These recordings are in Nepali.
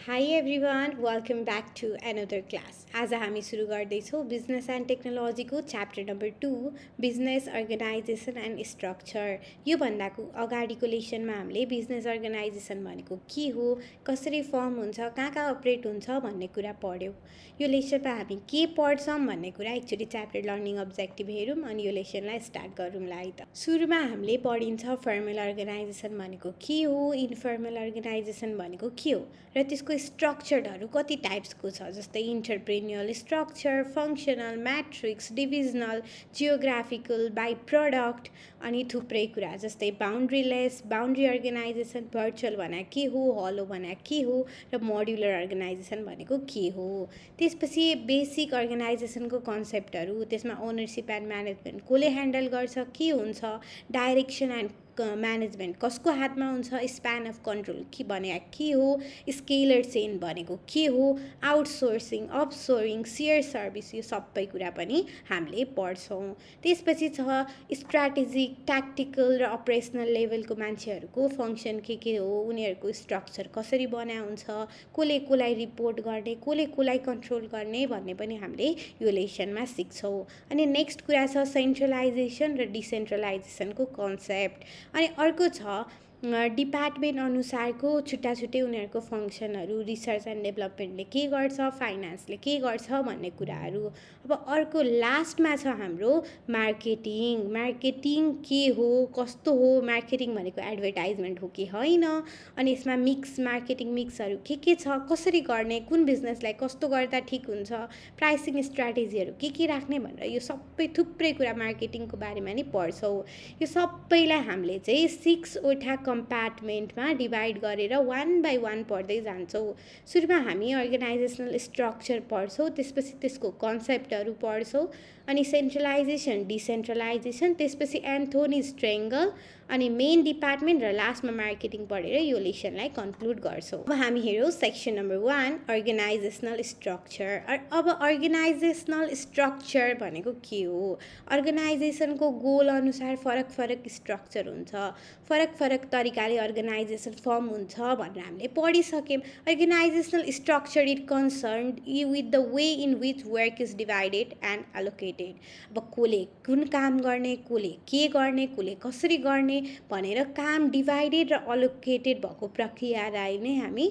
Hi everyone, welcome back to another class. आज हामी सुरु गर्दैछौँ बिजनेस एन्ड टेक्नोलोजीको chapter number 2 business organisation and structure. यो भन्दाको अगाडिको लेसनमा हामीले बिजनेस अर्गनाइजेसन भनेको के हो, कसरी फर्म हुन्छ, कहाँ अपरेट हुन्छ भन्ने कुरा पढ्यौँ। यो लेसनमा हामी के पढ्छौँ भन्ने कुरा एक्चुअली च्याप्टर लर्निङ अब्जेक्टिभ हेरौँ अनि यो लेसनलाई स्टार्ट गरौँला है त। सुरुमा हामीले पढिन्छ फर्मल अर्गनाइजेसन भनेको के हो, इन्फर्मल अर्गनाइजेसन भनेको के हो र त्यसको स्ट्रक्चरहरू कति टाइप्सको छ, जस्तै entrepreneurial structure, functional, matrix, divisional, geographical, by product अनि थुप्रै कुरा जस्तै बाउन्ड्रीलेस, बाउन्ड्री अर्गनाइजेसन, भर्चुअल भने के हो, हलो भने के हो र मोड्युलर अर्गनाइजेसन भनेको के हो। त्यसपछि बेसिक अर्गनाइजेसनको कन्सेप्टहरू, त्यसमा ओनरसिप एन्ड म्यानेजमेन्ट कसले ह्यान्डल गर्छ, के हुन्छ, डाइरेक्सन एन्ड म्यानेजमेन्ट कसको हातमा हुन्छ, स्प्यान अफ कन्ट्रोल के भने के हो, स्केलर चेन भनेको के हो, आउटसोर्सिङ, अपसोरिङ, सेयर सर्भिस, यो सबै कुरा पनि हामीले पढ्छौँ। त्यसपछि छ स्ट्राटेजिक, ट्याक्टिकल र अपरेसनल लेभलको मान्छेहरूको फङ्सन के हो, उनीहरूको स्ट्रक्चर कसरी बना हुन्छ, कसले कसलाई रिपोर्ट गर्ने, कसले कसलाई कन्ट्रोल गर्ने भन्ने पनि हामीले यो लेसनमा सिक्छौँ। अनि नेक्स्ट कुरा छ सेन्ट्रलाइजेसन र डिसेन्ट्रलाइजेसनको कन्सेप्ट। अनि अर्को छ डिपार्टमेन्ट अनुसारको छुट्टा छुट्टै उनीहरूको फङ्सनहरू, रिसर्च एन्ड डेभलपमेन्टले के गर्छ, फाइनेन्सले के गर्छ भन्ने कुराहरू। अब अर्को लास्टमा छ हाम्रो मार्केटिङ। मार्केटिङ के हो, कस्तो हो, मार्केटिङ भनेको एडभर्टाइजमेन्ट हो कि होइन, अनि यसमा मिक्स मार्केटिङ मिक्सहरू के छ, कसरी गर्ने, कुन बिजनेसलाई कस्तो गर्दा ठिक हुन्छ, प्राइसिङ स्ट्राटेजीहरू के राख्ने भनेर यो सबै थुप्रै कुरा मार्केटिङको बारेमा नि पढ्छौँ। यो सबैलाई हामीले चाहिँ 6वटा कम्पार्टमेन्टमा डिभाइड गरेर 1 बाई 1 पढ्दै जान्छौँ। सुरुमा हामी अर्गनाइजेसनल स्ट्रक्चर पढ्छौँ, त्यसपछि त्यसको कन्सेप्टहरू पढ्छौँ, अनि सेन्ट्रलाइजेसन, डिसेन्ट्रलाइजेसन, त्यसपछि एन्थोनी स्ट्रेङ्गल, अनि मेन डिपार्टमेन्ट र लास्टमा मार्केटिङ पढेर यो लेसनलाई कन्क्लुड गर्छौँ। अब हामी हेरौँ सेक्सन नम्बर 1 अर्गनाइजेसनल स्ट्रक्चर। अब अर्गनाइजेसनल स्ट्रक्चर भनेको के हो, अर्गनाइजेसनको गोल अनुसार फरक फरक स्ट्रक्चर हुन्छ, फरक फरक तरिकाले अर्गनाइजेसन फर्म हुन्छ भनेर हामीले पढिसक्यौँ। Organisational structure it concerned with the way in which work is divided and allocated. अब कसले कुन काम गर्ने, कसले के गर्ने, कसले कसरी गर्ने भनेर काम डिभाइडेड र अलोकेटेड भएको प्रक्रियालाई नै हामी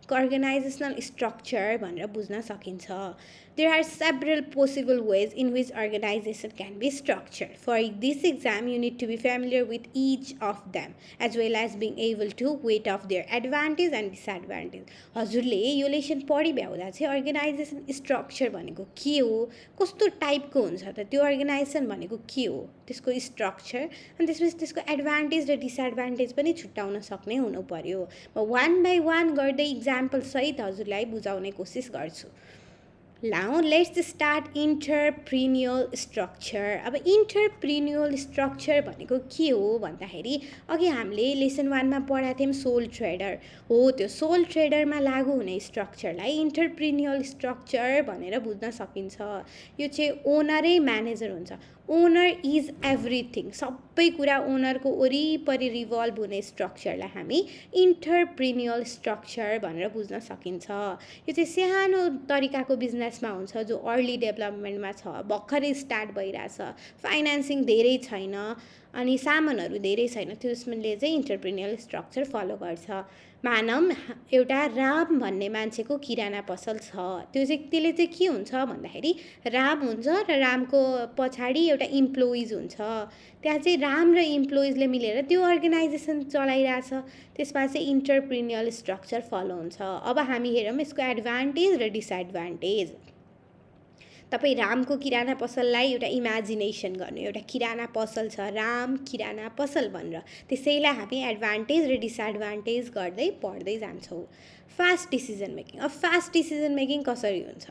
अर्गनाइजेसनल स्ट्रक्चर भनेर बुझ्न सकिन्छ। There are several possible ways in which organization can be structured. For this exam, you need to be familiar with each of them, as well as being able to weigh off their advantage and disadvantage. हजुरले यो लेसन पढि भ्याउँदा चाहिँ अर्गनाइजेसन स्ट्रक्चर भनेको के हो, कस्तो टाइपको हुन्छ त त्यो अर्गनाइजेसन भनेको के हो, त्यसको स्ट्रक्चर, अनि त्यसपछि त्यसको एडभान्टेज र डिसएडभान्टेज पनि छुट्याउन सक्ने हुनु पर्यो। म 1 बाई 1 गर्दै इक्जाम्पल सहित हजुरलाई बुझाउने कोसिस गर्छु। Now let's start entrepreneurial structure. अब इन्टरप्रेन्युअल स्ट्रक्चर भनेको के हो भन्दाखेरि अघि हामीले लेसन 1 मा पढाएको थियौँ सोल ट्रेडर हो, त्यो सोल ट्रेडरमा लागु हुने स्ट्रक्चरलाई इन्टरप्रेन्युअल स्ट्रक्चर भनेर बुझ्न सकिन्छ। यो चाहिँ ओनरै म्यानेजर हुन्छ, ओनर इज एभ्रिथिङ, सबै कुरा ओनरको वरिपरि रिभल्भ हुने स्ट्रक्चरलाई हामी इन्टरप्रेन्युअल स्ट्रक्चर भनेर बुझ्न सकिन्छ। यो चाहिँ सानो तरिकाको बिजनेसमा हुन्छ जो अर्ली डेभलपमेन्टमा छ, भर्खरै स्टार्ट भइरहेछ, फाइनेन्सिङ धेरै छैन अनि सामानहरू धेरै छैन, त्यसले चाहिँ इन्टरप्रेन्युअल स्ट्रक्चर फलो गर्छ। मानौँ एउटा राम भन्ने मान्छेको किराना पसल छ, त्यसले चाहिँ के हुन्छ भन्दाखेरि राम हुन्छ र रामको पछाडि एउटा इम्प्लोइज हुन्छ, त्यहाँ चाहिँ राम र इम्प्लोइजले मिलेर त्यो अर्गनाइजेसन चलाइरहेछ, त्यसमा चाहिँ इन्टरप्रेन्युअल स्ट्रक्चर फलो हुन्छ। अब हामी हेरौँ यसको एडभान्टेज र डिसएडभान्टेज। तपाईँ रामको किराना पसललाई एउटा इमेजिनेसन गर्नु, एउटा किराना पसल छ, राम किराना पसल भनेर, त्यसैलाई हामी एडभान्टेज र डिसएडभान्टेज गर्दै पढ्दै जान्छौँ। Fast decision making. अब फास्ट डिसिजन मेकिङ कसरी हुन्छ,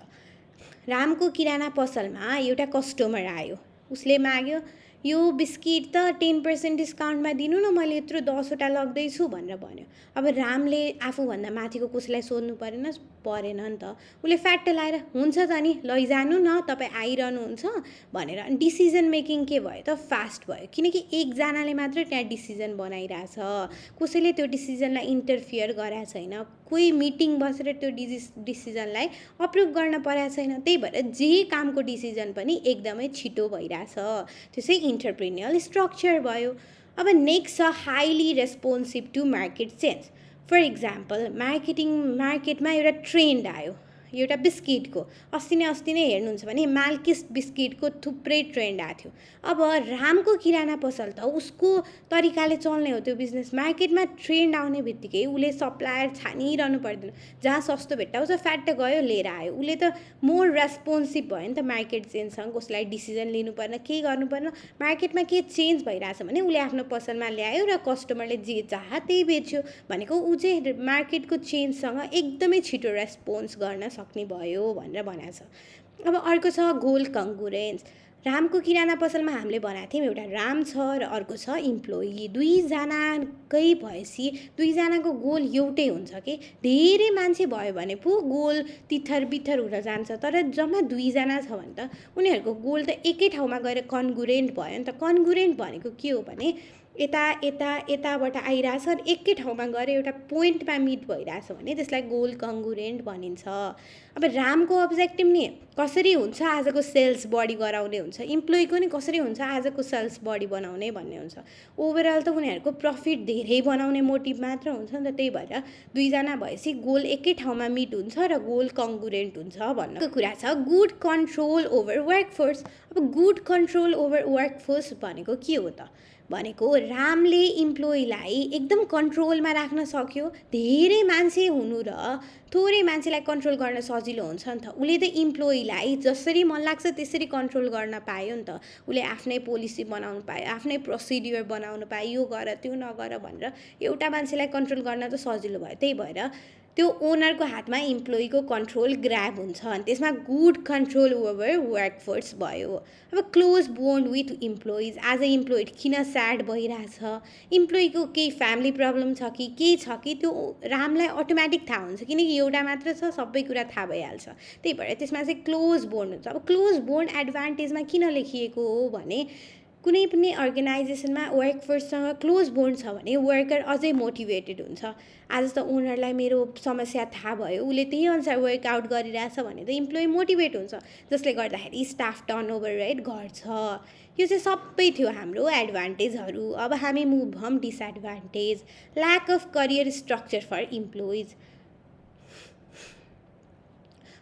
रामको किराना पसलमा एउटा कस्टमर आयो, उसले माग्यो यो बिस्किट त 10% डिस्काउन्टमा दिनु न, मैले यत्रो 10वटा लग्दैछु भनेर भन्यो। अब रामले आफूभन्दा माथिको कसैलाई सोध्नु परेन नि त। उसले फ्याट्ट लाएर हुन्छ त नि, लैजानु न, तपाईँ आइरहनुहुन्छ भनेर। डिसिजन मेकिङ के भयो त, फास्ट भयो, किनकि एकजनाले मात्र त्यहाँ डिसिजन बनाइरहेछ, कसैले त्यो डिसिजनलाई इन्टरफियर गराएको छैन, कोही मिटिङ बसेर त्यो डिसिजनलाई अप्रुभ गर्न परेको छैन। त्यही भएर जे कामको डिसिजन पनि एकदमै छिटो भइरहेछ, त्यो चाहिँ इन्टरप्रेन्योरल स्ट्रक्चर भयो। अब नेक्स्ट छ highly responsive to market change. For example, मार्केटमा एउटा ट्रेन्ड आयो एउटा बिस्किटको। अस्ति नै हेर्नुहुन्छ भने माल्किस बिस्किटको थुप्रै ट्रेन्ड आएको थियो। अब रामको किराना पसल त उसको तरिकाले चल्ने हो त्यो बिजनेस। मार्केटमा ट्रेन्ड आउने बित्तिकै उसले सप्लायर छानिरहनु पर्दैन, जहाँ सस्तो भेट्टाउँछ फ्याट्ट गयो लिएर आयो। उसले त मोर रेस्पोन्सिभ भयो नि त मार्केट चेन्जसँग। कसलाई डिसिजन लिनु पर्न, के गर्नु पर्न, मार्केटमा के चेन्ज भइरहेछ भने उसले आफ्नो पसलमा ल्यायो र कस्टमरले जे चाह त्यही बेच्यो भनेको ऊ चाहिँ मार्केटको चेन्जसँग एकदमै छिटो रेस्पोन्स गर्न सक्ने भयो भनेर भनेको छ। अब अर्को छ गोल कङ्कुरेन्स। रामको किराना पसलमा हामीले भनेको थियौँ एउटा राम छ र अर्को छ इम्प्लोइ। दुईजनाकै भएपछि दुईजनाको गोल एउटै हुन्छ कि। धेरै मान्छे भयो भने पो गोल तिथर बिथर हुन जान्छ, तर जम्मा दुईजना छ भने त उनीहरूको गोल त एकै ठाउँमा गएर कन्गुरेन्ट भयो नि त। कन्गुरेन्ट भनेको के हो भने यताबाट आइरहेछ र एकै ठाउँमा गएर एउटा पोइन्टमा मिट भइरहेछ भने त्यसलाई गोल कङ्गुरेन्ट भनिन्छ। अब रामको अब्जेक्टिभ नि कसरी हुन्छ आजको सेल्स बढी गराउने हुन्छ, इम्प्लोइको नि कसरी हुन्छ आजको सेल्स बढी बनाउने भन्ने हुन्छ। ओभरअल त उनीहरूको प्रफिट धेरै बनाउने मोटिभ मात्र हुन्छ नि त। त्यही भएर दुईजना भएपछि गोल एकै ठाउँमा मिट हुन्छ र गोल कङ्गुरेन्ट हुन्छ भन्ने कुरा छ। Good control over workforce. अब गुड कन्ट्रोल ओभर वर्कफोर्स भनेको के हो त भनेको रामले इम्प्लोइलाई एकदम कन्ट्रोलमा राख्न सक्यो। धेरै मान्छे हुनु र थोरै मान्छेलाई कन्ट्रोल गर्न सजिलो हुन्छ नि त। उसले त इम्प्लोइलाई जसरी मन लाग्छ त्यसरी कन्ट्रोल गर्न पायो नि त। उसले आफ्नै पोलिसी बनाउनु पायो, आफ्नै प्रोसिड्युर बनाउनु पायो, यो गर त्यो नगर भनेर एउटा मान्छेलाई कन्ट्रोल गर्न त सजिलो भयो। त्यही भएर त्यो ओनरको हातमा इम्प्लोइको कन्ट्रोल ग्राब हुन्छ अनि त्यसमा गुड कन्ट्रोल ओभर वर्कफोर्स भयो। अब क्लोज बोन्ड विथ इम्प्लोइज। आज इम्प्लोइ किन स्याड भइरहेछ, इम्प्लोइको केही फ्यामिली प्रब्लम छ कि केही छ कि त्यो रामलाई अटोमेटिक थाहा हुन्छ, किनकि एउटा मात्र छ, सबै कुरा थाहा भइहाल्छ। त्यही भएर त्यसमा चाहिँ क्लोज बोन्ड हुन्छ। अब क्लोज बोन्ड एडभान्टेजमा किन लेखिएको हो भने कुनै पनि अर्गनाइजेसनमा वर्कफोर्ससँग क्लोज बोन्ड छ भने वर्कर अझै मोटिभेटेड हुन्छ। आज त ओनरलाई मेरो समस्या थाहा भयो, उसले त्यही अनुसार वर्कआउट गरिरहेछ भने त इम्प्लोइ मोटिभेट हुन्छ, जसले गर्दाखेरि स्टाफ टर्नओभर रेट घट्छ। यो चाहिँ सबै थियो हाम्रो एडभान्टेजहरू। अब हामी मुभ भम disadvantage. Lack of career structure for employees.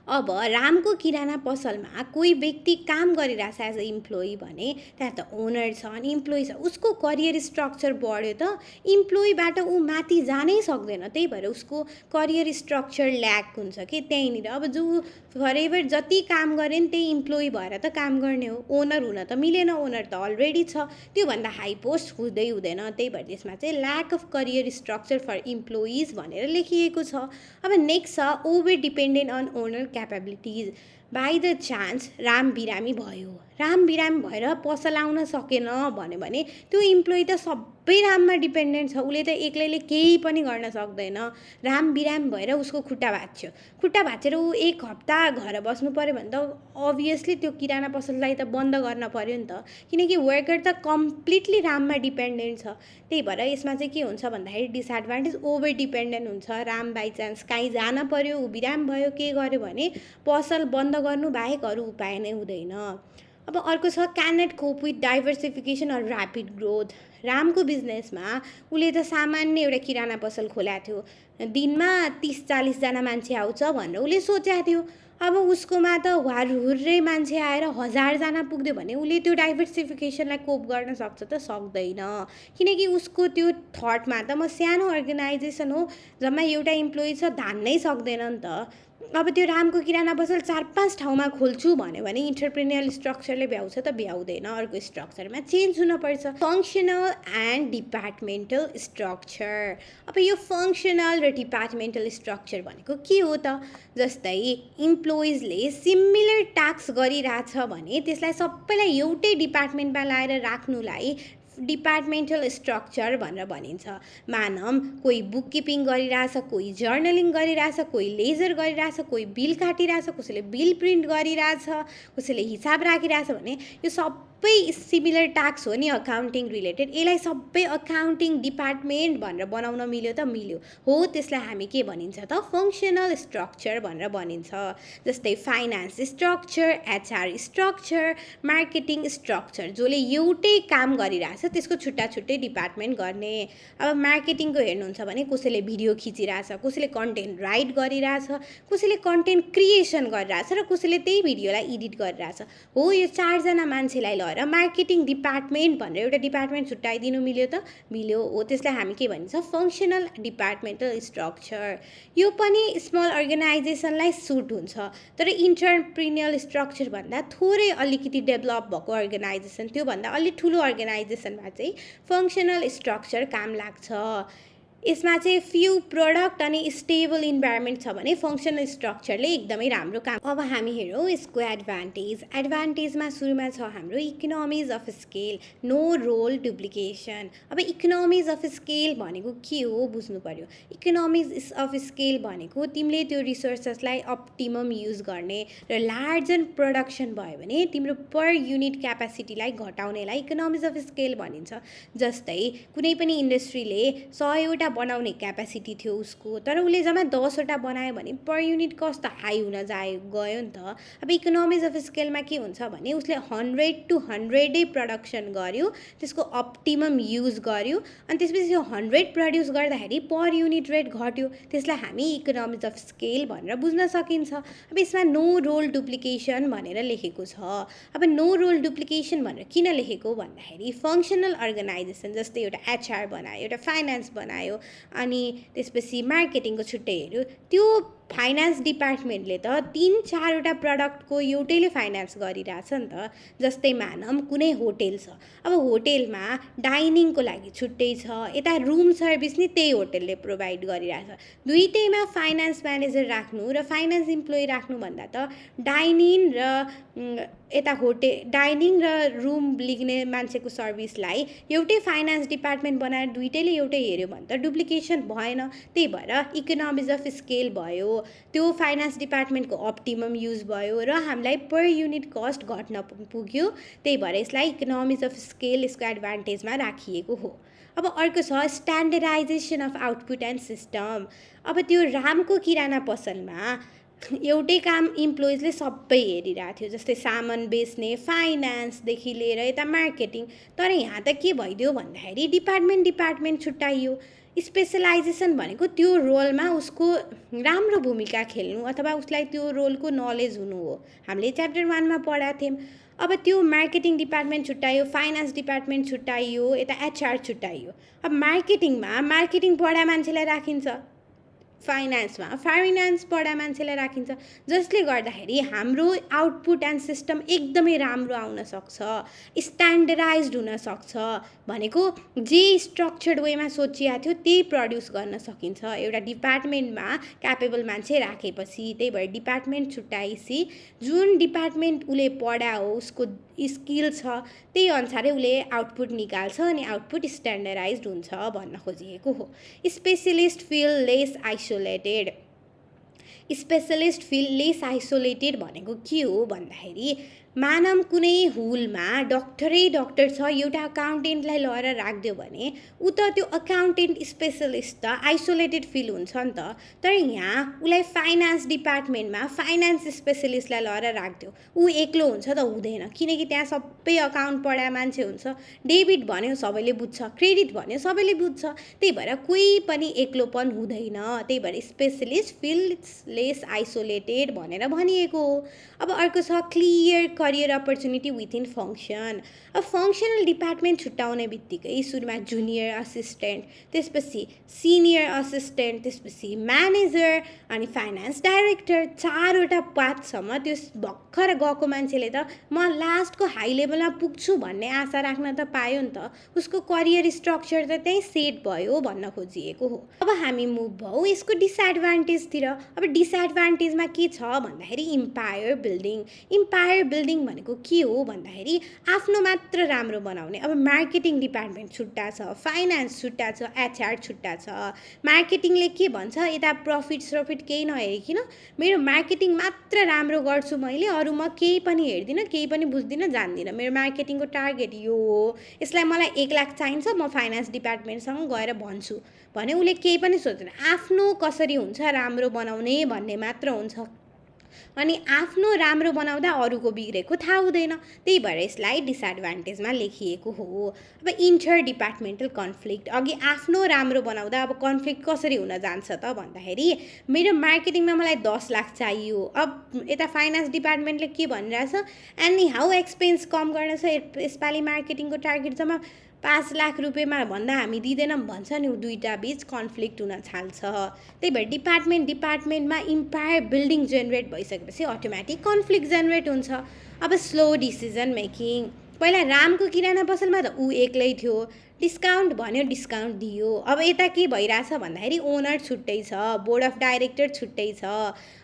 अब रामको किराना पसलमा कोही व्यक्ति काम गरिरहेछ एज अ इम्प्लोइ भने त्यहाँ त ओनर छ अनि इम्प्लोइ छ, उसको करियर स्ट्रक्चर बढ्यो त इम्प्लोइबाट ऊ माथि जानै सक्दैन। त्यही भएर उसको करियर स्ट्रक्चर ल्याक हुन्छ कि त्यहीँनिर। अब जो फरेभर जति काम गरे नि त्यही इम्प्लोइ भएर त काम गर्ने हो, ओनर हुन त मिलेन, ओनर त अलरेडी छ, त्योभन्दा हाई पोस्ट हुँदैन। त्यही भएर त्यसमा चाहिँ lack of career structure for employees भनेर लेखिएको छ। अब नेक्स्ट छ over dependent on owner capabilities. By the chance Ram बिरामी भयो, राम बिरामी भएर पसल आउन सकेन भन्यो भने त्यो इम्प्लोइ त सबै राममा डिपेन्डेन्ट छ, उसले त एक्लैले केही पनि गर्न सक्दैन। राम बिरामी भएर उसको खुट्टा भाँचेर ऊ 1 हप्ता घर बस्नु पऱ्यो भने त अभियसली त्यो किराना पसललाई त बन्द गर्न पऱ्यो नि त, किनकि वर्कर त कम्प्लिटली राममा डिपेन्डेन्ट छ। त्यही भएर यसमा चाहिँ के हुन्छ भन्दाखेरि डिसएडभान्टेज ओभर डिपेन्डेन्ट हुन्छ। राम बाई चान्स काहीँ जान पऱ्यो, ऊ बिरामी भयो, के गर्यो भने पसल बन्द गर्नु बाहेक अरू उपाय नै हुँदैन। अब अर्को छ cannot cope with diversification or rapid growth. रामको बिजनेसमा उसले त सामान्य एउटा किराना पसल खोलेको थियो, दिनमा 30-40 जना मान्छे आउँछ भनेर उसले सोचेको थियो। अब उसकोमा त हुर्रै मान्छे आएर 1000 जना पुग्यो भने उसले त्यो डाइभर्सिफिकेसनलाई कोप गर्न सक्छ त सक्दैन, किनकि उसको त्यो थटमा त म सानो अर्गनाइजेसन हो, जम्मा एउटा इम्प्लोइ छ, धान्नै सक्दैन नि त। अब त्यो रामको किराना पसल 4-5 ठाउँमा खोल्छु भन्यो भने इन्टरप्रेन्योरल स्ट्रक्चरले भ्याउँछ त भ्याउँदैन, अर्को स्ट्रक्चरमा चेन्ज हुनपर्छ। Functional and departmental structure. अब यो फङ्सनल र डिपार्टमेन्टल स्ट्रक्चर भनेको के हो त? जस्तै इम्प्लोइजले सिमिलर टास्क गरिरहेछ भने त्यसलाई सबैलाई एउटै डिपार्टमेन्टमा लाएर राख्नुलाई डिपार्टमेन्टल स्ट्रक्चर भनेर भनिन्छ। मानौँ कोही बुक किपिङ गरिरहेछ, कोही जर्नलिङ गरिरहेछ, कोही लेजर गरिरहेछ, कोही बिल काटिरहेछ, कसैले बिल प्रिन्ट गरिरहेछ, कसैले हिसाब राखिरहेछ भने यो सबै सिमिलर टास्क हो नि अकाउन्टिङ रिलेटेड। यसलाई सबै अकाउन्टिङ डिपार्टमेन्ट भनेर बनाउन मिल्यो त मिल्यो हो, त्यसलाई हामी के भनिन्छ त? फङ्सनल स्ट्रक्चर भनेर भनिन्छ। जस्तै finance structure, HR structure, marketing structure, जसले एउटै काम गरिरहेछ त्यसको छुट्टा छुट्टै डिपार्टमेन्ट गर्ने। अब मार्केटिङको हेर्नुहुन्छ भने कसैले भिडियो खिचिरहेछ, कसैले कन्टेन्ट राइट गरिरहेछ, कसैले कन्टेन्ट क्रिएसन गरिरहेछ र कसैले त्यही भिडियोलाई एडिट गरिरहेछ हो। यो 4जना मान्छेलाई र मार्केटिङ डिपार्टमेन्ट भनेर एउटा डिपार्टमेन्ट छुट्याइदिनु मिल्यो त मिल्यो हो, त्यसलाई हामी के भनिन्छ? Functional departmental structure. यो पनि स्मल अर्गनाइजेसनलाई सुट हुन्छ, तर इन्टरप्रेन्योरल स्ट्रक्चर भन्दा थोरै अलिकति डेभलप भएको अर्गनाइजेसन, त्योभन्दा अलिक ठुलो अर्गनाइजेसनमा चाहिँ फङ्सनल स्ट्रक्चर काम लाग्छ। यसमा चाहिँ फ्यु प्रोडक्ट अनि स्टेबल इन्भाइरोमेन्ट छ भने फङ्सनल स्ट्रक्चरले एकदमै राम्रो काम। अब हामी हेरौँ यसको एडभान्टेज। एडभान्टेजमा सुरुमा छ हाम्रो economies of scale, no role duplication. अब इकोनोमिज अफ स्केल भनेको के हो बुझ्नु पर्यो। इकोनोमिज अफ स्केल भनेको तिमीले त्यो रिसोर्सेसलाई अप्टिमम युज गर्ने र लार्जर प्रोडक्सन भयो भने तिम्रो पर युनिट क्यापासिटीलाई घटाउनेलाई इकोनोमिज अफ स्केल भनिन्छ। जस्तै कुनै पनि इन्डस्ट्रीले 100वटा बनाउने क्यापासिटी थियो उसको, तर उसले जम्मा 10वटा बनायो भने पर युनिट कस्ट त हाई हुन गयो नि त। अब इकोनोमिज अफ स्केलमा के हुन्छ भने उसले 100 to 100 प्रडक्सन गर्यो, त्यसको अप्टिमम युज गर्यो, अनि त्यसपछि त्यो 100 प्रड्युस गर्दाखेरि पर युनिट रेट घट्यो, त्यसलाई हामी इकोनोमिज अफ स्केल भनेर बुझ्न सकिन्छ। अब यसमा नो रोल डुप्लिकेसन भनेर लेखेको छ। अब नो रोल डुप्लिकेसन भनेर किन लेखेको भन्दाखेरि फङ्सनल अर्गनाइजेसन जस्तै एउटा एचआर बनायो, एउटा फाइनेन्स बनायो, अनि त्यसपछि मार्केटिङको छुट्टै हेऱ्यो, त्यो फाइनेन्स डिपार्टमेन्टले त 3-4वटा प्रडक्टको एउटैले फाइनेन्स गरिरहेछ नि त। जस्तै मानौँ कुनै होटेल छ, अब होटेलमा डाइनिङको लागि छुट्टै छ, यता रुम सर्भिस नि त्यही होटेलले प्रोभाइड गरिरहेछ। दुईटैमा फाइनेन्स म्यानेजर राख्नु र फाइनेन्स इम्प्लोइ राख्नुभन्दा त डाइनिङ र रुम लिने मान्छेको सर्भिसलाई एउटै फाइनेन्स डिपार्टमेन्ट बनाएर दुईटैले एउटै हेऱ्यो भने त डुप्लिकेसन भएन। त्यही भएर इकोनोमिज अफ स्केल भयो, त्यो फाइनेन्स डिपार्टमेन्टको अप्टिमम युज भयो र हामीलाई पर युनिट कस्ट घट्न पुग्यो। त्यही भएर यसलाई इकोनोमिज अफ स्केल यसको एडभान्टेजमा राखिएको हो। अब अर्को छ standardisation of output and system. अब त्यो रामको किराना पसलमा एउटै काम इम्प्लोइजले सबै हेरिरहेको थियो, जस्तै सामान बेच्ने, फाइनेन्सदेखि लिएर यता मार्केटिङ। तर यहाँ त के भइदियो भन्दाखेरि डिपार्टमेन्ट छुट्याइयो। स्पेसलाइजेसन भनेको त्यो रोलमा उसको राम्रो भूमिका खेल्नु अथवा उसलाई त्यो रोलको नलेज हुनु हो। हामीले च्याप्टर 1मा पढाएको थियौँ। अब त्यो मार्केटिङ डिपार्टमेन्ट छुट्यायो, फाइनेन्स डिपार्टमेन्ट छुट्याइयो, यता एचआर छुट्याइयो। अब मार्केटिङमा मार्केटिङ पढा मान्छेलाई राखिन्छ, फाइनेन्समा फाइनेन्स पढा मान्छेलाई राखिन्छ, जसले गर्दाखेरि हाम्रो आउटपुट एन्ड सिस्टम एकदमै राम्रो आउन सक्छ, स्ट्यान्डर्डाइज्ड हुन सक्छ। भनेको जे स्ट्रक्चर्ड वेमा सोचिएको थियो त्यही प्रड्युस गर्न सकिन्छ एउटा डिपार्टमेन्टमा क्यापेबल मान्छे राखेपछि। त्यही भएर डिपार्टमेन्ट छुट्याएपछि जुन डिपार्टमेन्ट उसले पढायो, उसको स्किल छ, त्यही अनुसारै उसले आउटपुट निकाल्छ अनि आउटपुट स्ट्यान्डर्डाइज्ड हुन्छ भन्न खोजिएको हो। Specialist feel less isolated. Specialist feel less isolated भनेको के हो भन्दाखेरि मानव कुनै हुलमा डक्टर छ, एउटा अकाउन्टेन्टलाई लगेर राखिदियो भने ऊ त त्यो अकाउन्टेन्ट स्पेसलिस्ट त आइसोलेटेड फिल हुन्छ नि त। तर यहाँ उसलाई फाइनेन्स डिपार्टमेन्टमा फाइनेन्स स्पेसलिस्टलाई लगेर राखिदियो, ऊ एक्लो हुन्छ त हुँदैन, किनकि त्यहाँ सबै अकाउन्ट पढा मान्छे हुन्छ। डेबिट भन्यो सबैले बुझ्छ, क्रेडिट भन्यो सबैले बुझ्छ, त्यही भएर कोही पनि एक्लोपन हुँदैन। त्यही भएर स्पेसलिस्ट फिल्स लेस आइसोलेटेड भनेर भनिएको हो। अब अर्को छ clear career opportunity within function. अब फङ्सनल डिपार्टमेन्ट छुट्याउने बित्तिकै सुरुमा जुनियर असिस्टेन्ट, त्यसपछि सिनियर असिस्टेन्ट, त्यसपछि म्यानेजर अनि फाइनेन्स डाइरेक्टर, 4वटा पातसम्म त्यो भर्खर गएको मान्छेले त म लास्टको हाई लेभलमा पुग्छु भन्ने आशा राख्न त पायो नि त। उसको करियर स्ट्रक्चर त त्यहीँ सेट भयो भन्न खोजिएको हो। अब हामी मुभ भयौँ यसको डिसएडभान्टेजतिर। अब डिसएडभान्टेजमा के छ भन्दाखेरि इम्पायर बिल्डिङ। इम्पायर बिल्डिङ भनेको के हो भन्दाखेरि आफ्नो मात्र राम्रो बनाउने। अब मार्केटिङ डिपार्टमेन्ट छुट्टा छ, फाइनेन्स छुट्टा छ, एचआर छुट्टा छ। मार्केटिङले के भन्छ, यता प्रफिट केही नहेरिकन मेरो मार्केटिङ मात्र राम्रो गर्छु मैले, अरू म केही पनि हेर्दिनँ, केही पनि बुझ्दिनँ, जान्दिनँ। मेरो मार्केटिङको टार्गेट यो हो, यसलाई मलाई 1 लाख चाहिन्छ, म फाइनेन्स डिपार्टमेन्टसँग गएर भन्छु भने उसले केही पनि सोच्दैन। आफ्नो कसरी हुन्छ राम्रो बनाउने भन्ने मात्र हुन्छ। अनि आफ्नो राम्रो बनाउँदा अरूको बिग्रेको थाहा हुँदैन। त्यही भएर यसलाई डिसएडभान्टेजमा लेखिएको हो। अब इन्टर डिपार्टमेन्टल कन्फ्लिक्ट, अघि आफ्नो राम्रो बनाउँदा अब कन्फ्लिक्ट कसरी हुन जान्छ त भन्दाखेरि मेरो मार्केटिङमा मलाई 10 लाख चाहियो। अब यता फाइनेन्स डिपार्टमेन्टले के भनिरहेछ, एनी हाउ एक्सपेन्स कम गर्न छ, यसपालि मार्केटिङको टार्गेट जम्मा 5 लाख रुपियाँमा भन्दा हामी दिँदैनौँ भन्छ नि, दुईवटा बिच कन्फ्लिक्ट हुन थाल्छ। त्यही भएर डिपार्टमेन्टमा इम्पायर बिल्डिङ जेनेरेट भइसकेपछि अटोमेटिक कन्फ्लिक्ट जेनेरेट हुन्छ। अब स्लो डिसिजन मेकिङ, पहिला रामको किराना पसलमा त ऊ एक्लै थियो, डिस्काउन्ट भन्यो, डिस्काउन्ट दियो। अब यता के भइरहेछ भन्दाखेरि ओनर छुट्टै छ, बोर्ड अफ डाइरेक्टर छुट्टै छ,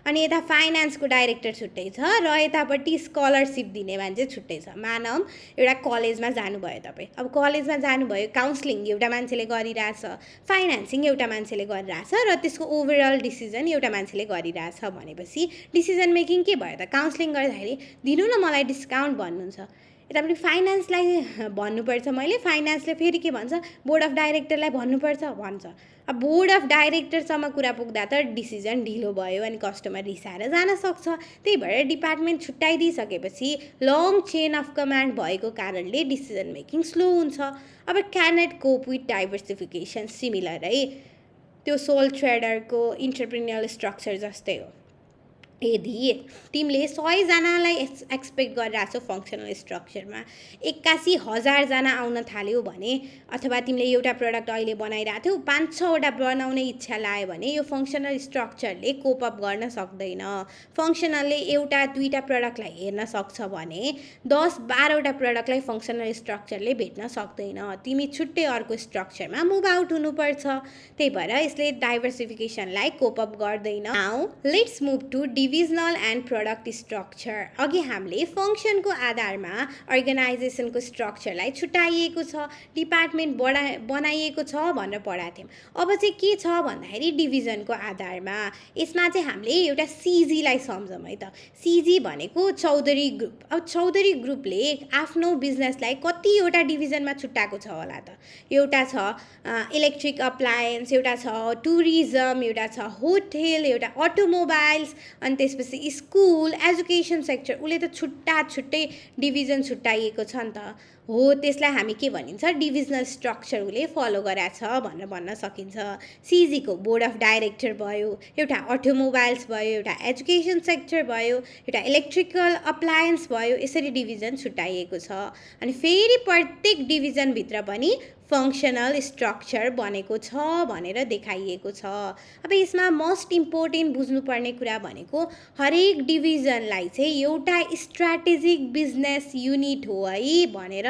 अनि यता फाइनेन्सको डाइरेक्टर छुट्टै छ, र यतापट्टि स्कलरसिप दिने मान्छे छुट्टै छ। मानौँ एउटा कलेजमा जानुभयो तपाईँ, अब कलेजमा जानुभयो, काउन्सिलिङ एउटा मान्छेले गरिरहेछ, फाइनेन्सिङ एउटा मान्छेले गरिरहेछ, र त्यसको ओभरअल डिसिजन एउटा मान्छेले गरिरहेछ भनेपछि डिसिजन मेकिङ के भयो त, काउन्सिलिङ गर्दाखेरि दिनु न मलाई डिस्काउन्ट भन्नुहुन्छ, यतापट्टि फाइनेन्सलाई भन्नुपर्छ मैले, फाइनेन्सले फेरि के भन्छ, बोर्ड अफ डाइरेक्टरलाई भन्नुपर्छ भन्छ। अब बोर्ड अफ डाइरेक्टरसम्म कुरा पुग्दा त डिसिजन ढिलो भयो अनि कस्टमर रिसाएर जान सक्छ। त्यही भएर डिपार्टमेन्ट छुट्टाइदिइसकेपछि लङ चेन अफ कमान्ड भएको कारणले डिसिजन मेकिङ स्लो हुन्छ। अब cannot cope with diversification, similar है, त्यो सोल ट्रेडरको इन्टरप्रेन्योरल स्ट्रक्चर जस्तै हो। यदि तिमीले 100जनालाई एक्सपेक्ट गरिरहेछौ फङ्सनल स्ट्रक्चरमा, 81,000जना आउन थाल्यो भने, अथवा तिमीले एउटा प्रडक्ट अहिले बनाइरहेको थियौ 5-6वटा बनाउने इच्छा लाग्यो भने यो फङ्सनल स्ट्रक्चरले कोपअप गर्न सक्दैन। फङ्सनलले 1-2टा प्रडक्टलाई हेर्न सक्छ भने 10-12वटा प्रडक्टलाई फङ्सनल स्ट्रक्चरले भेट्न सक्दैन। तिमी छुट्टै अर्को स्ट्रक्चरमा मुभ आउट हुनुपर्छ। त्यही भएर यसले डाइभर्सिफिकेसनलाई कोपअप गर्दैन। Now let's move to divisional and product structure. अघि हामीले फङ्सनको आधारमा अर्गनाइजेसनको स्ट्रक्चरलाई छुट्याइएको छ, डिपार्टमेन्ट बनाइएको छ भनेर पढाएको थियौँ। अब चाहिँ के छ भन्दाखेरि डिभिजनको आधारमा यसमा चाहिँ हामीले एउटा सिजीलाई सम्झौँ है त। सिजी भनेको चौधरी ग्रुप। अब चौधरी ग्रुपले आफ्नो बिजनेसलाई कतिवटा डिभिजनमा छुट्याएको छ होला त, एउटा छ इलेक्ट्रिक अप्लायन्स, एउटा छ टुरिज्म, एउटा छ होटेल, एउटा अटोमोबाइल्स, अनि त्यसपछि स्कुल, एजुकेसन सेक्टर। उसले त छुट्टै डिभिजन छुट्याइएको छ नि त। हो, त्यसलाई हामी के भनिन्छ, डिभिजनल स्ट्रक्चर उसले फलो गराएको छ भनेर भन्न सकिन्छ। सिजीको बोर्ड अफ डाइरेक्टर भयो, एउटा अटोमोबाइल्स भयो, एउटा एजुकेसन सेक्टर भयो, एउटा इलेक्ट्रिकल अप्लायन्स भयो, यसरी डिभिजन छुट्याइएको छ। अनि फेरि प्रत्येक डिभिजनभित्र पनि फङ्सनल स्ट्रक्चर बनेको छ भनेर देखाइएको छ। अब यसमा मोस्ट इम्पोर्टेन्ट बुझ्नुपर्ने कुरा भनेको हरेक डिभिजनलाई चाहिँ एउटा स्ट्राटेजिक बिजनेस युनिट हो है भनेर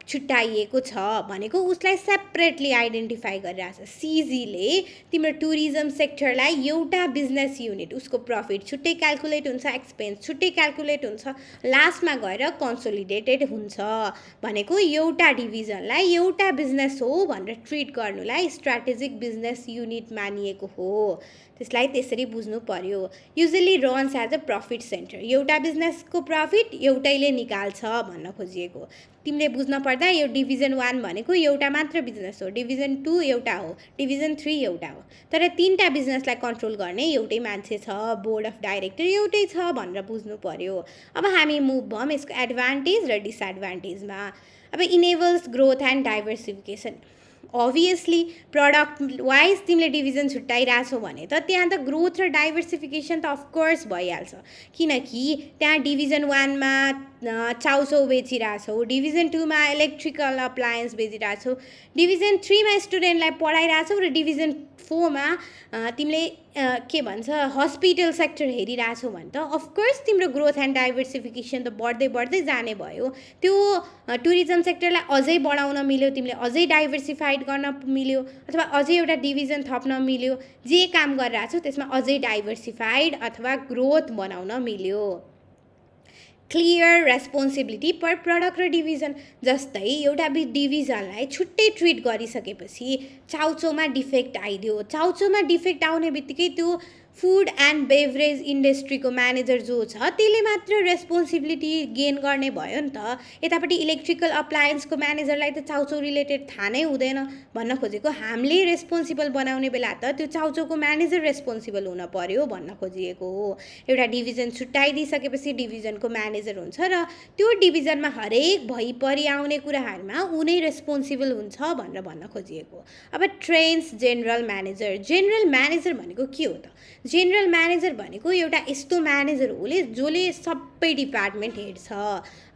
छुट्याइएको छ भनेको उसलाई सेपरेटली आइडेन्टिफाई गरिरहेछ। सिजीले तिम्रो टुरिज्म सेक्टरलाई एउटा बिजनेस युनिट, उसको प्रफिट छुट्टै क्याल्कुलेट हुन्छ, एक्सपेन्स छुट्टै क्याल्कुलेट हुन्छ, लास्टमा गएर कन्सोलिडेटेड हुन्छ भनेको एउटा डिभिजनलाई एउटा बिजनेस हो भनेर ट्रिट गर्नुलाई स्ट्राटेजिक बिजनेस युनिट मानिएको हो। त्यसलाई त्यसरी बुझ्नु पर्यो। Usually runs as a profit centre, एउटा बिजनेसको प्रफिट एउटैले निकाल्छ भन्न खोजिएको। तिमीले बुझ्न पर्दा यो डिभिजन 1 भनेको एउटा मात्र बिजनेस हो, डिभिजन 2 एउटा हो, डिभिजन 3 एउटा हो, तर 3टा बिजनेसलाई कन्ट्रोल गर्ने एउटै मान्छे छ, बोर्ड अफ डाइरेक्टर एउटै छ भनेर बुझ्नु पर्यो। अब हामी मुभ भयौँ यसको एडभान्टेज र डिसएडभान्टेजमा। अब enables growth and diversification. Obviously product wise तिमीले डिभिजन छुट्याइरहेछौ भने त त्यहाँ त ग्रोथ र डाइभर्सिफिकेसन त अफकोर्स भइहाल्छ, किनकि त्यहाँ डिभिजन 1मा चाउचाउ बेचिरहेछौ, डिभिजन 2मा इलेक्ट्रिकल अप्लायन्स बेचिरहेछौ, डिभिजन 3मा स्टुडेन्टलाई पढाइरहेछौ र डिभिजन 4मा तिमीले के भन्छ हस्पिटल सेक्टर हेरिरहेछौ भने त अफकोर्स तिम्रो ग्रोथ एन्ड डाइभर्सिफिकेसन त बढ्दै बढ्दै जाने भयो। त्यो टुरिज्म सेक्टरलाई अझै बढाउन मिल्यो, तिमीले अझै डाइभर्सिफाइड गर्न मिल्यो, अथवा अझै एउटा डिभिजन थप्न मिल्यो, जे काम गरिरहेछौ त्यसमा अझै डाइभर्सिफाइड अथवा ग्रोथ बनाउन मिल्यो। क्लियर रेस्पोन्सिबिलिटी पर प्रडक्ट र डिभिजन, जस्तै एउटा डिभिजनलाई छुट्टै ट्रिट गरिसकेपछि चाउचाउमा डिफेक्ट आइदियो, चाउचाउमा डिफेक्ट आउने बित्तिकै त्यो फुड एन्ड बेभरेज इन्डस्ट्रीको म्यानेजर जो छ त्यसले मात्र रेस्पोन्सिबिलिटी गेन गर्ने भयो नि त। यतापट्टि इलेक्ट्रिकल अप्लायन्सको म्यानेजरलाई त चाउचाउ रिलेटेड थाहा नै हुँदैन। भन्न खोजेको हामीले रेस्पोन्सिबल बनाउने बेला त त्यो चाउचाउको म्यानेजर रेस्पोन्सिबल हुन पर्यो भन्न खोजिएको हो। एउटा डिभिजन छुट्याइदिइसकेपछि डिभिजनको म्यानेजर हुन्छ र त्यो डिभिजनमा हरेक भइपरि आउने कुराहरूमा उनी रेस्पोन्सिबल हुन्छ भनेर भन्न खोजिएको। अब trains general manager, general manager भनेको के हो त? जेनरल म्यानेजर भनेको एउटा यस्तो म्यानेजर हो जसले सबै डिपार्टमेन्ट हेर्छ।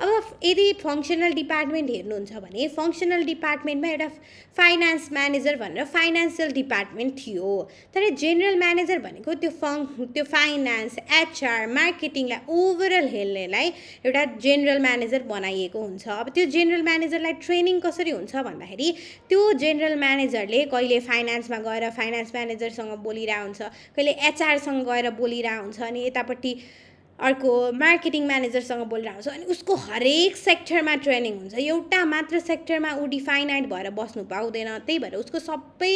अब यदि फङ्सनल डिपार्टमेन्ट हेर्नुहुन्छ भने फङ्सनल डिपार्टमेन्टमा एउटा फाइनान्स म्यानेजर भनेर फाइनान्सियल डिपार्टमेन्ट थियो, तर जेनरल म्यानेजर भनेको त्यो फाइनान्स, एचआर, मार्केटिङलाई ओभरअल हेर्नेलाई एउटा जेनरल म्यानेजर बनाइएको हुन्छ। अब त्यो जेनरल म्यानेजरलाई ट्रेनिङ कसरी हुन्छ भन्दाखेरि त्यो जेनरल म्यानेजरले कहिले फाइनान्समा गएर फाइनान्स म्यानेजरसँग बोलिरहेको हुन्छ, कहिले एचआरसँग गएर बोलिरहेको हुन्छ, अनि यतापट्टि अर्को मार्केटिङ म्यानेजरसँग बोलिरहेको हुन्छ, अनि उसको हरेक सेक्टरमा ट्रेनिङ हुन्छ। एउटा मात्र सेक्टरमा ऊ डिफाइनाइट भएर बस्नु पाउँदैन। त्यही भएर उसको सबै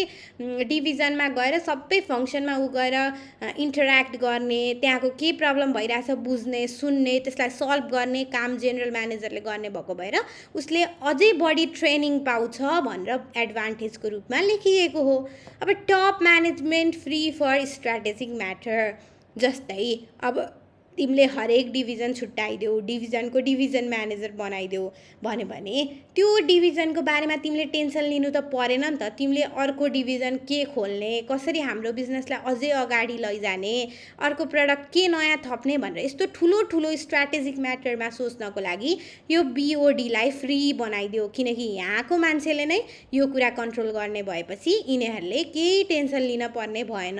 डिभिजनमा गएर सबै फङ्सनमा ऊ गएर इन्टरेक्ट गर्ने, त्यहाँको के प्रब्लम भइरहेछ बुझ्ने, सुन्ने, त्यसलाई सल्भ गर्ने काम जेनरल म्यानेजरले गर्ने भएको भएर उसले अझै बढी ट्रेनिङ पाउँछ भनेर एडभान्टेजको रूपमा लेखिएको हो। अब top management free for strategic matter, जस्तै अब तिमीले हरेक डिभिजन छुट्याइदेऊ, डिभिजनको डिभिजन म्यानेजर बनाइदेऊ भन्यो भने त्यो डिभिजनको बारेमा तिमीले टेन्सन लिनु त परेन नि त। तिमीले अर्को डिभिजन के खोल्ने, कसरी हाम्रो बिजनेसलाई अझै अगाडि लैजाने, अर्को प्रडक्ट के नयाँ थप्ने भनेर यस्तो ठुलो ठुलो स्ट्राटेजिक म्याटरमा सोच्नको लागि यो बिओडीलाई फ्री बनाइदेऊ, किनकि यहाँको मान्छेले नै यो कुरा कन्ट्रोल गर्ने भएपछि यिनीहरूले केही टेन्सन लिन पर्ने भएन।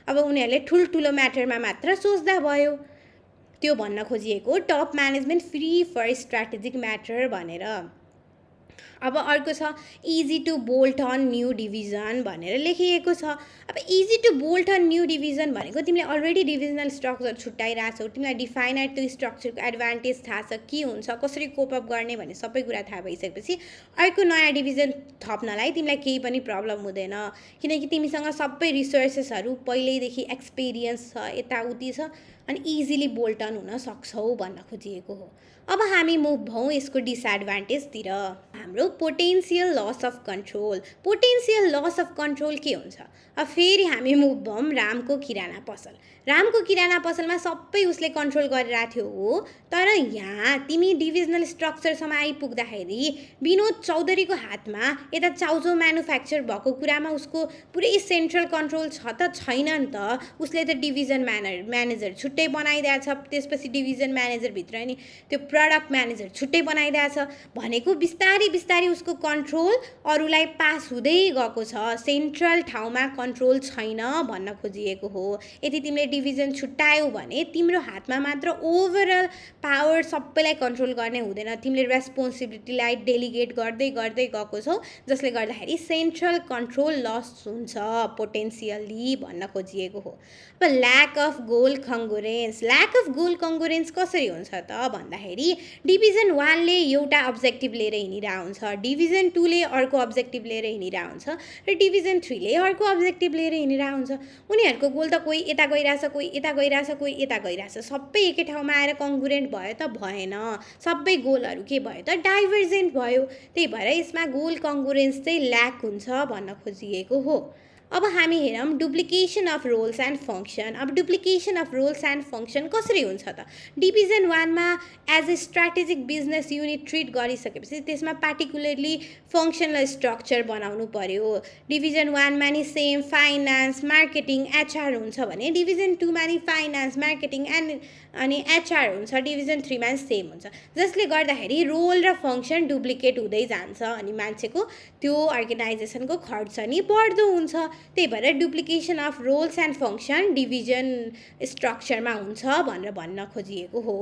अब उनीहरूले ठुल्ठुलो म्याटरमा मात्र सोच्दा भयो। त्यो भन्न खोजिएको top management free for strategic matter भनेर। अब अर्को छ easy to bolt on new division भनेर लेखिएको छ। अब easy to bolt on new division भनेको तिमीले अलरेडी डिभिजनल स्ट्रक्चर छुट्याइरहेछौ, तिमीलाई डिफाइनाइट त्यो स्ट्रक्चरको एडभान्टेज थाहा छ, के हुन्छ, कसरी कोपअप गर्ने भन्ने सबै कुरा थाहा भइसकेपछि अर्को नयाँ डिभिजन थप्नलाई तिमीलाई केही पनि प्रब्लम हुँदैन, किनकि तिमीसँग सबै रिसोर्सेसहरू पहिल्यैदेखि एक्सपिरियन्स छ, यताउति छ, अनि इजिली बोल्ट अन हुन सक्छौ भन्न खोजिएको हो। अब हामी मुभ भौँ यसको डिसएडभान्टेजतिर। हाम्रो potential loss of control. Potential loss of control के हुन्छ? अब फेरि हामी मुभ भौँ रामको किराना पसल। रामको किराना पसलमा सबै उसले कन्ट्रोल गरिरहेको थियो हो, तर यहाँ तिमी डिभिजनल स्ट्रक्चरसम्म आइपुग्दाखेरि विनोद चौधरीको हातमा यता चाउचाउ म्यानुफ्याक्चर भएको कुरामा उसको पुरै सेन्ट्रल कन्ट्रोल छ त छैन नि त। उसले त डिभिजन म्यानेजर छुट्टै बनाइदिएछ, त्यसपछि डिभिजन म्यानेजरभित्र नि त्यो प्रडक्ट म्यानेजर छुट्टै बनाइदिएछ भनेको बिस्तारी बिस्तारी उसको कन्ट्रोल अरूलाई पास हुँदै गएको छ, सेन्ट्रल ठाउँमा कन्ट्रोल छैन भन्न खोजिएको हो। यदि तिमीले डिभिजन छुट्यायौ भने तिम्रो हातमा मात्र ओभरअल पावर सबैलाई कन्ट्रोल गर्ने हुँदैन, तिमीले रेस्पोन्सिबिलिटीलाई डेलिगेट गर्दै गर्दै गएको छौ, जसले गर्दाखेरि सेन्ट्रल कन्ट्रोल लस हुन्छ पोटेन्सियली भन्न खोजिएको हो। अब lack of goal congruence. Lack of goal congruence कसरी हुन्छ त भन्दाखेरि डिभिजन 1ले एउटा अब्जेक्टिभ लिएर हिँडिरहेको हुन्छ, डिभिजन 2ले अर्को अब्जेक्टिभ लिएर हिँडिरहेको हुन्छ, र डिभिजन 3ले अर्को अब्जेक्टिभ लिएर हिँडिरहेको हुन्छ। उनीहरूको गोल त कोही यता गइरहेछ, कोही यता गइरहेछ, कोही यता गइरहेछ, सबै एकै ठाउँमा आएर कङ्गुरेन्ट भयो त भएन, सबै गोलहरू के भयो त डाइभर्जेन्ट भयो। त्यही भएर यसमा गोल कङ्गुरेन्स चाहिँ ल्याक हुन्छ भन्न खोजिएको हो। अब हामी हेरौँ duplication of roles and function. अब duplication of roles and function कसरी हुन्छ त? डिभिजन 1 मा as a strategic business unit treat गरिसकेपछि त्यसमा पार्टिकुलरली फङ्सनल स्ट्रक्चर बनाउनु पर्यो। डिभिजन 1 मा नि सेम फाइनान्स, मार्केटिङ, एचआर हुन्छ भने डिभिजन 2 मा नि फाइनान्स, मार्केटिङ अनि एचआर हुन्छ। डिभिजन 3 मा सेम हुन्छ, जसले गर्दाखेरि रोल र फङ्सन डुप्लिकेट हुँदै जान्छ अनि मान्छेको त्यो अर्गनाइजेसनको खर्च नि बढ्दो हुन्छ। त्यही भएर duplication of roles and function division स्ट्रक्चरमा हुन्छ भनेर भन्न खोजिएको हो।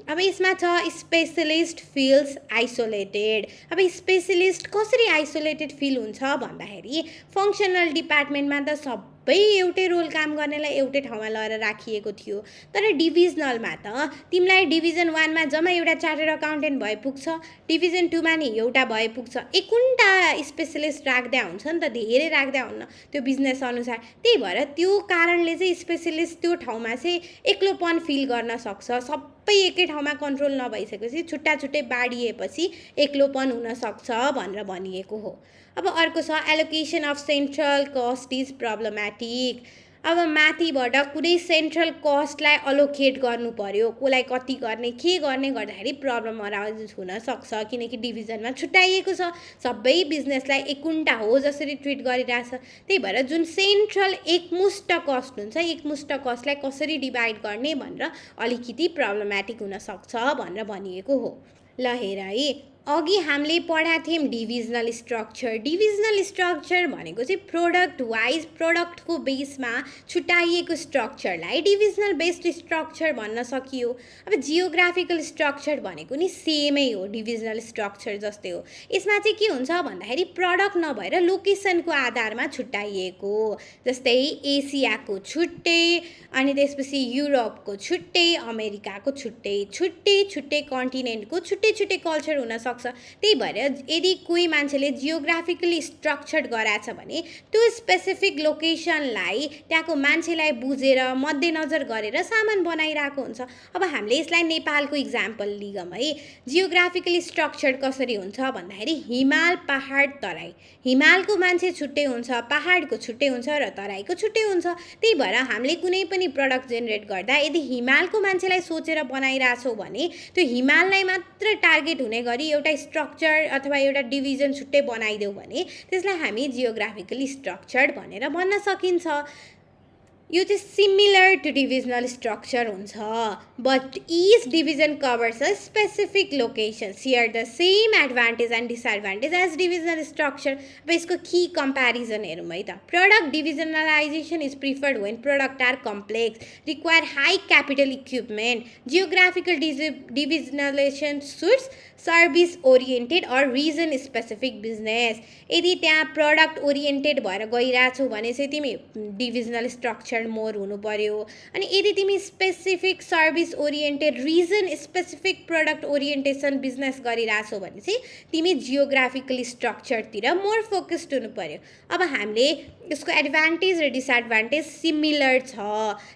अब यसमा छ स्पेसलिस्ट फिल्स आइसोलेटेड। अब स्पेसलिस्ट कसरी आइसोलेटेड फिल हुन्छ भन्दाखेरि फङ्सनल डिपार्टमेन्टमा त सबै एउटै रोल काम गर्नेलाई एउटै ठाउँमा लगेर राखिएको थियो, तर डिभिजनलमा त तिमीलाई डिभिजन 1 मा जम्मा एउटा चार्टर्ड अकाउन्टेन्ट भए पुग्छ, डिभिजन 2 मा नि एउटा भए पुग्छ। एकुन्टा स्पेसलिस्ट राख्दा हुन्छ नि त, धेरै राख्दा हुन्न त्यो बिजनेस अनुसार। त्यही भएर त्यो कारणले चाहिँ स्पेसलिस्ट त्यो ठाउँमा चाहिँ एक्लोपन फिल गर्न सक्छ। सबै एकै ठाउँमा कन्ट्रोल नभइसकेपछि छुट्टा छुट्टै बाडिएपछि एक्लोपन हुनसक्छ भनेर भनिएको हो। अब अर्को छ allocation of central cost is problematic. अब माथिबाट कुनै सेन्ट्रल कस्टलाई अलोकेट गर्नु पर्यो, कसलाई कति गर्ने के गर्ने गर्दाखेरि प्रब्लम अराइज हुनसक्छ, किनकि डिभिजनमा छुट्याइएको छ, सबै बिजनेसलाई एकुन्टा हो जसरी ट्रिट गरिरहेछ। त्यही भएर जुन सेन्ट्रल एकमुष्ट कस्ट हुन्छ, एकमुष्ट कस्टलाई कसरी डिभाइड गर्ने भनेर अलिकति प्रब्लमेटिक हुनसक्छ भनेर भनिएको हो। ल हेर है, अघि हामीले पढाएको थियौँ डिभिजनल स्ट्रक्चर। डिभिजनल स्ट्रक्चर भनेको चाहिँ प्रोडक्ट वाइज, प्रोडक्टको बेसमा छुट्याइएको स्ट्रक्चरलाई डिभिजनल बेस्ड स्ट्रक्चर भन्न सकियो। अब जियोग्राफिकल स्ट्रक्चर भनेको नि सेमै हो, डिभिजनल स्ट्रक्चर जस्तै हो। यसमा चाहिँ के हुन्छ भन्दाखेरि प्रडक्ट नभएर लोकेसनको आधारमा छुट्याइएको, जस्तै एसियाको छुट्टै, अनि त्यसपछि युरोपको छुट्टै, अमेरिकाको छुट्टै, छुट्टै छुट्टै कन्टिनेन्टको छुट्टै छुट्टै कल्चर हुनसक्छ। त्यही भएर यदि कोही मान्छेले जियोग्राफिकली स्ट्रक्चर्ड गराएछ भने त्यो स्पेसिफिक लोकेसनलाई त्यहाँको मान्छेलाई बुझेर मध्यनजर गरेर सामान बनाइरहेको हुन्छ। अब हामीले यसलाई नेपालको इक्जाम्पल लिगौँ है। जियोग्राफिकली स्ट्रक्चर्ड कसरी हुन्छ भन्दाखेरि हिमाल, पहाड, तराई। हिमालको मान्छे छुट्टै हुन्छ, पहाडको छुट्टै हुन्छ र तराईको छुट्टै हुन्छ। त्यही भएर हामीले कुनै पनि प्रडक्ट जेनेरेट गर्दा यदि हिमालको मान्छेलाई सोचेर बनाइरहेछौँ भने त्यो हिमाललाई मात्र टार्गेट हुने गरी एउटा स्ट्रक्चर अथवा एउटा डिभिजन छुट्टै बनाइदेऊ भने त्यसलाई हामी जियोग्राफिकली स्ट्रक्चर्ड भनेर भन्न सकिन्छ। यो चाहिँ सिमिलर टु डिभिजनल स्ट्रक्चर हुन्छ, but each division covers a specific location share the same advantage and disadvantage as divisional structure. अब यसको की कम्पेरिजन हेरौँ है त। Product divisionalisation is preferred when product are complex, require high capital equipment. Geographical divisionalisation suits service oriented or region specific business. यदि त्यहाँ प्रडक्ट ओरिएन्टेड भएर गइरहेछौ भने चाहिँ तिमी डिभिजनल स्ट्रक्चर मोर हुनु पर्यो, अनि यदि तिमी specific service oriented region specific product orientation business गरिरहेछौ भने चाहिँ तिमी जियोग्राफिकली स्ट्रक्चरतिर मोर फोकस्ड हुनु पर्यो। अब हामीले यसको एडभान्टेज र डिसएडभान्टेज सिमिलर छ,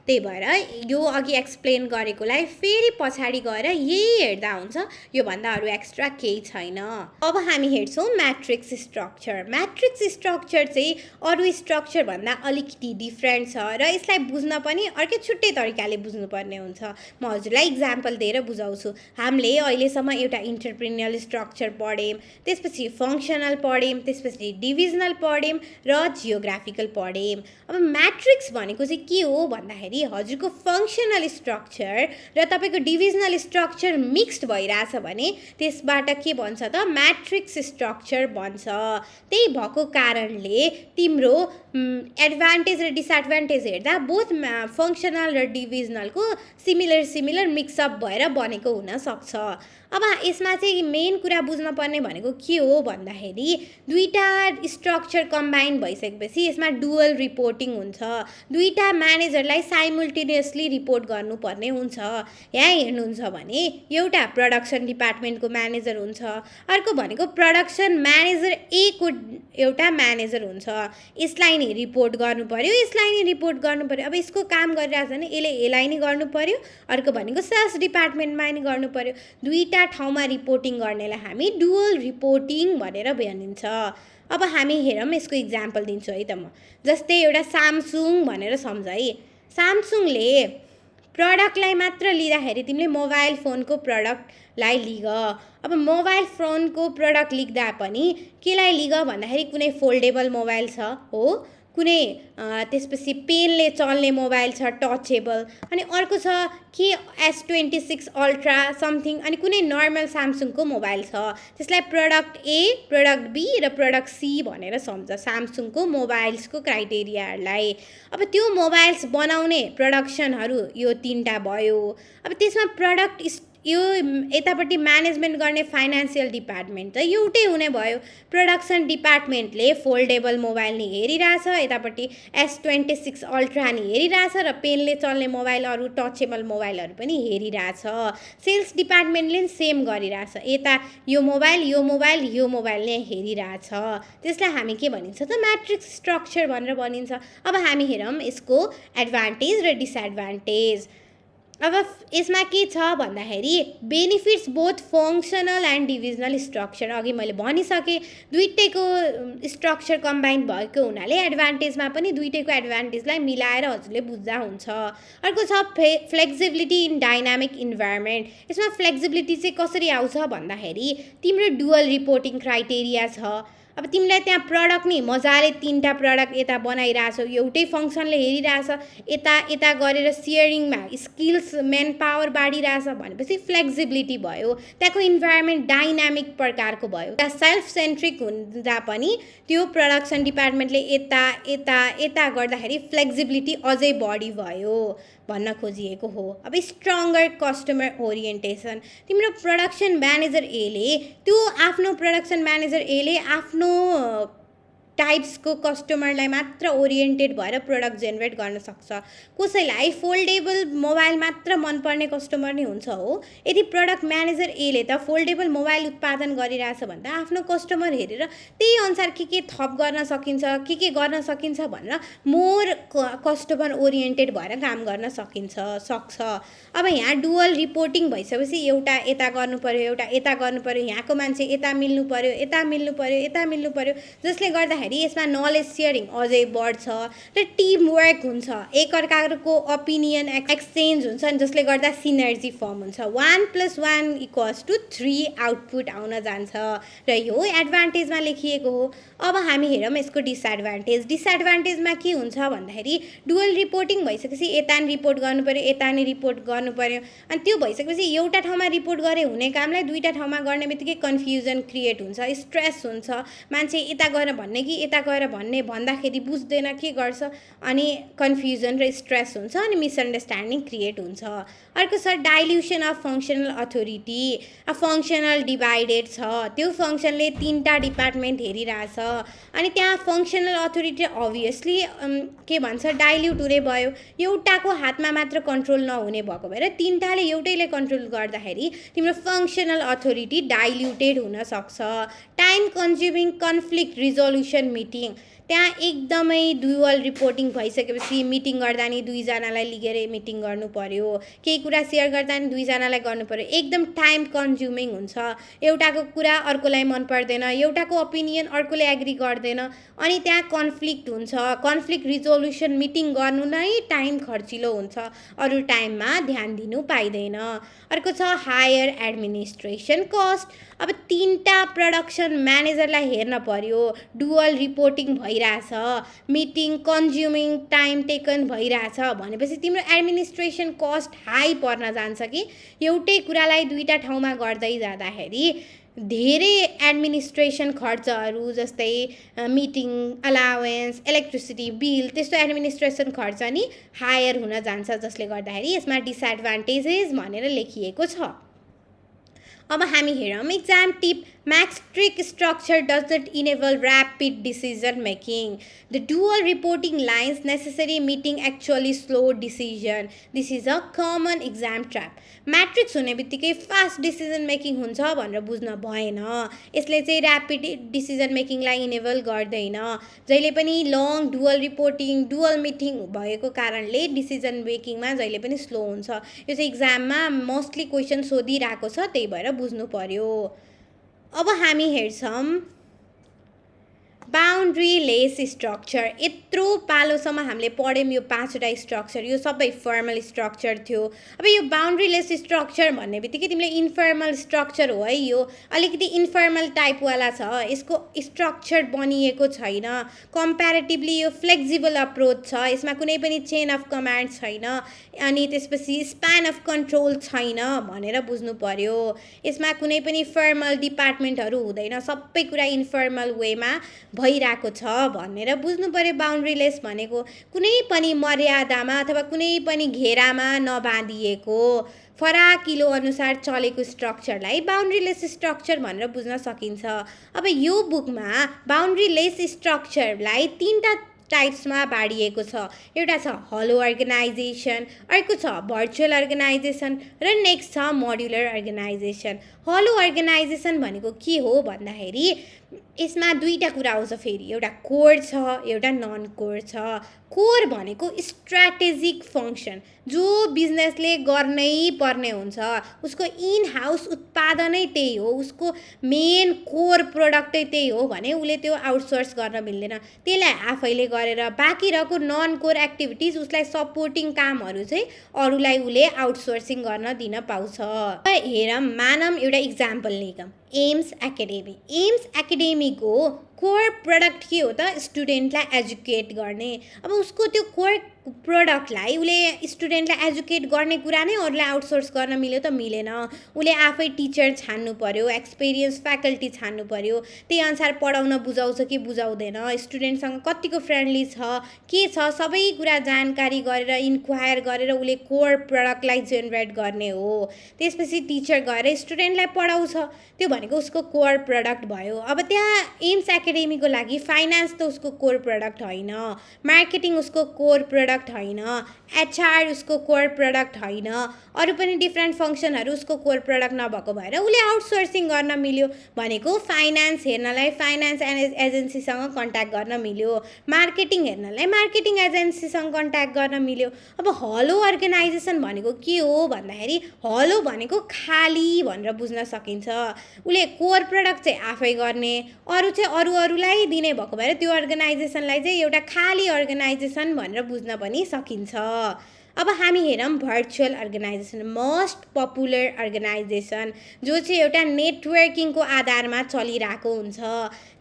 त्यही भएर यो अघि एक्सप्लेन गरेकोलाई फेरि पछाडि गएर यही हेर्दा हुन्छ, योभन्दा अरू एक्स्ट्रा केही छैन। अब हामी हेर्छौँ म्याट्रिक्स स्ट्रक्चर। म्याट्रिक्स स्ट्रक्चर चाहिँ अरू स्ट्रक्चरभन्दा अलिकति डिफ्रेन्ट छ र यसलाई बुझ्न पनि अर्कै छुट्टै तरिकाले बुझ्नुपर्ने हुन्छ। म हजुरलाई इक्जाम्पल दिएर बुझाउँछु। हामीले अहिलेसम्म एउटा इन्टरप्रेन्योरल स्ट्रक्चर पढ्यौँ, त्यसपछि फङ्सनल पढ्यौँ, त्यसपछि डिभिजनल पढ्यौँ र जियोग्राफिकल पढ्यौँ। अब म्याट्रिक्स भनेको चाहिँ के हो भन्दाखेरि हजुरको फङ्सनल स्ट्रक्चर र तपाईँको डिभिजनल स्ट्रक्चर मिक्स्ड भइरहेछ भने त्यसबाट के भन्छ त म्याट्रिक्स स्ट्रक्चर भन्छ। त्यही भएको कारणले तिम्रो एडभान्टेज र डिसएडभान्टेज हेर्दा बोथ फङ्सनल र डिभिजनलको सिमिलर मिक्सअप भएर बनेको हुनसक्छ। अब यसमा चाहिँ मेन कुरा बुझ्न पर्ने भनेको के हो भन्दाखेरि दुईटा स्ट्रक्चर कम्बाइन भइसकेपछि यसमा डुअल रिपोर्टिङ हुन्छ। दुईटा म्यानेजरलाई साइमल्टेनियसली रिपोर्ट गर्नुपर्ने हुन्छ। यहाँ हेर्नुहुन्छ भने एउटा प्रडक्सन डिपार्टमेन्टको म्यानेजर हुन्छ, अर्को भनेको प्रडक्सन म्यानेजर ए को एउटा म्यानेजर हुन्छ। यसलाई नि रिपोर्ट गर्नु पर्यो, यसलाई नि रिपोर्ट गर्नु पर्यो। अब यसको काम गरिरहेछ भने यसलाई नि गर्नु पर्यो, अर्को भनेको सेल्स डिपार्टमेन्टमा नि गर्नु पर्यो। दुईटा ठाउँमा रिपोर्टिङ गर्नेलाई हामी डुअल रिपोर्टिङ भनेर भनिन्छ। अब हामी हेरौँ यसको इक्जाम्पल दिन्छु है त म। जस्तै एउटा सामसुङ भनेर सम्झ है। सामसुङले प्रडक्टलाई मात्र लिँदाखेरि तिमीले मोबाइल फोनको प्रडक्टलाई लिग। अब मोबाइल फोनको प्रडक्ट लिँदा पनि केलाई लिग भन्दाखेरि कुनै फोल्डेबल मोबाइल छ हो, कुनै त्यसपछि पेनले चल्ने मोबाइल छ टचेबल, अनि अर्को छ कि S26 अल्ट्रा समथिङ, अनि कुनै नर्मल सामसुङको मोबाइल छ। त्यसलाई प्रडक्ट ए, प्रडक्ट बी र प्रडक्ट सी भनेर सम्झ सामसुङको मोबाइल्सको क्राइटेरियाहरूलाई। अब त्यो मोबाइल्स बनाउने प्रडक्सनहरू यो 3टा भयो। अब त्यसमा प्रडक्ट यो यतापट्टि म्यानेजमेन्ट गर्ने फाइनेन्सियल डिपार्टमेन्ट त एउटै हुने भयो। प्रडक्सन डिपार्टमेन्टले फोल्डेबल नि हेरिरहेछ, यतापट्टि S26 अल्ट्रा नि हेरिरहेछ र पेनले चल्ने मोबाइल अरू टचेबल मोबाइलहरू पनि हेरिरहेछ। सेल्स डिपार्टमेन्टले पनि सेम गरिरहेछ, यता यो मोबाइल नै हेरिरहेछ। त्यसलाई हामी के भनिन्छ त म्याट्रिक्स स्ट्रक्चर भनेर भनिन्छ। अब हामी हेरौँ यसको एडभान्टेज र डिसएडभान्टेज। अब यसमा के छ भन्दाखेरि benefits both functional and divisional structure. अघि मैले भनिसकेँ दुईटैको स्ट्रक्चर कम्बाइन भएको हुनाले एडभान्टेजमा पनि दुईटैको एडभान्टेजलाई मिलाएर हजुरले बुझ्दा हुन्छ। अर्को छ फ्लेक्सिबिलिटी इन डाइनामिक इन्भाइरोमेन्ट। यसमा फ्लेक्सिबिलिटी चाहिँ कसरी आउँछ भन्दाखेरि तिम्रो डुअल रिपोर्टिङ क्राइटेरिया छ। अब तिमीलाई त्यहाँ प्रडक्ट नि मजाले 3टा प्रडक्ट यता बनाइरहेछौ, एउटै फङ्सनले हेरिरहेछ, यता गरेर सेयरिङमा स्किल्स मेन पावर बाढिरहेछ भनेपछि फ्लेक्सिबिलिटी भयो। त्यहाँको इन्भाइरोमेन्ट डाइनामिक प्रकारको भयो। सेल्फ सेन्ट्रिक हुँदा पनि त्यो प्रडक्सन डिपार्टमेन्टले यता गर्दाखेरि फ्लेक्सिबिलिटी अझै बढी भयो भन्न खोजिएको हो। अब स्ट्रङ्गर कस्टमर ओरिएन्टेसन। तिम्रो प्रडक्सन म्यानेजर एले त्यो आफ्नो प्रडक्सन म्यानेजर एले आफ्नो टाइप्सको कस्टमरलाई मात्र ओरिएन्टेड भएर प्रडक्ट जेनेरेट गर्न सक्छ। कसैलाई फोल्डेबल मोबाइल मात्र मनपर्ने कस्टमर नै हुन्छ हो। यदि प्रडक्ट म्यानेजर एले त फोल्डेबल मोबाइल उत्पादन गरिरहेछ भने त आफ्नो कस्टमर हेरेर त्यही अनुसार के थप गर्न सकिन्छ, के गर्न सकिन्छ भनेर मोर कस्टमर ओरिएन्टेड भएर काम गर्न सक्छ। अब यहाँ डुअल रिपोर्टिङ भइसकेपछि एउटा यता गर्नु पर्यो, एउटा यता गर्नु पर्यो, यहाँको मान्छे यता मिल्नु पर्यो, यता मिल्नु पर्यो, जसले गर्दाखेरि यसमा नलेज सेयरिङ अझै बढ्छ र टिम वर्क हुन्छ, एकअर्काको ओपिनियन एक्सचेन्ज हुन्छ, जसले गर्दा सिनर्जी फर्म हुन्छ। 1 + 1 = 3 आउटपुट आउन जान्छ र यो एडभान्टेजमा लेखिएको हो। अब हामी हेरौँ यसको डिसएडभान्टेज। डिसएडभान्टेजमा के हुन्छ भन्दाखेरि डुअल रिपोर्टिङ भइसकेपछि यता नि रिपोर्ट गर्नु पर्यो, यता नि रिपोर्ट गर्नु पर्यो, अनि त्यो भइसकेपछि एउटा ठाउँमा रिपोर्ट गरे हुने कामलाई दुईटा ठाउँमा गर्ने बित्तिकै कन्फ्युजन क्रिएट हुन्छ, स्ट्रेस हुन्छ, मान्छे यता गएर भन्ने कि यता गएर भन्दाखेरि बुझ्दैन के गर्छ, अनि कन्फ्युजन र स्ट्रेस हुन्छ, अनि मिसअन्डरस्ट्यान्डिङ क्रिएट हुन्छ। अर्को छ dilution of functional authority. Functional divided छ, त्यो फङ्सनले 3टा डिपार्टमेन्ट हेरिरहेछ, अनि त्यहाँ फङ्सनल अथोरिटी अभियसली के भन्छ डाइल्युट हुने भयो। एउटाको हातमा मात्र कन्ट्रोल नहुने भएको भएर 3टाले एउटैले कन्ट्रोल गर्दाखेरि तिम्रो फङ्सनल अथोरिटी डाइल्युटेड हुन सक्छ। Time consuming conflict resolution meeting. त्यहाँ एकदमै डुअल रिपोर्टिङ भइसकेपछि मिटिङ गर्दा नि दुईजनालाई लिएर मिटिङ गर्नु पर्यो, केही कुरा सेयर गर्दा नि दुईजनालाई गर्नु पर्यो, एकदम टाइम कन्ज्युमिङ हुन्छ। एउटाको कुरा अर्कोलाई मन पर्दैन, एउटाको ओपिनियन अर्कोले एग्री गर्दैन, अनि त्यहाँ कन्फ्लिक्ट हुन्छ। कन्फ्लिक्ट रिजोल्युसन मिटिङ गर्नु नै टाइम खर्चिलो हुन्छ, अरू टाइममा ध्यान दिनु पाइँदैन। अर्को छ हायर एडमिनिस्ट्रेसन कस्ट। अब 3टा प्रडक्सन म्यानेजरलाई हेर्न पर्यो, डुअल रिपोर्टिङ भइरहेछ, मिटिङ कन्ज्युमिङ टाइम टेकन भइरहेछ भनेपछि तिम्रो एडमिनिस्ट्रेसन कस्ट हाई पर्न जान्छ कि एउटै कुरालाई 2टा ठाउँमा गर्दै जाँदाखेरि धेरै एडमिनिस्ट्रेसन खर्चहरू जस्तै मिटिङ अलावेन्स, इलेक्ट्रिसिटी बिल, त्यस्तो एडमिनिस्ट्रेसन खर्च नि हायर हुन जान्छ, जसले गर्दाखेरि यसमा डिसएडभान्टेजेस भनेर लेखिएको छ। अब हामी हेरौँ exam tip. Matrix structure doesn't enable rapid decision making. The dual reporting lines necessary meeting actually slow decision. This is a common exam trap. Matrix हुने बित्तिकै फास्ट डिसिजन मेकिङ हुन्छ भनेर बुझ्न भएन। यसले चाहिँ ऱ्यापिड डिसिजन मेकिङलाई इनेबल गर्दैन। जहिले पनि long dual reporting, dual meeting भएको कारणले डिसिजन मेकिङमा जहिले पनि स्लो हुन्छ। यो चाहिँ एक्जाममा मोस्टली क्वेसन सोधिरहेको छ, त्यही भएर बुझ्नु पर्यो। अब हामी हेर्छौँ बाउन्ड्री लेस स्ट्रक्चर यत्रो पालोसम्म हामीले पढ्यौँ यो 5वटा स्ट्रक्चर यो सबै फर्मल स्ट्रक्चर थियो। अब यो बाउन्ड्री लेस स्ट्रक्चर भन्ने बित्तिकै तिमीले इन्फर्मल स्ट्रक्चर हो है, यो अलिकति इन्फर्मल टाइपवाला छ, यसको स्ट्रक्चर बनिएको छैन, कम्प्यारेटिभली यो फ्लेक्सिबल अप्रोच छ, यसमा कुनै पनि चेन अफ कमान्ड छैन, अनि त्यसपछि स्प्यान अफ कन्ट्रोल छैन भनेर बुझ्नु पर्यो। यसमा कुनै पनि फर्मल डिपार्टमेन्टहरू हुँदैन, सबै कुरा इन्फर्मल वेमा भइरहेको छ भनेर बुझ्नु पर्यो। बाउन्ड्री लेस भनेको कुनै पनि मर्यादामा अथवा कुनै पनि घेरामा नबाँधिएको फराकिलो अनुसार चलेको स्ट्रक्चरलाई बाउन्ड्री लेस स्ट्रक्चर भनेर बुझ्न सकिन्छ। अब यो बुकमा बाउन्ड्री लेस स्ट्रक्चरलाई 3टा टाइप्समा बाँडिएको छ। एउटा छ हलो अर्गनाइजेसन, अर्को छ भर्चुअल अर्गनाइजेसन र नेक्स्ट छ मोड्युलर अर्गनाइजेसन। हलो अर्गनाइजेसन भनेको के हो भन्दाखेरि यसमा 2टा कुरा आउँछ फेरि, एउटा कोर छ एउटा नन कोर छ। कोर भनेको स्ट्राटेजिक फङ्सन, जो बिजनेसले गर्नै पर्ने हुन्छ, उसको इन हाउस उत्पादनै त्यही हो, उसको मेन कोर प्रोडक्टै त्यही हो भने उसले त्यो आउटसोर्स गर्न मिल्दैन, त्यसलाई आफैले गरेर बाँकी रहेको नन कोर एक्टिभिटिज उसलाई सपोर्टिङ कामहरू चाहिँ अरूलाई उसले आउटसोर्सिङ गर्न दिन पाउँछ। हेरौँ, मानौँ एउटा इक्जाम्पल लिगौँ, एम्स एकाडेमी। एम्स एकाडेमीको कोर प्रोडक्ट के हो त? स्टुडेन्टलाई एजुकेट गर्ने। अब उसको त्यो कोर प्रोडक्टलाई उसले स्टुडेन्टलाई एजुकेट गर्ने कुरा नै अरूलाई आउटसोर्स गर्न मिल्यो त मिलेन। उसले आफै टिचर छान्नु पर्यो, एक्सपिरियन्स फ्याकल्टी छान्नु पर्यो, त्यही अनुसार पढाउन बुझाउँछ कि बुझाउँदैन, स्टुडेन्टसँग कतिको फ्रेन्डली छ के छ सबै कुरा जानकारी गरेर इन्क्वायर गरेर उसले कोर प्रोडक्टलाई जेनेरेट गर्ने हो। त्यसपछि टिचर गएर स्टुडेन्टलाई पढाउँछ, त्यो भनेको उसको कोर प्रोडक्ट भयो। अब त्यहाँ एम्स एकाडेमीको लागि फाइनान्स त उसको कोर प्रोडक्ट होइन, मार्केटिङ उसको कोर प्रोडक्ट होइन, एचआर उसको कोर प्रोडक्ट होइन, अरू पनि डिफ्रेन्ट फङ्सनहरू उसको कोर प्रोडक्ट नभएको भएर उसले आउटसोर्सिङ गर्न मिल्यो। भनेको फाइनान्स हेर्नलाई फाइनान्स एजेन्सीसँग कन्ट्याक्ट गर्न मिल्यो, मार्केटिङ हेर्नलाई मार्केटिङ एजेन्सीसँग कन्ट्याक्ट गर्न मिल्यो। अब हलो अर्गनाइजेसन भनेको के हो भन्दाखेरि हलो भनेको खाली भनेर बुझ्न सकिन्छ। उसले कोर प्रोडक्ट चाहिँ आफै गर्ने, अरू चाहिँ अरूलाई दिने भएको भएर त्यो अर्गनाइजेसनलाई चाहिँ एउटा खाली अर्गनाइजेसन भनेर बुझ्न पनि सकिन्छ। अब हामी हेरौँ virtual organisation, most popular organisation, जो चाहिँ एउटा नेटवर्किङको आधारमा चलिरहेको हुन्छ।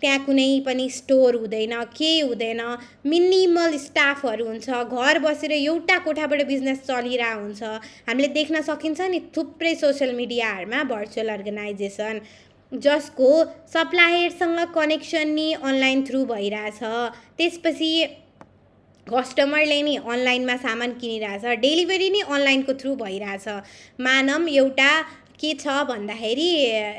त्यहाँ कुनै पनि स्टोर हुँदैन, केही हुँदैन, मिनिमल स्टाफहरू हुन्छ, घर बसेर एउटा कोठाबाट बिजनेस चलिरहेको हुन्छ। हामीले देख्न सकिन्छ नि थुप्रै सोसियल मिडियाहरूमा भर्चुअल अर्गनाइजेसन, जसको सप्लायरसँग कनेक्सन नि अनलाइन थ्रु भइरहेछ, त्यसपछि कस्टमरले नि अनलाइनमा सामान किनिरहेछ, डेलिभरी नि अनलाइनको थ्रु भइरहेछ। मानौँ एउटा के छ भन्दाखेरि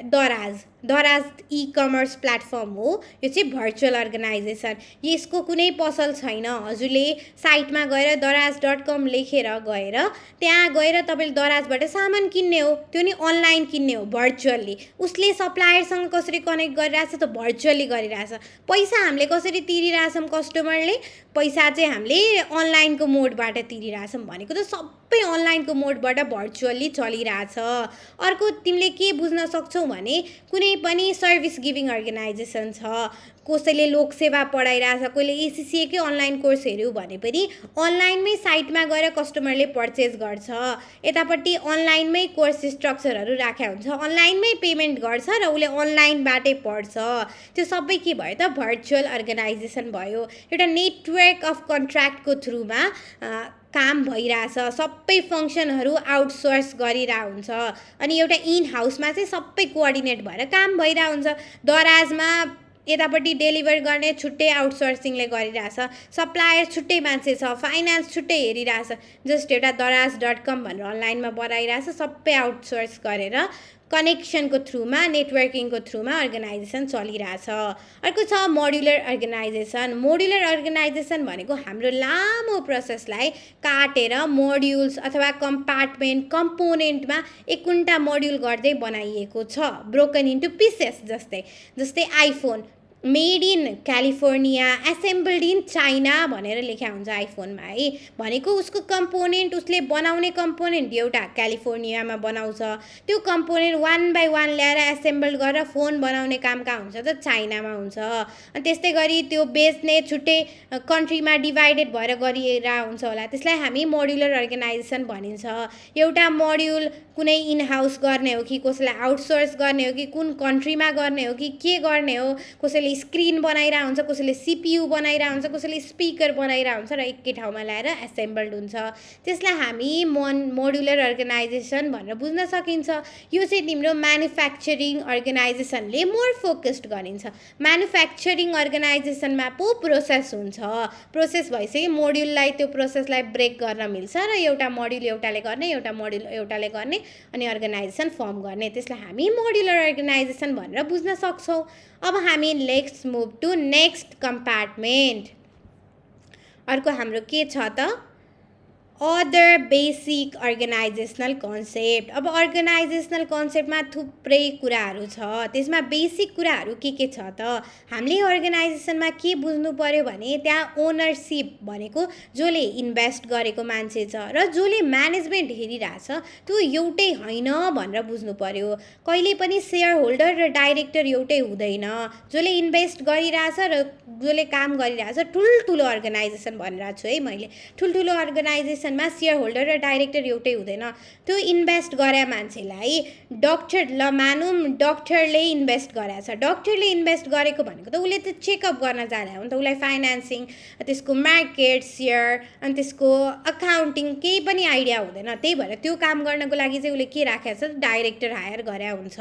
दराज ई कमर्स प्लेटफर्म हो, यो चाहिँ भर्चुअल अर्गनाइजेसन। यसको कुनै पसल छैन, हजुरले साइटमा गएर दराज.com लेखेर गएर त्यहाँ गएर तपाईँले दराजबाट सामान किन्ने हो, त्यो नि अनलाइन किन्ने हो भर्चुअल्ली। उसले सप्लायरसँग कसरी कनेक्ट गरिरहेछ त भर्चुअल्ली गरिरहेछ। पैसा हामीले कसरी तिरिरहेछौँ कस्टमरले, पैसा चाहिँ हामीले अनलाइनको मोडबाट तिरिरहेछौँ, भनेको त सबै अनलाइनको मोडबाट भर्चुअल्ली चलिरहेछ। अर्को तिमीले के बुझ्न सक्छौ भने कुनै पनि सर्भिस गिभिङ अर्गनाइजेसन छ, कसैले लोकसेवा पढाइरहेछ, कोहीले एसीसीएकै अनलाइन कोर्स हेऱ्यो भने पनि अनलाइनमै साइटमा गएर कस्टमरले पर्चेस गर्छ, यतापट्टि अनलाइनमै कोर्स स्ट्रक्चरहरू राखेको हुन्छ, अनलाइनमै पेमेन्ट गर्छ र उसले अनलाइनबाटै पढ्छ। त्यो सबै के भयो त भर्चुअल अर्गनाइजेसन भयो। एउटा नेटवर्क अफ कन्ट्र्याक्टको थ्रुमा काम भइरहेछ, सबै फङ्सनहरू आउटसोर्स गरिरहेको हुन्छ, अनि एउटा इन हाउसमा चाहिँ सबै कोअर्डिनेट भएर काम भइरहेको हुन्छ। दराजमा यतापट्टि डेलिभर गर्ने छुट्टै आउटसोर्सिङले गरिरहेछ, सप्लायर छुट्टै मान्छे छ, फाइनान्स छुट्टै हेरिरहेछ, जस्ट एउटा दराज.com भनेर अनलाइनमा बनाइरहेछ, सबै आउटसोर्स गरेर कनेक्सनको थ्रुमा नेटवर्किङको थ्रुमा अर्गनाइजेसन चलिरहेछ। अर्को छ मोड्युलर अर्गनाइजेसन। मोड्युलर अर्गनाइजेसन भनेको हाम्रो लामो प्रोसेसलाई काटेर मोड्युल्स अथवा कम्पार्टमेन्ट कम्पोनेन्टमा एकवटा मोड्युल गर्दै बनाइएको छ, ब्रोकन इन्टु पिसेस। जस्तै iPhone made in California, assembled in China भनेर लेखा हुन्छ आइफोनमा है। भनेको उसको कम्पोनेन्ट, उसले बनाउने कम्पोनेन्ट एउटा क्यालिफोर्नियामा बनाउँछ, त्यो कम्पोनेन्ट 1 by 1 ल्याएर एसेम्बल्ड गरेर फोन बनाउने काम कहाँ हुन्छ त चाइनामा हुन्छ। अनि त्यस्तै गरी त्यो बेच्ने छुट्टै कन्ट्रीमा डिभाइडेड भएर गरिएर हुन्छ होला, त्यसलाई हामी मोड्युलर अर्गनाइजेसन भनिन्छ। एउटा मोड्युल कुनै इन हाउस गर्ने हो कि कसैलाई आउटसोर्स गर्ने हो कि कुन कन्ट्रीमा गर्ने हो कि के गर्ने हो, कसैले स्क्रिन बनाइरहेको हुन्छ, कसैले सिपियु बनाइरहेको हुन्छ, कसैले स्पिकर बनाइरहेको हुन्छ र एकै ठाउँमा ल्याएर एसेम्बल्ड हुन्छ। त्यसलाई हामी मोड्युलर अर्गनाइजेसन भनेर बुझ्न सकिन्छ। यो चाहिँ तिम्रो म्यानुफ्याक्चरिङ अर्गनाइजेसनले मोर फोकस्ड गरिन्छ। म्यानुफ्याक्चरिङ अर्गनाइजेसनमा पो प्रोसेस हुन्छ, प्रोसेस भइसक्यो मोड्युललाई, त्यो प्रोसेसलाई ब्रेक गर्न मिल्छ र एउटा मोड्युल एउटाले गर्ने, एउटा मोड्युल एउटाले गर्ने अनि अर्गनाइजेसन फर्म गर्ने, त्यसलाई हामी मोड्युलर अर्गनाइजेसन भनेर बुझ्न सक्छौँ। अब हामी let's move to next compartment. अर्को हाम्रो के छ त अदर बेसिक अर्गनाइजेसनल कन्सेप्ट। अब अर्गनाइजेसनल कन्सेप्टमा थुप्रै कुराहरू छ, त्यसमा बेसिक कुराहरू के छ त हामीले अर्गनाइजेसनमा के बुझ्नु पर्यो भने त्यहाँ ओनरसिप भनेको जसले इन्भेस्ट गरेको मान्छे छ र जसले म्यानेजमेन्ट हेरिरहेछ त्यो एउटै होइन भनेर बुझ्नु पर्यो। कहिले पनि सेयर होल्डर र डाइरेक्टर एउटै हुँदैन। जसले इन्भेस्ट गरिरहेछ र जसले काम गरिरहेछ, ठुल्ठुलो अर्गनाइजेसन भनिरहेको छु है मैले, ठुल्ठुलो अर्गनाइजेसन मा सेयर होल्डर र डाइरेक्टर एउटै हुँदैन। त्यो इन्भेस्ट गरे मान्छेलाई डक्टर, ल मानौँ डक्टरले इन्भेस्ट गरेछ, डक्टरले इन्भेस्ट गरेको भनेको त उसले त चेकअप गर्न जाने हो नि त, उसलाई फाइनेन्सिङ, त्यसको मार्केट, सेयर अनि त्यसको अकाउन्टिङ केही पनि आइडिया हुँदैन। त्यही भएर त्यो काम गर्नको लागि चाहिँ उसले के राखेको छ, डाइरेक्टर हायर गरे हुन्छ।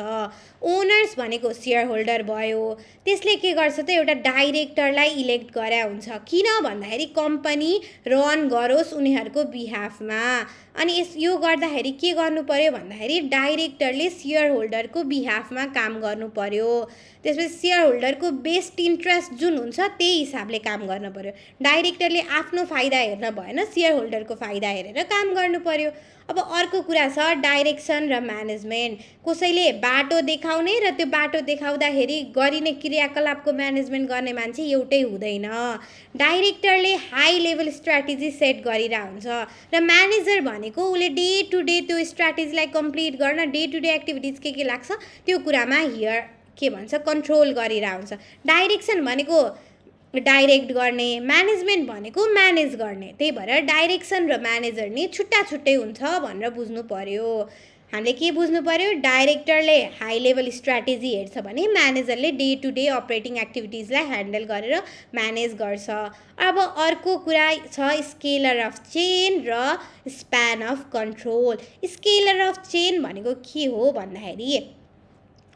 ओनर्स भनेको सेयर होल्डर भयो, त्यसले के गर्छ त एउटा डाइरेक्टरलाई इलेक्ट गरे हुन्छ। किन भन्दाखेरि कम्पनी रन गरोस् उनीहरूको बिहाफमा। अनि यो गर्दाखेरि के गर्नु पर्यो भन्दाखेरि डाइरेक्टरले सेयर होल्डरको बिहाफमा काम गर्नु पर्यो। त्यसपछि सेयर होल्डरको बेस्ट इन्ट्रेस्ट जुन हुन्छ त्यही हिसाबले काम गर्नु पर्यो। डाइरेक्टरले आफ्नो फाइदा हेर्न भएन, सेयर होल्डरको फाइदा हेरेर काम गर्नु पर्यो। अब अर्को कुरा छ डाइरेक्सन र म्यानेजमेन्ट। कसैले बाटो देखाउने र त्यो बाटो देखाउँदाखेरि गरिने क्रियाकलापको म्यानेजमेन्ट गर्ने मान्छे एउटै हुँदैन। डाइरेक्टरले हाई लेभल स्ट्राटेजी सेट गरिरहेको हुन्छ र म्यानेजर भनेको उसले डे टु डे त्यो स्ट्राटेजीलाई कम्प्लिट गर्न डे टु डे एक्टिभिटिज के लाग्छ त्यो कुरामा के भन्छ कन्ट्रोल गरिरहेको हुन्छ। डाइरेक्सन भनेको डाइरेक्ट गर्ने, म्यानेजमेन्ट भनेको म्यानेज गर्ने। त्यही भएर डाइरेक्सन र म्यानेजर नि छुट्टा छुट्टै हुन्छ भनेर बुझ्नु पर्यो। हामीले के बुझ्नु पर्यो, डाइरेक्टरले हाई लेभल स्ट्राटेजी हेर्छ भने म्यानेजरले डे टु डे अपरेटिङ एक्टिभिटिजलाई ह्यान्डल गरेर म्यानेज गर्छ। अब अर्को कुरा छ स्केलर अफ चेन र span of control. Scalar of chain भनेको के हो भन्दाखेरि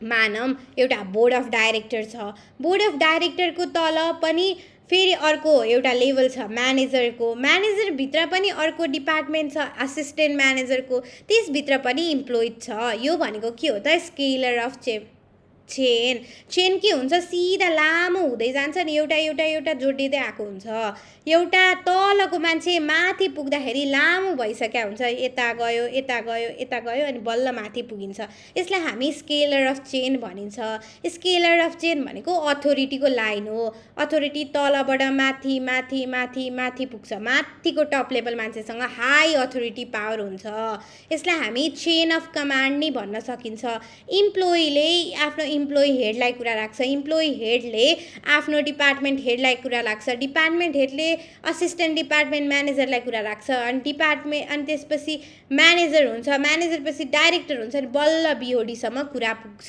मानौँ एउटा बोर्ड अफ डाइरेक्टर छ, बोर्ड अफ डाइरेक्टरको तल पनि फेरि अर्को एउटा लेभल छ म्यानेजरको, म्यानेजरभित्र पनि अर्को डिपार्टमेन्ट छ असिस्टेन्ट म्यानेजरको, त्यसभित्र पनि इम्प्लोइड छ। यो भनेको के हो त स्केलर अफ चेन। चेन के हुन्छ, सिधा लामो हुँदै जान्छ नि, एउटा एउटा एउटा जोडिँदै आएको हुन्छ। एउटा तलको मान्छे माथि पुग्दाखेरि लामो भइसकेको हुन्छ, यता गयो यता गयो यता गयो अनि बल्ल माथि पुगिन्छ। यसलाई हामी स्केलर अफ चेन भनिन्छ। स्केलर अफ चेन भनेको अथोरिटीको लाइन हो। अथोरिटी तलबाट माथि माथि माथि माथि पुग्छ, माथिको टप लेभल मान्छेसँग हाई अथोरिटी पावर हुन्छ। यसलाई हामी चेन अफ कमान्ड नि भन्न सकिन्छ। इम्प्लोइले आफ्नो इम्प्लोइ हेडलाई कुरा राख्छ, इम्प्लोइ हेडले आफ्नो डिपार्टमेन्ट हेडलाई कुरा राख्छ, डिपार्टमेन्ट हेडले असिस्टेन्ट डिपार्टमेन्ट म्यानेजरलाई कुरा राख्छ, अनि अनि त्यसपछि म्यानेजर हुन्छ, म्यानेजरपछि डाइरेक्टर हुन्छ, अनि बल्ल बिओडीसम्म कुरा पुग्छ।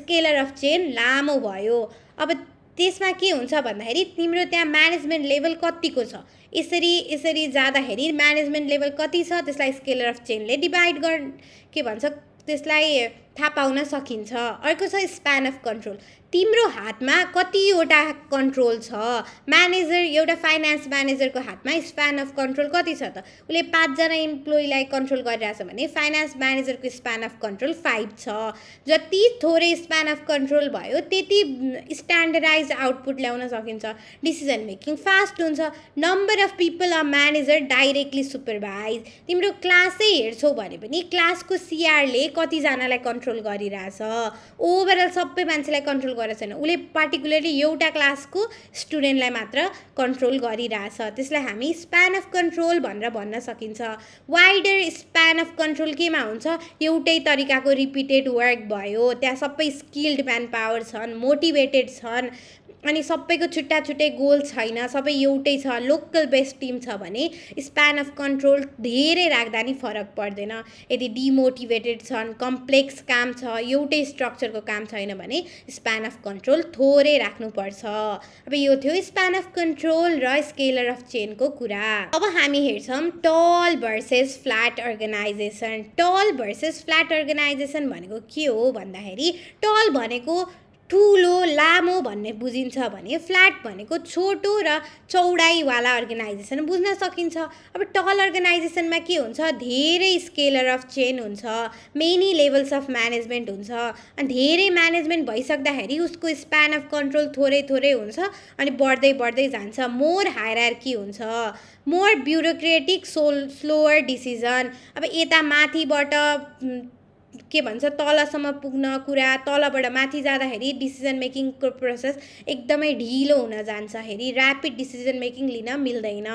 स्केलर अफ चेन लामो भयो। अब त्यसमा के हुन्छ भन्दाखेरि तिम्रो त्यहाँ म्यानेजमेन्ट लेभल कतिको छ, यसरी जाँदाखेरि म्यानेजमेन्ट लेभल कति छ त्यसलाई स्केलर अफ चेनले डिभाइड के भन्छ त्यसलाई थाहा पाउन सकिन्छ। अर्को छ स्प्यान अफ कन्ट्रोल। तिम्रो हातमा कतिवटा कन्ट्रोल छ। म्यानेजर एउटा फाइनेन्स म्यानेजरको हातमा स्प्यान अफ कन्ट्रोल कति छ त, उसले 5 जना इम्प्लोइलाई कन्ट्रोल गरिरहेछ भने फाइनेन्स म्यानेजरको स्प्यान अफ कन्ट्रोल 5 छ। जति थोरै स्प्यान अफ कन्ट्रोल भयो त्यति स्ट्यान्डर्डाइज आउटपुट ल्याउन सकिन्छ, डिसिजन मेकिङ फास्ट हुन्छ। Number of people a manager directly supervise. तिम्रो क्लासै हेर्छौ भने पनि क्लासको सिआरले कतिजनालाई कन्ट्रोल कन्ट्रोल गरिरहेछ, ओभरअल सबै मान्छेलाई कन्ट्रोल गरेको छैन, उसले पार्टिकुलरली एउटा क्लासको स्टुडेन्टलाई मात्र कन्ट्रोल गरिरहेछ। त्यसलाई हामी स्प्यान अफ कन्ट्रोल भनेर भन्न सकिन्छ। वाइडर स्प्यान अफ कन्ट्रोल केमा हुन्छ, एउटै तरिकाको रिपिटेड वर्क भयो, त्यहाँ सबै स्किल्ड म्यान पावर छन्, मोटिभेटेड छन्, अनि सबैको छुट्टा छुट्टै गोल छैन, सबै एउटै छ, लोकल बेस्ड टिम छ भने स्प्यान अफ कन्ट्रोल धेरै राख्दा नि फरक पर्दैन। यदि डिमोटिभेटेड छन्, कम्प्लेक्स काम छ, एउटै स्ट्रक्चरको काम छैन भने स्प्यान अफ कन्ट्रोल थोरै राख्नुपर्छ। अब यो थियो स्प्यान अफ कन्ट्रोल र स्केलर अफ चेनको कुरा। अब हामी हेर्छौँ टल भर्सेस फ्ल्याट अर्गनाइजेसन। टल भर्सेस फ्ल्याट अर्गनाइजेसन भनेको के हो भन्दाखेरि, टल भनेको ठुलो लामो भन्ने बुझिन्छ भने फ्ल्याट भनेको छोटो र चौडाइवाला अर्गनाइजेसन बुझ्न सकिन्छ। अब टल अर्गनाइजेसनमा के हुन्छ, धेरै स्केलर अफ चेन हुन्छ, मेनी लेभल्स अफ म्यानेजमेन्ट हुन्छ, अनि धेरै म्यानेजमेन्ट भइसक्दाखेरि उसको स्प्यान अफ कन्ट्रोल थोरै थोरै हुन्छ अनि बढ्दै बढ्दै जान्छ, मोर हायरार्की हुन्छ, मोर ब्युरोक्रेटिक स्लोवर डिसिजन। अब यता माथिबाट के भन्छ तलसम्म पुग्न कुरा, तलबाट माथि जाँदाखेरि डिसिजन मेकिङको प्रोसेस एकदमै ढिलो हुन जान्छखेरि ऱ्यापिड डिसिजन मेकिङ लिन मिल्दैन।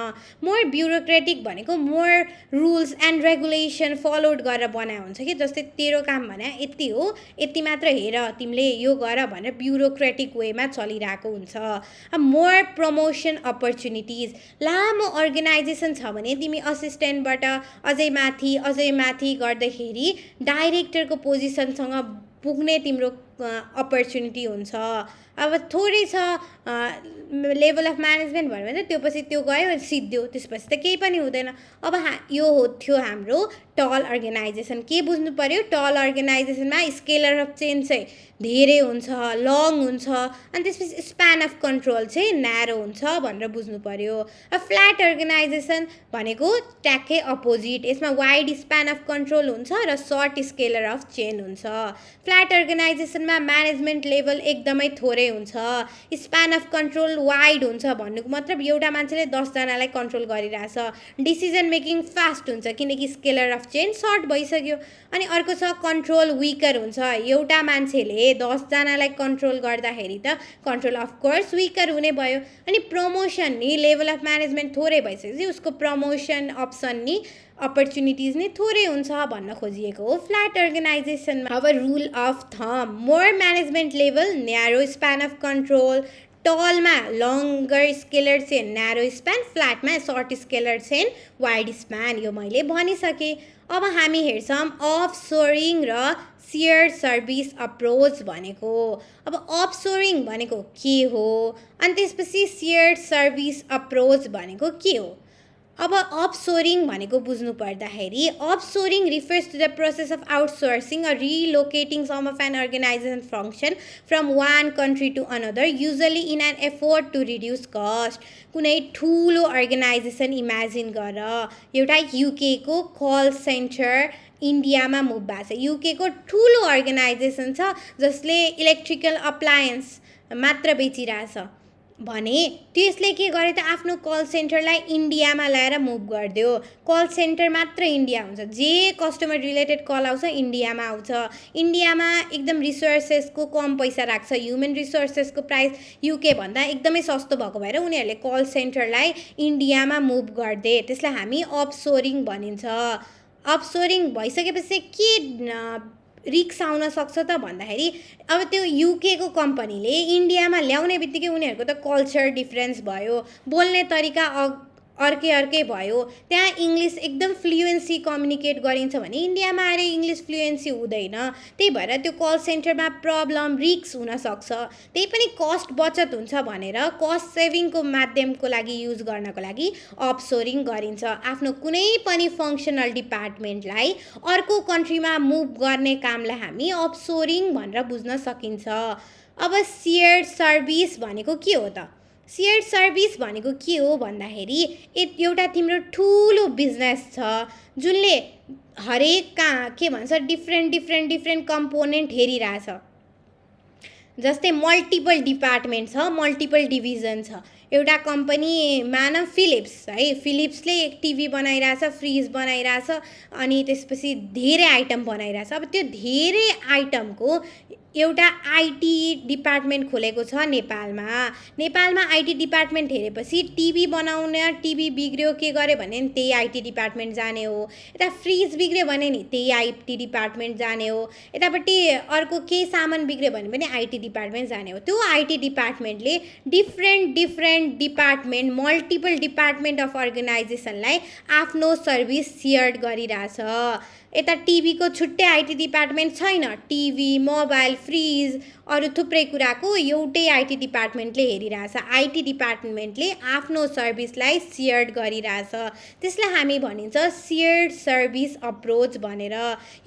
मोर ब्युरोक्रेटिक भनेको more rules and regulation followed गरेर बनाए हुन्छ कि, जस्तै तेरो काम भने यति हो, यति मात्र हेर, तिमीले यो गर भनेर ब्युरोक्रेटिक वेमा चलिरहेको हुन्छ। अब मोर प्रमोसन अपर्च्युनिटिज, लामो अर्गनाइजेसन छ भने तिमी असिस्टेन्टबाट अझै माथि गर्दाखेरि डाइरेक्टरको पोजिसनसँग पुग्ने तिम्रो अपर्च्युनिटी हुन्छ। अब थोरै छ लेभल अफ म्यानेजमेन्ट भन्यो भने त्यो पछि त्यो गयो सिद्धियो, त्यसपछि त केही पनि हुँदैन। अब यो थियो हाम्रो टल अर्गनाइजेसन। के बुझ्नु पर्यो, टल अर्गनाइजेसनमा स्केलर अफ चेन चाहिँ धेरै हुन्छ, लङ हुन्छ, अनि त्यसपछि स्प्यान अफ कन्ट्रोल चाहिँ न्यारो हुन्छ भनेर बुझ्नु पर्यो। अब फ्ल्याट अर्गनाइजेसन भनेको ट्याक्कै अपोजिट, यसमा वाइड स्प्यान अफ कन्ट्रोल हुन्छ र सर्ट स्केलर अफ चेन हुन्छ। फ्ल्याट अर्गनाइजेसनमा म्यानेजमेन्ट लेभल एकदमै थोरै हुन्छ, स्प्यान अफ कन्ट्रोल वाइड हुन्छ, भन्नुको मतलब एउटा मान्छेले 10 जनालाई कन्ट्रोल गरिरहेछ, डिसिजन मेकिङ फास्ट हुन्छ किनकि स्केलर अफ चेन सर्ट भइसक्यो। अनि अर्को छ कन्ट्रोल विकर हुन्छ, एउटा मान्छेले 10 जनालाई कन्ट्रोल गर्दाखेरि त कन्ट्रोल अफ कोर्स विकर हुने भयो। अनि प्रमोसन नि लेभल अफ म्यानेजमेन्ट थोरै भइसकेपछि उसको प्रमोसन अप्सन नि अपर्च्युनिटिज नै थोरै हुन्छ भन्न खोजिएको हो फ्ल्याट अर्गनाइजेसनमा। अब rule of thumb, more management level narrow span of control, टलमा longer scalar chain narrow span, फ्ल्याटमा short scalar chain wide span, यो मैले भनिसकेँ। अब हामी हेर्छौँ अफसोरिङ र सेयर सर्भिस अप्रोच भनेको। अब अफसोरिङ भनेको के हो अनि त्यसपछि सेयर सर्भिस अप्रोच भनेको के हो। अब अफसोरिङ भनेको बुझ्नु पर्दाखेरि, offshoring refers to the process of outsourcing or relocating some of an organisation function from one country to another, usually in an effort to reduce cost. कुनै ठुलो अर्गनाइजेसन इमेजिन गर, एउटा युकेको कल सेन्टर इन्डियामा मुभ भएको छ, युकेको ठुलो अर्गनाइजेसन छ जसले इलेक्ट्रिकल अप्लायन्स मात्र बेचिरहेछ भने त्यसले के गरे त आफ्नो कल सेन्टरलाई इन्डियामा ल्याएर मुभ गरिदियो। कल सेन्टर मात्र इन्डिया हुन्छ, जे कस्टमर रिलेटेड कल आउँछ इन्डियामा आउँछ, इन्डियामा एकदम रिसोर्सेसको कम पैसा राख्छ, ह्युमन रिसोर्सेसको प्राइस युके भन्दा एकदमै सस्तो भएको भएर उनीहरूले कल सेन्टरलाई इन्डियामा मुभ गरिदिए, त्यसलाई हामी अफसोरिङ भनिन्छ। अफसोरिङ भइसकेपछि के रिक्स आउन सक्छ त भन्दाखेरि, अब त्यो युकेको कम्पनीले इन्डियामा ल्याउने बित्तिकै उनीहरूको त कल्चर डिफ्रेन्स भयो, बोल्ने तरिका अर्कै भयो, त्यहाँ इङ्ग्लिस एकदम फ्लुएन्सी कम्युनिकेट गरिन्छ भने इन्डियामा आएर इङ्ग्लिस फ्लुएन्सी हुँदैन, त्यही भएर त्यो कल सेन्टरमा प्रब्लम रिक्स हुनसक्छ। त्यही पनि कस्ट बचत हुन्छ भनेर कस्ट सेभिङको माध्यमको लागि युज गर्नको लागि अफसोरिङ गरिन्छ। आफ्नो कुनै पनि फङ्सनल डिपार्टमेन्टलाई अर्को कन्ट्रीमा मुभ गर्ने कामलाई हामी अफसोरिङ भनेर बुझ्न सकिन्छ। अब सेयर्ड सर्भिस भनेको के हो त, सेयर्ड सर्भिस भनेको के हो भन्दाखेरि, एउटा तिम्रो ठुलो बिजनेस छ जुनले हरेक के भन्छ डिफ्रेन्ट कम्पोनेन्ट हेरिरहेछ, जस्तै मल्टिपल डिपार्टमेन्ट छ, मल्टिपल डिभिजन छ, एउटा कम्पनी मानव फिलिप्स है, फिलिप्सले एक टिभी बनाइरहेछ, फ्रिज बनाइरहेछ, अनि त्यसपछि धेरै आइटम बनाइरहेछ। अब त्यो धेरै आइटमको एउटा आइटी डिपार्टमेन्ट खोलेको छ नेपालमा आइटी डिपार्टमेन्ट हेरेपछि टिभी बनाउन, टिभी बिग्रियो के गर्यो भने नि त्यही आइटी डिपार्टमेन्ट जाने हो, यता फ्रिज बिग्रियो भने नि त्यही आइटी डिपार्टमेन्ट जाने हो, यतापट्टि अर्को केही सामान बिग्रियो भने पनि आइटी डिपार्टमेन्ट जाने हो। त्यो आइटी डिपार्टमेन्टले different department, multiple department of अर्गनाइजेसनलाई आफ्नो सर्भिस सेयर गरिरहेछ। यता टिभीको छुट्टै आइटी डिपार्टमेन्ट छैन, टिभी, मोबाइल, फ्रिज, अरू थुप्रै कुराको एउटै आइटी डिपार्टमेन्टले हेरिरहेछ। आइटी डिपार्टमेन्टले आफ्नो सर्भिसलाई सेयर गरिरहेछ, त्यसलाई हामी भनिन्छ सेयर्ड सर्भिस अप्रोच भनेर।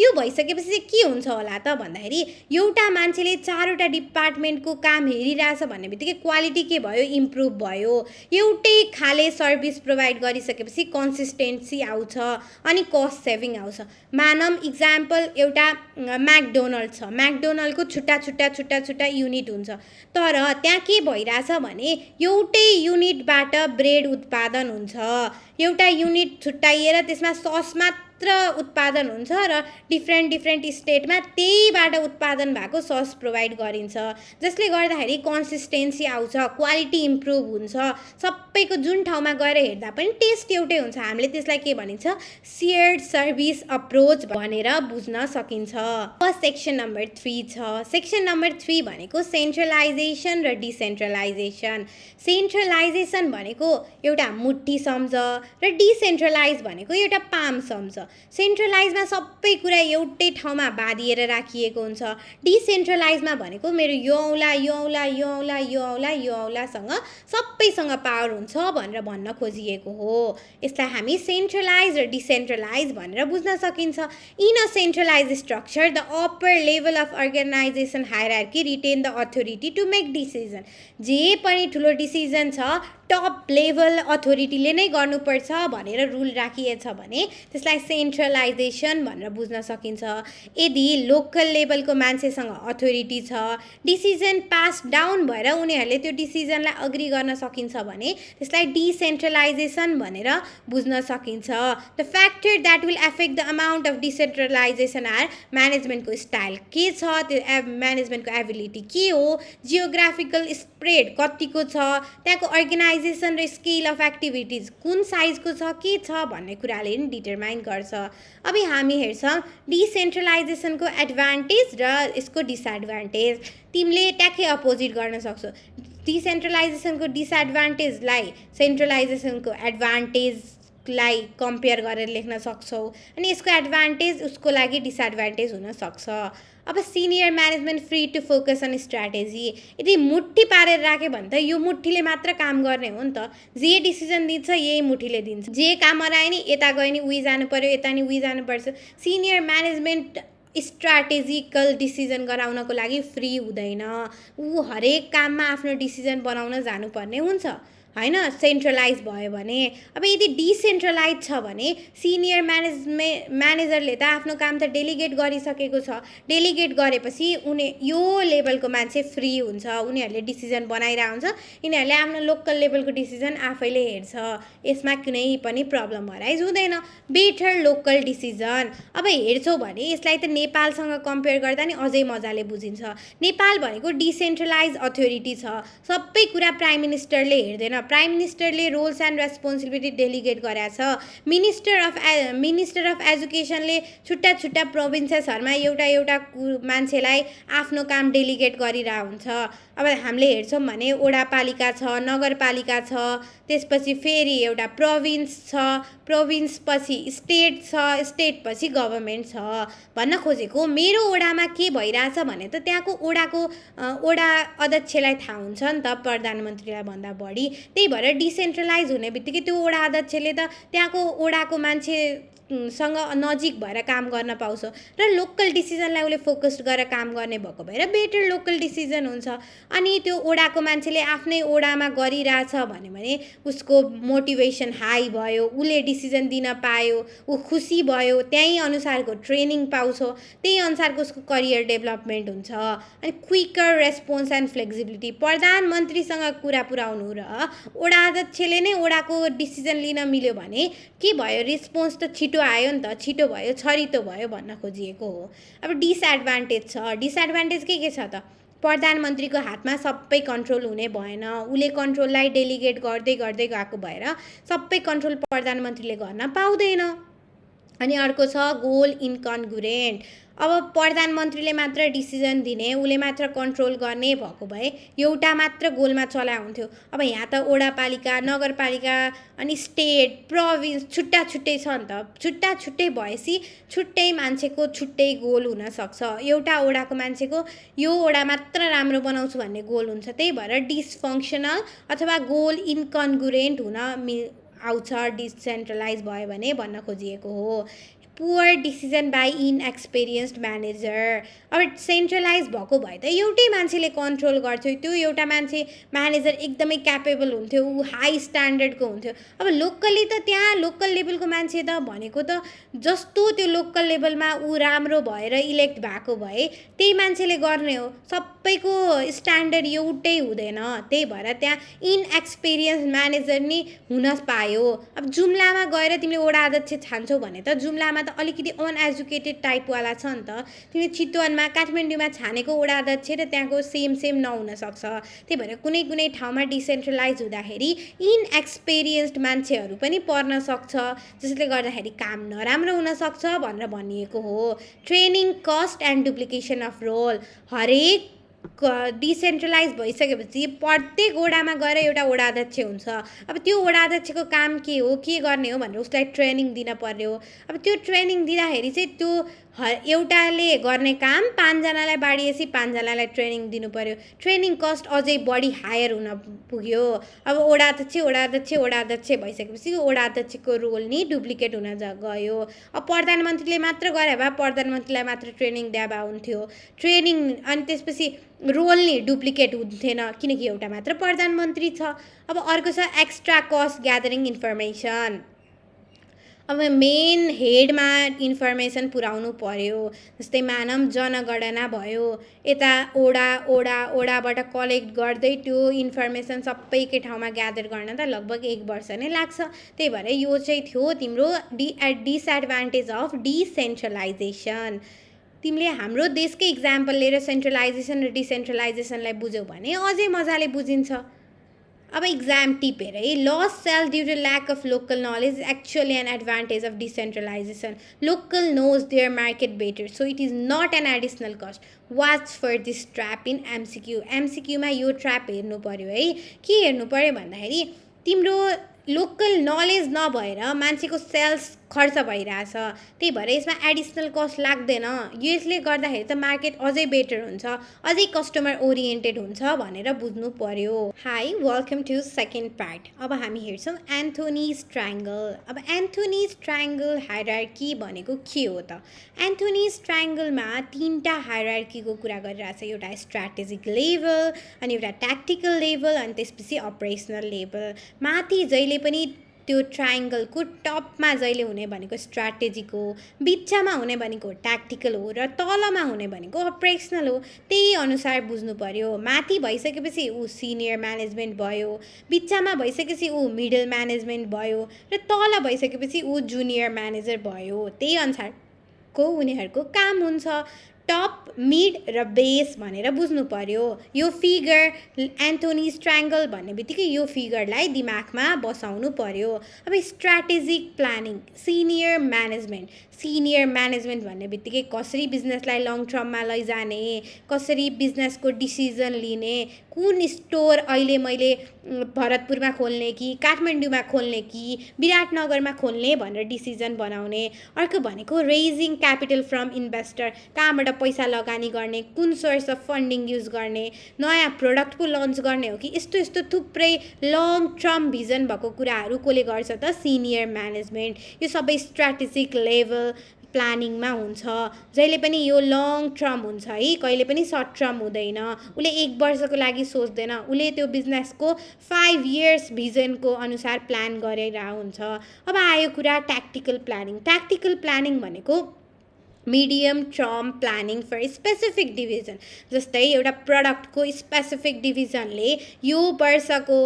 यो भइसकेपछि चाहिँ के हुन्छ होला त भन्दाखेरि एउटा मान्छेले चारवटा डिपार्टमेन्टको काम हेरिरहेछ भन्ने बित्तिकै क्वालिटी के भयो, इम्प्रुभ भयो। एउटै खाले सर्भिस प्रोभाइड गरिसकेपछि कन्सिस्टेन्सी आउँछ अनि कस्ट सेभिङ आउँछ। मानम इक्जाम्पल एउटा म्याकडोनल्ड छ, म्याकडोनल्डको छुट्टा युनिट हुन्छ, तर त्यहाँ के भइरहेछ भने एउटै युनिटबाट ब्रेड उत्पादन हुन्छ, एउटा युनिट छुट्टाइएर त्यसमा सस मात्र उत्पादन हुन्छ र डिफ्रेन्ट स्टेटमा त्यहीबाट उत्पादन भएको सस प्रोभाइड गरिन्छ, जसले गर्दाखेरि कन्सिस्टेन्सी आउँछ, क्वालिटी इम्प्रुभ हुन्छ, सबैको जुन ठाउँमा गएर हेर्दा पनि टेस्ट एउटै हुन्छ। हामीले त्यसलाई के भनिन्छ, सेयर्ड सर्भिस अप्रोच भनेर बुझ्न सकिन्छ। अब सेक्सन नम्बर 3 छ। सेक्सन नम्बर 3 भनेको सेन्ट्रलाइजेसन र डिसेन्ट्रलाइजेसन। सेन्ट्रलाइजेसन भनेको एउटा मुट्ठी सम्झ र डिसेन्ट्रलाइज भनेको एउटा पाम सम्झ। सेन्ट्रलाइजमा सबै कुरा एउटै ठाउँमा बाँधिएर राखिएको हुन्छ, डिसेन्ट्रलाइजमा भनेको मेरो यो औँलासँग सबैसँग पावर हुन्छ भनेर भन्न खोजिएको हो। यसलाई हामी सेन्ट्रलाइज र डिसेन्ट्रलाइज भनेर बुझ्न सकिन्छ। In a centralise structure the upper level of organisation hierarchy retain the authority to make decision. जे पनि ठुलो डिसिजन छ टप लेभल अथोरिटीले नै गर्नुपर्छ भनेर रुल राखिएछ भने त्यसलाई सेन्ट्रलाइजेसन भनेर बुझ्न सकिन्छ। यदि लोकल लेभलको मान्छेसँग अथोरिटी छ, डिसिजन पास डाउन भएर उनीहरूले त्यो डिसिजनलाई अग्री गर्न सकिन्छ भने त्यसलाई डिसेन्ट्रलाइजेसन भनेर बुझ्न सकिन्छ। The factor that will affect the amount of decentralisation are म्यानेजमेन्टको स्टाइल के छ, त्यो म्यानेजमेन्टको एबिलिटी के हो, जियोग्राफिकल स्प्रेड कतिको छ, त्यहाँको अर्गनाइजेसन र स्केल अफ एक्टिभिटिज कुन साइजको छ, के छ भन्ने कुराले नि डिटरमाइन गर्छ। अब हामी हेर्छौँ डिसेन्ट्रलाइजेसनको एडभान्टेज र यसको डिसएडभान्टेज। तिमीले ट्याक्कै अपोजिट गर्न सक्छौ। डिसेन्ट्रलाइजेसनको डिसएडभान्टेजलाई सेन्ट्रलाइजेसनको एडभान्टेजलाई कम्पेयर गरेर लेख्न सक्छौ, अनि यसको एडभान्टेज उसको लागि डिसएडभान्टेज हुन सक्छ। अब senior management free to focus on strategy. यदि मुट्ठी पारेर राख्यो भने त यो मुट्ठीले मात्र काम गर्ने हो नि त, जे डिसिजन दिन्छ यही मुट्ठीले दिन्छ, जे काम हरायो नि यता गयो नि उही जानु पर्यो, यता नि उही जानुपर्छ। सिनियर म्यानेजमेन्ट स्ट्राटेजिकल डिसिजन गराउनको लागि फ्री हुँदैन, ऊ हरेक काममा आफ्नो डिसिजन बनाउन जानुपर्ने हुन्छ हैन, सेन्ट्रलाइज भयो भने। अब यदि डिसेन्ट्रलाइज छ भने सिनियर म्यानेजरले त आफ्नो काम त डेलिगेट गरिसकेको छ, डेलिगेट गरेपछि यो लेभलको मान्छे फ्री हुन्छ, उनीहरूले डिसिजन बनाइरहेको हुन्छ, यिनीहरूले आफ्नो लोकल लेभलको डिसिजन आफैले हेर्छ, यसमा कुनै पनि प्रब्लम अराइज हुँदैन। Better local decision. अब हेर्छौ भने यसलाई त नेपालसँग कम्पेयर गर्दा नि अझै मजाले बुझिन्छ। नेपाल भनेको डिसेन्ट्रलाइज अथोरिटी छ, सबै कुरा प्राइम मिनिस्टरले हेर्दैन, प्राइम मिनिस्टरले रोल्स एन्ड रेस्पोन्सिबिलिटी डेलिगेट गरेको छ। मिनिस्टर अफ एजुकेसनले छुट्टा प्रोभिन्सेसहरूमा एउटा मान्छेलाई आफ्नो काम डेलिगेट गरिरहेको हुन्छ। अब हामीले हेर्छौँ भने वडापालिका छ, नगरपालिका छ, त्यसपछि फेरि एउटा प्रोभिन्स छ, प्रोभिन्स पछि स्टेट छ, स्टेट पछि गभर्मेन्ट छ। भन्न खोजेको मेरो वडामा के भइरहेछ भने त त्यहाँको वडा अध्यक्षलाई थाहा हुन्छ नि त, प्रधानमन्त्रीलाई भन्दा बढी। त्यही भएर डिसेन्ट्रलाइज हुने बित्तिकै त्यो वडा अध्यक्षले त त्यहाँको वडाको मान्छे सँग नजिक भएर काम गर्न पाउँछ र लोकल डिसिजनलाई उसले फोकस्ड गरेर काम गर्ने भएको भएर बेटर लोकल डिसिजन हुन्छ। अनि त्यो ओडाको मान्छेले आफ्नै ओडामा गरिरहेछ भने उसको मोटिभेसन हाई भयो, उसले डिसिजन दिन पायो, ऊ खुसी भयो, त्यही अनुसारको ट्रेनिङ पाउँछ, त्यही अनुसारको उसको करियर डेभलपमेन्ट हुन्छ। अनि क्विकर रेस्पोन्स एन्ड फ्लेक्सिबिलिटी, प्रधानमन्त्रीसँग कुरा पुऱ्याउनु र ओडा अध्यक्षले नै ओडाको डिसिजन लिन मिल्यो भने के भयो, रेस्पोन्स त छिटो आयो नि त, छिटो भयो, छरितो भयो भन्न खोजिएको हो। अब डिसएडभान्टेज छ। डिसएडभान्टेज के छ त? प्रधानमन्त्रीको हातमा सबै कन्ट्रोल हुने भएन, उसले कन्ट्रोललाई डेलिगेट गर्दै गर्दै गएको भएर सबै कन्ट्रोल प्रधानमन्त्रीले गर्न पाउँदैन। अनि अर्को छ गोल इन्कन्ग्रुएन्ट। अब प्रधानमन्त्रीले मात्र डिसिजन दिने, उसले मात्र कन्ट्रोल गर्ने भएको भए एउटा मात्र गोलमा चलाइ हुन्थ्यो। अब यहाँ त ओडापालिका, नगरपालिका अनि स्टेट, प्रोभिन्स छुट्टा छुट्टै छ नि त। छुट्टा छुट्टै भएपछि छुट्टै मान्छेको छुट्टै गोल हुनसक्छ। एउटा ओडाको मान्छेको यो ओडा मात्र राम्रो बनाउँछु भन्ने गोल हुन्छ, त्यही भएर डिसफङ्सनल अथवा गोल इन्कन्ग्रुएन्ट हुन आउँछ डिसेन्ट्रलाइज भयो भने भन्न खोजिएको हो। Poor decision by inexperienced manager. अब सेन्ट्रलाइज भएको भए त एउटै मान्छेले कन्ट्रोल गर्थ्यो, त्यो एउटा मान्छे म्यानेजर एकदमै क्यापेबल हुन्थ्यो, ऊ हाई स्ट्यान्डर्डको हुन्थ्यो। अब लोकल्ली त त्यहाँ लोकल लेभलको मान्छे त भनेको त जस्तो त्यो लोकल लेभलमा ऊ राम्रो भएर इलेक्ट भएको भए त्यही मान्छेले गर्ने हो, सबैको स्ट्यान्डर्ड एउटै हुँदैन, त्यही भएर त्यहाँ इनएक्सपिरियन्स म्यानेजर नि हुन पायो। अब जुम्लामा गएर तिमीले ओडा अध्यक्ष छान्छौ भने त जुम्लामा त अलिकति अनएजुकेटेड टाइपवाला छ नि त, तिमीले चितवनमा काठमाडौँमा छानेको ओडा अध्यक्ष र त्यहाँको सेम नहुन सक्छ। त्यही भएर कुनै कुनै ठाउँमा डिसेन्ट्रलाइज हुँदाखेरि इनएक्सपिरियन्स्ड मान्छेहरू पनि पर्न सक्छ, जसले गर्दाखेरि काम नराम्रो हुनसक्छ भनेर भनिएको हो। Training cost and duplication of role. हरेक डिसेन्ट्रलाइज भइसकेपछि प्रत्येक ओडामा गएर एउटा ओडा अध्यक्ष हुन्छ। अब त्यो ओडा अध्यक्षको काम के हो, के गर्ने हो भनेर उसलाई ट्रेनिङ दिन पर्यो। अब त्यो ट्रेनिङ दिँदाखेरि चाहिँ त्यो एउटाले गर्ने काम 5 जनालाई बाँडिएपछि 5 जनालाई ट्रेनिङ दिनु पर्यो। ट्रेनिङ कस्ट अझै बढी हायर हुन पुग्यो। अब ओडा अध्यक्ष भइसकेपछि ओडा अध्यक्षको रोल नि डुप्लिकेट हुन गयो। अब प्रधानमन्त्रीले मात्र गरे भए प्रधानमन्त्रीलाई मात्र ट्रेनिङ दिए भए हुन्थ्यो। ट्रेनिङ अनि त्यसपछि रोल नि डुप्लिकेट हुन्थेन, किनकि एउटा मात्र प्रधानमन्त्री छ। अब अर्को छ एक्स्ट्रा कस्ट ग्यादरिङ इन्फर्मेसन। अब मेन हेडमा इन्फर्मेसन पुऱ्याउनु पर्यो। जस्तै मानौँ जनगणना भयो, यता ओडाबाट कलेक्ट गर्दै त्यो इन्फर्मेसन सबैकै ठाउँमा ग्यादर गर्न त लगभग 1 वर्ष नै लाग्छ। त्यही भएर यो चाहिँ थियो तिम्रो डिसएडभान्टेज अफ डिसेन्ट्रलाइजेसन। तिमीले हाम्रो देशकै इक्जाम्पल लिएर सेन्ट्रलाइजेसन र डिसेन्ट्रलाइजेसनलाई बुझ्यौ भने अझै मजाले बुझिन्छ। अब इक्जाम टिप हेर है, loss self due to lack of local knowledge actually an advantage of decentralisation. Local knows their market better, so it is not an additional cost. Watch for this trap in MCQ. एमसिक्यूमा यो ट्र्याप हेर्नु पर्यो है। के हेर्नु पर्यो भन्दाखेरि तिम्रो लोकल नलेज नभएर मान्छेको सेल्स खर्च भइरहेछ, त्यही भएर यसमा एडिसनल कस्ट लाग्दैन। यसले गर्दाखेरि त मार्केट अझै बेटर हुन्छ, अझै कस्टमर ओरिएन्टेड हुन्छ भनेर बुझ्नु पर्यो। Hi, welcome to second part. अब हामी हेर्छौँ एन्थोनीज ट्रायङ्गल। अब एन्थोनीज ट्रायङ्गल हायरार्की भनेको के हो त? एन्थोनीज ट्रायङ्गलमा 3टा हायरार्कीको कुरा गरिरहेछ। एउटा स्ट्राटेजिक लेभल, अनि एउटा ट्याक्टिकल लेभल, अनि त्यसपछि अपरेसनल लेभल। माथि जहिले पनि त्यो ट्रायङ्गलको टपमा जहिले हुने भनेको स्ट्राटेजिक हो, बिचमा हुने भनेको ट्याक्टिकल हो, र तलमा हुने भनेको अपरेसनल हो। त्यही अनुसार बुझ्नु पर्यो। माथि भइसकेपछि ऊ सिनियर म्यानेजमेन्ट भयो, बिचमा भइसकेपछि ऊ मिडल म्यानेजमेन्ट भयो, र तल भइसकेपछि ऊ जुनियर म्यानेजर भयो। त्यही अनुसारको उनीहरूको काम हुन्छ। टप, मिड र बेस भनेर बुझ्नु पर्यो। यो फिगर एन्थोनीज ट्रायङ्गल भन्ने बित्तिकै यो फिगरलाई दिमागमा बसाउनु पर्यो। अब स्ट्राटेजिक प्लानिङ, सिनियर म्यानेजमेन्ट भन्ने बित्तिकै कसरी बिजनेसलाई लङ टर्ममा लैजाने, कसरी बिजनेसको डिसिजन लिने, कुन स्टोर अहिले मैले भरतपुरमा खोल्ने कि काठमाडौँमा खोल्ने कि विराटनगरमा खोल्ने भनेर डिसिजन बनाउने। अर्को भनेको रेजिङ क्यापिटल फ्रम इन्भेस्टर, कहाँबाट पैसा लगानी गर्ने, कुन सोर्स अफ फन्डिङ युज गर्ने, नयाँ प्रडक्ट पो लन्च गर्ने हो कि, यस्तो यस्तो थुप्रै लङ टर्म भिजन भएको कुराहरू कसले गर्छ त? Senior management. यो सबै स्ट्राटेजिक लेभल प्लानिङमा हुन्छ। जहिले पनि यो लङ टर्म हुन्छ है, कहिले पनि सर्ट टर्म हुँदैन। उसले 1 वर्षको लागि सोच्दैन, उसले त्यो बिजनेसको 5 इयर्स भिजनको अनुसार प्लान गरेर हुन्छ। अब आयो कुरा ट्याक्टिकल प्लानिङ। ट्याक्टिकल प्लानिङ भनेको medium term planning for specific division. जस्तै एउटा प्रडक्टको स्पेसिफिक डिभिजनले यो वर्षको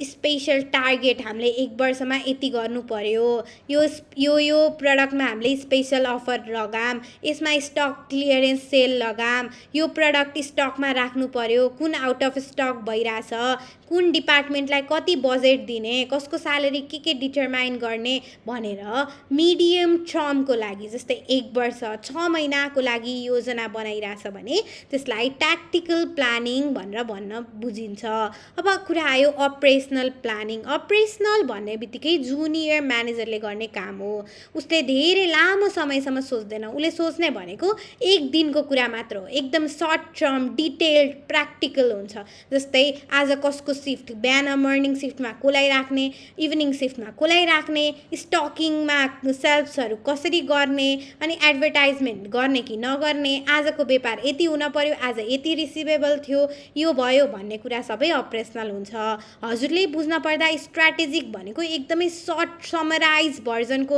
स्पेसल टार्गेट हामीले 1 वर्षमा यति गर्नु पर्यो, यो प्रडक्टमा हामीले स्पेसल अफर लगाम, यसमा स्टक क्लियरेन्स सेल लगाम, यो प्रडक्ट स्टकमा राख्नु पर्यो, कुन आउट अफ स्टक भइरहेछ, कुन डिपार्टमेन्टलाई कति बजेट दिने, कसको स्यालेरी के डिटरमाइन गर्ने भनेर मिडियम टर्मको लागि, जस्तै 1 वर्ष 6 महिनाको लागि योजना बनाइरहेछ भने त्यसलाई ट्याक्टिकल प्लानिङ भनेर भन्न बुझिन्छ। अब कुरा आयो अपरेसनल प्लानिङ। अपरेसनल भन्ने बित्तिकै जुनियर म्यानेजरले गर्ने काम हो। उसले धेरै लामो समयसम्म सोच्दैन, उसले सोच्ने भनेको 1 दिनको कुरा मात्र हो। एकदम सर्ट टर्म डिटेल्ड प्र्याक्टिकल हुन्छ। जस्तै आज कसको सिफ्ट, बिहान मर्निङ सिफ्टमा कसलाई राख्ने, इभिनिङ सिफ्टमा कसलाई राख्ने, स्टकिङमा सेल्सहरू कसरी गर्ने, अनि एडभर्टाइजमेन्ट गर्ने कि नगर्ने, आजको व्यापार यति हुन पर्यो, आज यति रिसिभेबल थियो, यो भयो भन्ने कुरा सबै अपरेसनल हुन्छ। हजुरले बुझ्न पर्दा स्ट्राटेजिक भनेको एकदमै सर्ट समराइज भर्जनको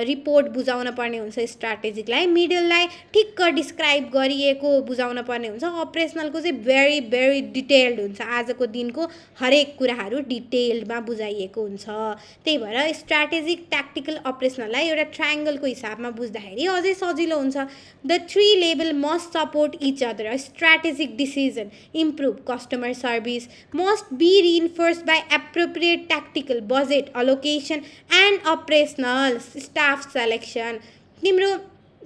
रिपोर्ट बुझाउन पर्ने हुन्छ। स्ट्राटेजिकलाई मिडललाई ठिक्क डिस्क्राइब गरिएको बुझाउन पर्ने हुन्छ। अपरेसनलको चाहिँ भेरी भेरी डिटेल्ड हुन्छ। आजको दिनको हरेक कुराहरू डिटेल्डमा बुझाइएको हुन्छ। त्यही भएर स्ट्राटेजिक, ट्याक्टिकल, अपरेसनललाई एउटा ट्रायङ्गलको हिसाबमा बुझ्दाखेरि अझै सजिलो हुन्छ। The 3 level must support each other. Strategic decision improve customer service must be reinforced by appropriate tactical budget allocation and operational staff selection। तिम्रो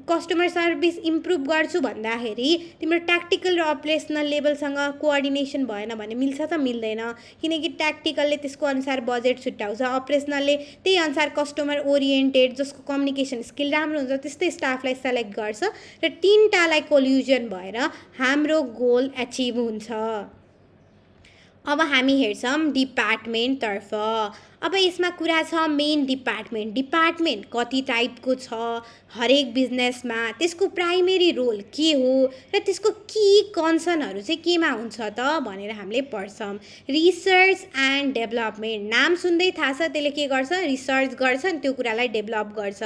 कस्टमर सर्भिस इम्प्रुभ गर्छु भन्दाखेरि तिम्रो ट्याक्टिकल र अपरेसनल लेभलसँग कोअर्डिनेसन भएन भने मिल्छ त? मिल्दैन। किनकि ट्याक्टिकलले त्यसको अनुसार बजेट छुट्याउँछ, अपरेसनलले त्यही अनुसार कस्टमर ओरिएन्टेड जसको कम्युनिकेसन स्किल राम्रो हुन्छ त्यस्तै स्टाफलाई सेलेक्ट गर्छ र तीनटालाई कोल्युजन भएर हाम्रो गोल एचिभ हुन्छ। अब हामी हेर्छौँ डिपार्टमेन्टतर्फ। अब यसमा कुरा छ मेन डिपार्टमेन्ट। डिपार्टमेन्ट कति टाइपको छ, हरेक बिजनेसमा त्यसको प्राइमेरी रोल के हो र त्यसको की कन्सर्नहरू चाहिँ केमा हुन्छ त भनेर हामीले पढ्छौँ। रिसर्च एन्ड डेभलपमेन्ट, नाम सुन्दै थाहा छ त्यसले के गर्छ? रिसर्च गर्छ अनि त्यो कुरालाई डेभलप गर्छ।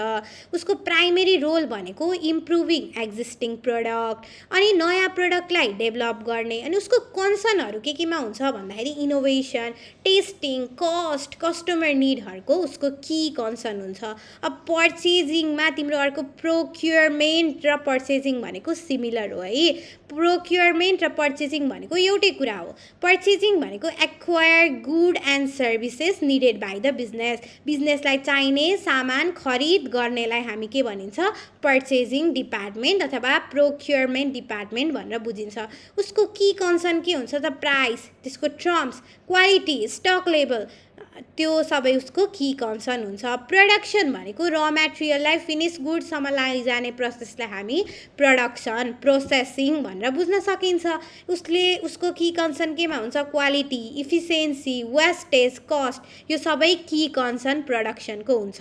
उसको प्राइमेरी रोल भनेको इम्प्रुभिङ एक्जिस्टिङ प्रडक्ट, अनि नयाँ प्रडक्टलाई डेभलप गर्ने। अनि उसको कन्सर्नहरू केमा हुन्छ भन्दाखेरि इनोभेसन, टेस्टिङ, कस्ट, कस्टमर निडहरूको उसको की कन्सर्न हुन्छ। अब पर्चेजिङमा तिम्रो अर्को प्रोक्योरमेन्ट र पर्चेजिङ भनेको सिमिलर हो है। प्रोक्योरमेन्ट र पर्चेजिङ भनेको एउटै कुरा हो। पर्चेजिङ भनेको acquire good and services needed by the business. बिजनेसलाई चाहिने सामान खरिद गर्नेलाई हामी के भनिन्छ? पर्चेजिङ डिपार्टमेन्ट अथवा प्रोक्योरमेन्ट डिपार्टमेन्ट भनेर बुझिन्छ। उसको की कन्सर्न के हुन्छ त? प्राइस, त्यसको टर्म्स, क्वालिटी, स्टक लेभल, त्यो सबै उसको की कन्सर्न हुन्छ। प्रोडक्सन भनेको र मटेरियललाई फिनिस गुडसम्म लैजाने प्रोसेसलाई हामी प्रोडक्सन, प्रोसेसिङ भनेर बुझ्न सकिन्छ। उसको की कन्सर्न केमा हुन्छ? क्वालिटी, इफिसियन्सी, वेस्टेज, कस्ट, यो सबै की कन्सर्न प्रोडक्सनको हुन्छ।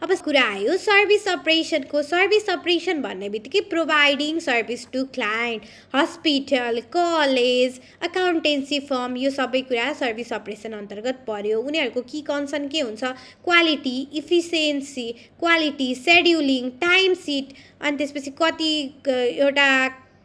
अब कुरा आयो सर्भिस अपरेसनको। सर्भिस अपरेसन भन्ने बित्तिकै providing service to client, hospital, college, accountancy firm, यो सबै कुरा सर्भिस अपरेसन अन्तर्गत पर्यो। उनीहरूको की कन्सर्न के हुन्छ? Quality, efficiency, quality, scheduling, time sheet, अनि त्यसपछि कति एउटा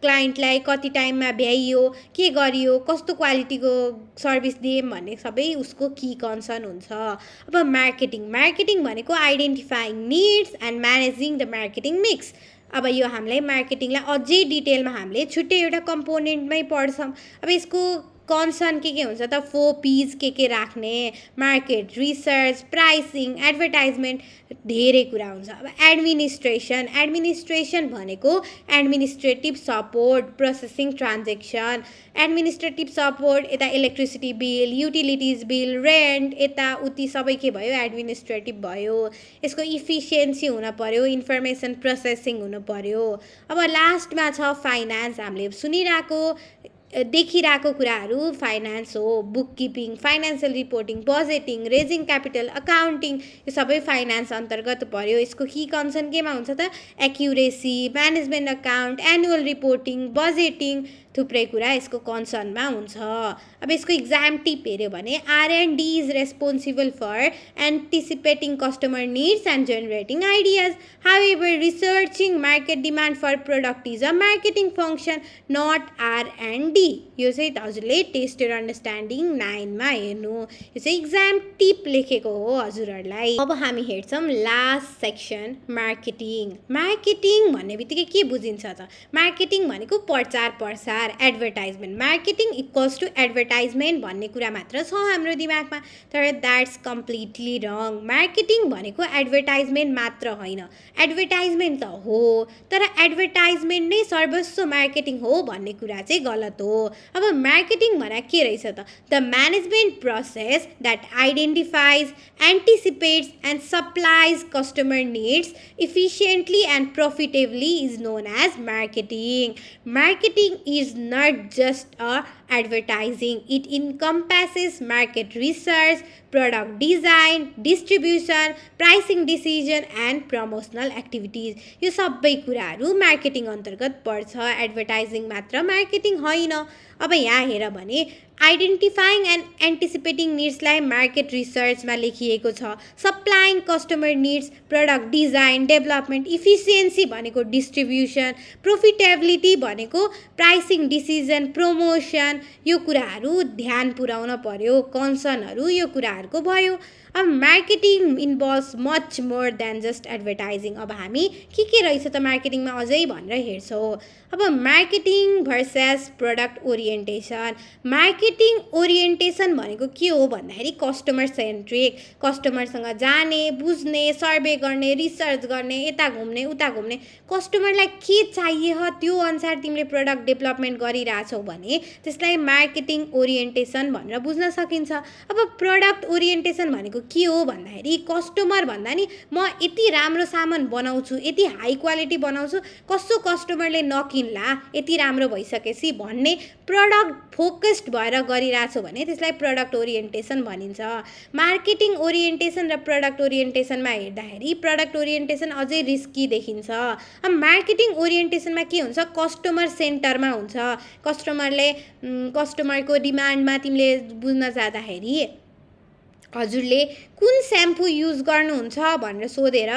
क्लाइन्टलाई कति टाइममा भ्याइयो, के गरियो, कस्तो क्वालिटीको सर्भिस दियौँ भन्ने सबै उसको की कन्सर्न हुन्छ। अब मार्केटिङ भनेको identifying needs and managing the marketing mix. अब यो हामीलाई मार्केटिङलाई अझै डिटेलमा हामीले छुट्टै एउटा कम्पोनेन्टमै पढ्छौँ। अब यसको कन्सर्न के हुन्छ त 4 P's के राख्ने, मार्केट रिसर्च, प्राइसिङ, एडभर्टाइजमेन्ट, धेरै कुरा हुन्छ। अब एडमिनिस्ट्रेसन भनेको administrative support, processing transaction, administrative support यता electricity bill, utilities bill, rent, यताउति सबै के भयो, एडमिनिस्ट्रेटिभ भयो। यसको इफिसियन्सी हुन पर्यो, इन्फर्मेसन प्रोसेसिङ हुनु पर्यो। अब लास्टमा छ फाइनान्स। हामीले सुनिरहेको देखिरहेको कुराहरू फाइनान्स हो। Book keeping, financial reporting, budgeting, raising capital, accounting, यो सबै फाइनान्स अन्तर्गत पर्यो। यसको की कन्सर्न केमा हुन्छ त accuracy, management account, annual reporting, budgeting, थुप्रै कुरा यसको कन्सर्नमा हुन्छ। अब यसको इक्जाम टिप हेऱ्यो भने R&D is responsible for anticipating customer needs and generating ideas. However researching market demand for product is a marketing function, not R&D। यो चाहिँ हजुरले टेस्टेड अन्डरस्ट्यान्डिङ 9मा हेर्नु। यो चाहिँ इक्जाम टिप लेखेको हो हजुरहरूलाई। अब हामी हेर्छौँ लास्ट सेक्सन, मार्केटिङ। मार्केटिङ भन्ने बित्तिकै के बुझिन्छ त? मार्केटिङ भनेको प्रचार प्रसार, advertisement. Marketing equals to advertisement भन्ने कुरा मात्र छ हाम्रो दिमागमा, तर द्याट्स कम्प्लिटली रङ। मार्केटिङ भनेको एडभर्टाइजमेन्ट मात्र होइन। एडभर्टाइजमेन्ट त हो, तर एडभर्टाइजमेन्ट नै सर्वस्व मार्केटिङ हो भन्ने कुरा चाहिँ गलत हो। अब मार्केटिङ भनेको के रहेछ त? The management process that identifies, anticipates and supplies customer needs efficiently and profitably is known as marketing. Marketing is not just a advertising. It encompasses market research, product design, distribution, pricing decision and promotional activities. यो सबै कुराहरू मार्केटिङ अन्तर्गत पर्छ, एडभर्टाइजिङ मात्र मार्केटिङ होइन। अब यहाँ हेर भने आइडेन्टिफाइङ एन्ड एन्टिसिपेटिङ निड्सलाई मार्केट रिसर्चमा लेखिएको छ। Supplying customer needs, product design, development, efficiency भनेको डिस्ट्रिब्युसन, प्रोफिटेबिलिटी भनेको प्राइसिङ डिसिजन, प्रमोसन, यो कुराहरू ध्यान पुर्याउन पर्यो। कन्सर्नहरू यो कुराहरूको भयो। अब marketing involves much more than just advertising. अब हामी के रहेछ त मार्केटिङमा अझै भनेर हेर्छौँ। अब marketing versus product orientation. Marketing orientation भनेको के हो भन्दाखेरि कस्टमर सेन्ट्रिक, कस्टमरसँग जाने, बुझ्ने, सर्वे गर्ने, रिसर्च गर्ने, यता घुम्ने उता घुम्ने, कस्टमरलाई के चाहिए त्यो अनुसार तिमीले प्रडक्ट डेभलपमेन्ट गरिरहेछौ भने त्यसलाई मार्केटिङ ओरिएन्टेसन भनेर बुझ्न सकिन्छ। अब प्रडक्ट ओरिएन्टेसन भनेको के हो भन्दाखेरि कस्टमर भन्दा नि म यति राम्रो सामान बनाउँछु, यति हाई क्वालिटी बनाउँछु, कसो कस्टमरले नकिन्ला यति राम्रो भइसकेपछि भन्ने प्रडक्ट फोकस्ड भएर गरिरहेछौ भने त्यसलाई प्रडक्ट ओरिएन्टेसन भनिन्छ। मार्केटिङ ओरिएन्टेसन र प्रडक्ट ओरिएन्टेसनमा हेर्दाखेरि प्रडक्ट ओरिएन्टेसन अझै रिस्की देखिन्छ। अब मार्केटिङ ओरिएन्टेसनमा के हुन्छ, कस्टमर सेन्टरमा हुन्छ। कस्टमरको डिमान्डमा तिमीले बुझ्न जाँदाखेरि हजुरले कुन स्याम्पू युज गर्नुहुन्छ भनेर सोधेर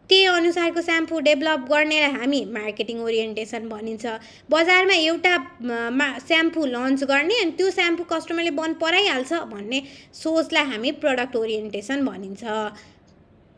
त्यही अनुसारको स्याम्पू डेभलप गर्नेलाई हामी मार्केटिङ ओरिएन्टेसन भनिन्छ। बजारमा एउटा स्याम्पू लन्च गर्ने अनि त्यो स्याम्पू कस्टमरले मन पराइहाल्छ भन्ने सोचलाई हामी प्रडक्ट ओरिएन्टेसन भनिन्छ।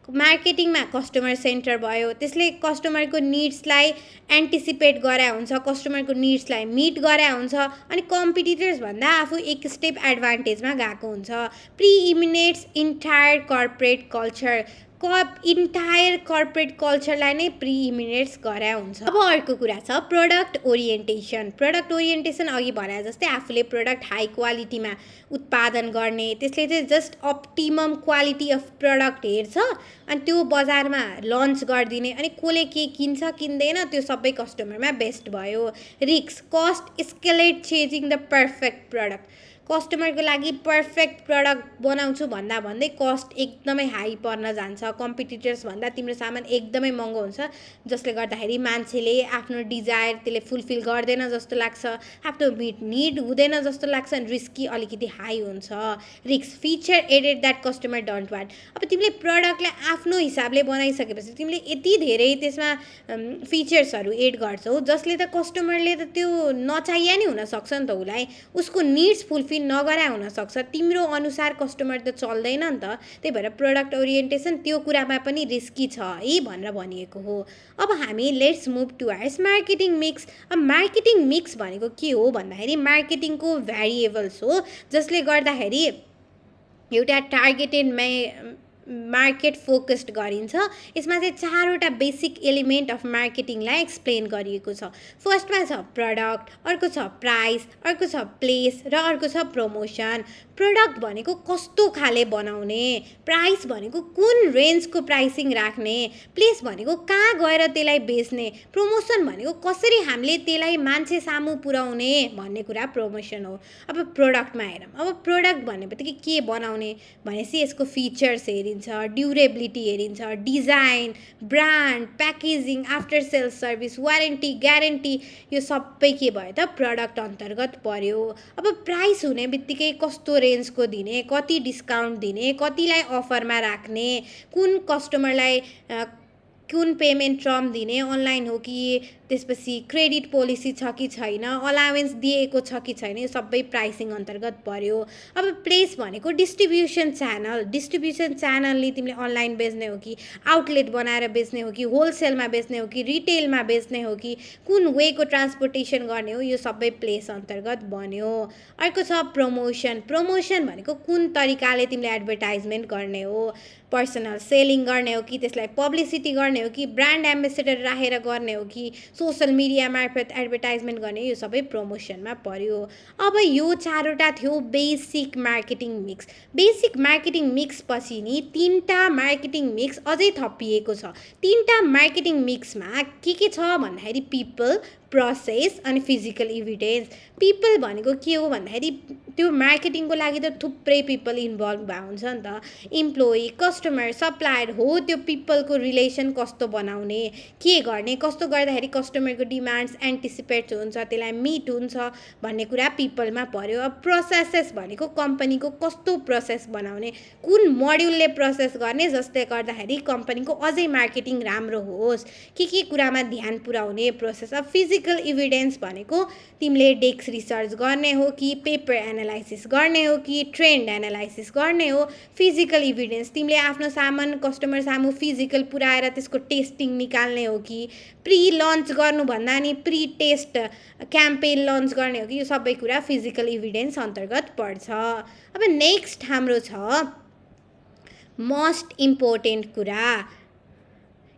मार्केटिङमा कस्टमर सेन्टर भयो, त्यसले कस्टमरको निड्सलाई एन्टिसिपेट गराए हुन्छ, कस्टमरको निड्सलाई मिट गराए हुन्छ अनि कम्पिटिटर्स भन्दा आफू एक स्टेप एडभान्टेजमा गएको हुन्छ। Permeates entire corporate culture, entire corporate कल्चरलाई नै प्रिइमिनेट्स गराए हुन्छ। अब अर्को कुरा छ प्रडक्ट ओरिएन्टेसन। प्रडक्ट ओरिएन्टेसन अघि भने जस्तै आफूले प्रडक्ट हाई क्वालिटीमा उत्पादन गर्ने, त्यसले चाहिँ just optimum quality of product हेर्छ अनि त्यो बजारमा लन्च गरिदिने, अनि कसले के किन्छ किन्दैन त्यो सबै कस्टमरमा बेस्ट भयो। Risk, cost escalate chasing the perfect product. कस्टमरको लागि पर्फेक्ट प्रडक्ट बनाउँछु भन्दा भन्दै कस्ट एकदमै हाई पर्न जान्छ, कम्पिटिटर्स भन्दा तिम्रो सामान एकदमै महँगो हुन्छ, जसले गर्दाखेरि मान्छेले आफ्नो डिजायर त्यसले फुलफिल गर्दैन जस्तो लाग्छ, आफ्नो मिट निड हुँदैन जस्तो लाग्छ अनि रिस्की अलिकति हाई हुन्छ। Risk, feature added that customer don't want. अब तिमीले प्रडक्टलाई आफ्नो हिसाबले बनाइसकेपछि तिमीले यति धेरै त्यसमा फिचर्सहरू एड गर्छौ जसले त कस्टमरले त त्यो नचाहिए नि हुनसक्छ नि त, उसलाई उसको निड्स फुलफिल विन नगरा हुनसक्छ, तिम्रो अनुसार कस्टमर त चल्दैन नि त। त्यही भएर प्रोडक्ट ओरिएन्टेसन त्यो कुरामा पनि रिस्की छ है भनेर भनिएको हो। अब हामी let's move towards marketing mix. अब मार्केटिङ मिक्स भनेको के हो भन्दाखेरि मार्केटिङको भ्यारिएबल्स हो, जसले गर्दाखेरि एउटा टार्गेटेड मार्केट फोकस्ड गरिन्छ। यसमा चाहिँ 4वटा बेसिक एलिमेन्ट अफ मार्केटिङलाई एक्सप्लेन गरिएको छ। फर्स्टमा छ प्रडक्ट, अर्को छ प्राइस, अर्को छ प्लेस र अर्को छ प्रमोसन। प्रडक्ट भनेको कस्तो खाले बनाउने, प्राइस भनेको कुन रेन्जको प्राइसिङ राख्ने, प्लेस भनेको कहाँ गएर त्यसलाई बेच्ने, प्रमोसन भनेको कसरी हामीले त्यसलाई मान्छे सामु पुर्याउने भन्ने कुरा प्रमोसन हो। अब प्रोडक्टमा हेरौँ। अब प्रोडक्ट भन्ने बित्तिकै के बनाउने भनेपछि यसको फिचर्स हेरिन्छ, ड्युरेबिलिटी हेरिन्छ, design, brand, packaging, after sales service, warranty, guarantee, यो सबै के भयो त प्रडक्ट अन्तर्गत पर्यो। अब प्राइस हुने बित्तिकै कस्तो रेन्जको दिने, कति डिस्काउन्ट दिने, कतिलाई अफरमा राख्ने, कुन कस्टमरलाई कुन पेमेन्ट टर्म दिने, अनलाइन हो कि त्यसपछि क्रेडिट पोलिसी छ कि छैन, अलावेन्स दिएको छ कि छैन, यो सबै प्राइसिङ अन्तर्गत पर्यो। अब प्लेस भनेको डिस्ट्रिब्युसन च्यानल। डिस्ट्रिब्युसन च्यानलले तिमीले अनलाइन बेच्ने हो कि आउटलेट बनाएर बेच्ने हो कि होलसेलमा बेच्ने हो कि रिटेलमा बेच्ने हो कि कुन वेको ट्रान्सपोर्टेसन गर्ने हो, यो सबै प्लेस अन्तर्गत बन्यो। अर्को छ प्रमोसन। प्रमोसन भनेको कुन तरिकाले तिमीले एडभर्टाइजमेन्ट गर्ने हो, पर्सनल सेलिङ गर्ने हो कि त्यसलाई पब्लिसिटी गर्ने हो कि ब्रान्ड एम्बेसेडर राखेर गर्ने हो कि सोसल मिडिया मार्फत एडभर्टाइजमेन्ट गर्ने, यो सबै प्रमोसनमा पर्यो। अब यो 4वटा थियो basic marketing mix. Basic marketing mix पछि नि 3टा मार्केटिङ मिक्स अझै थपिएको छ। 3टा मार्केटिङ मिक्समा के छ भन्दाखेरि पिपल, प्रोसेस अनि फिजिकल इभिडेन्स। पिपल भनेको के हो भन्दाखेरि त्यो मार्केटिङको लागि त थुप्रै पिपल इन्भल्भ भए हुन्छ नि त, इम्प्लोइ, कस्टमर, सप्लायर हो। त्यो पिपलको रिलेसन कस्तो बनाउने, के गर्ने, कस्तो गर्दाखेरि कस्टमरको डिमान्ड्स एन्टिसिपेट हुन्छ, त्यसलाई मिट हुन्छ भन्ने कुरा पिपलमा पर्यो। अब प्रोसेसेस भनेको कम्पनीको कस्तो प्रोसेस बनाउने, कुन मोड्युलले प्रोसेस गर्ने जसले गर्दाखेरि कम्पनीको अझै मार्केटिङ राम्रो होस्, के कुरामा ध्यान पुर्याउने प्रोसेस। अब फिजिकल इभिडेन्स भनेको तिमीले डेस्क रिसर्च गर्ने हो कि पेपर एनालाइसिस गर्ने हो कि ट्रेन्ड एनालाइसिस गर्ने हो। फिजिकल इभिडेन्स तिमीले आफ्नो सामान कस्टमर सामु फिजिकल पुऱ्याएर त्यसको टेस्टिङ निकाल्ने हो कि प्री लन्च गर्नुभन्दा नि प्री टेस्ट क्याम्पेन लन्च गर्ने हो कि, यो सबै कुरा फिजिकल इभिडेन्स अन्तर्गत पर्छ। अब नेक्स्ट हाम्रो छ मोस्ट इम्पोर्टेन्ट कुरा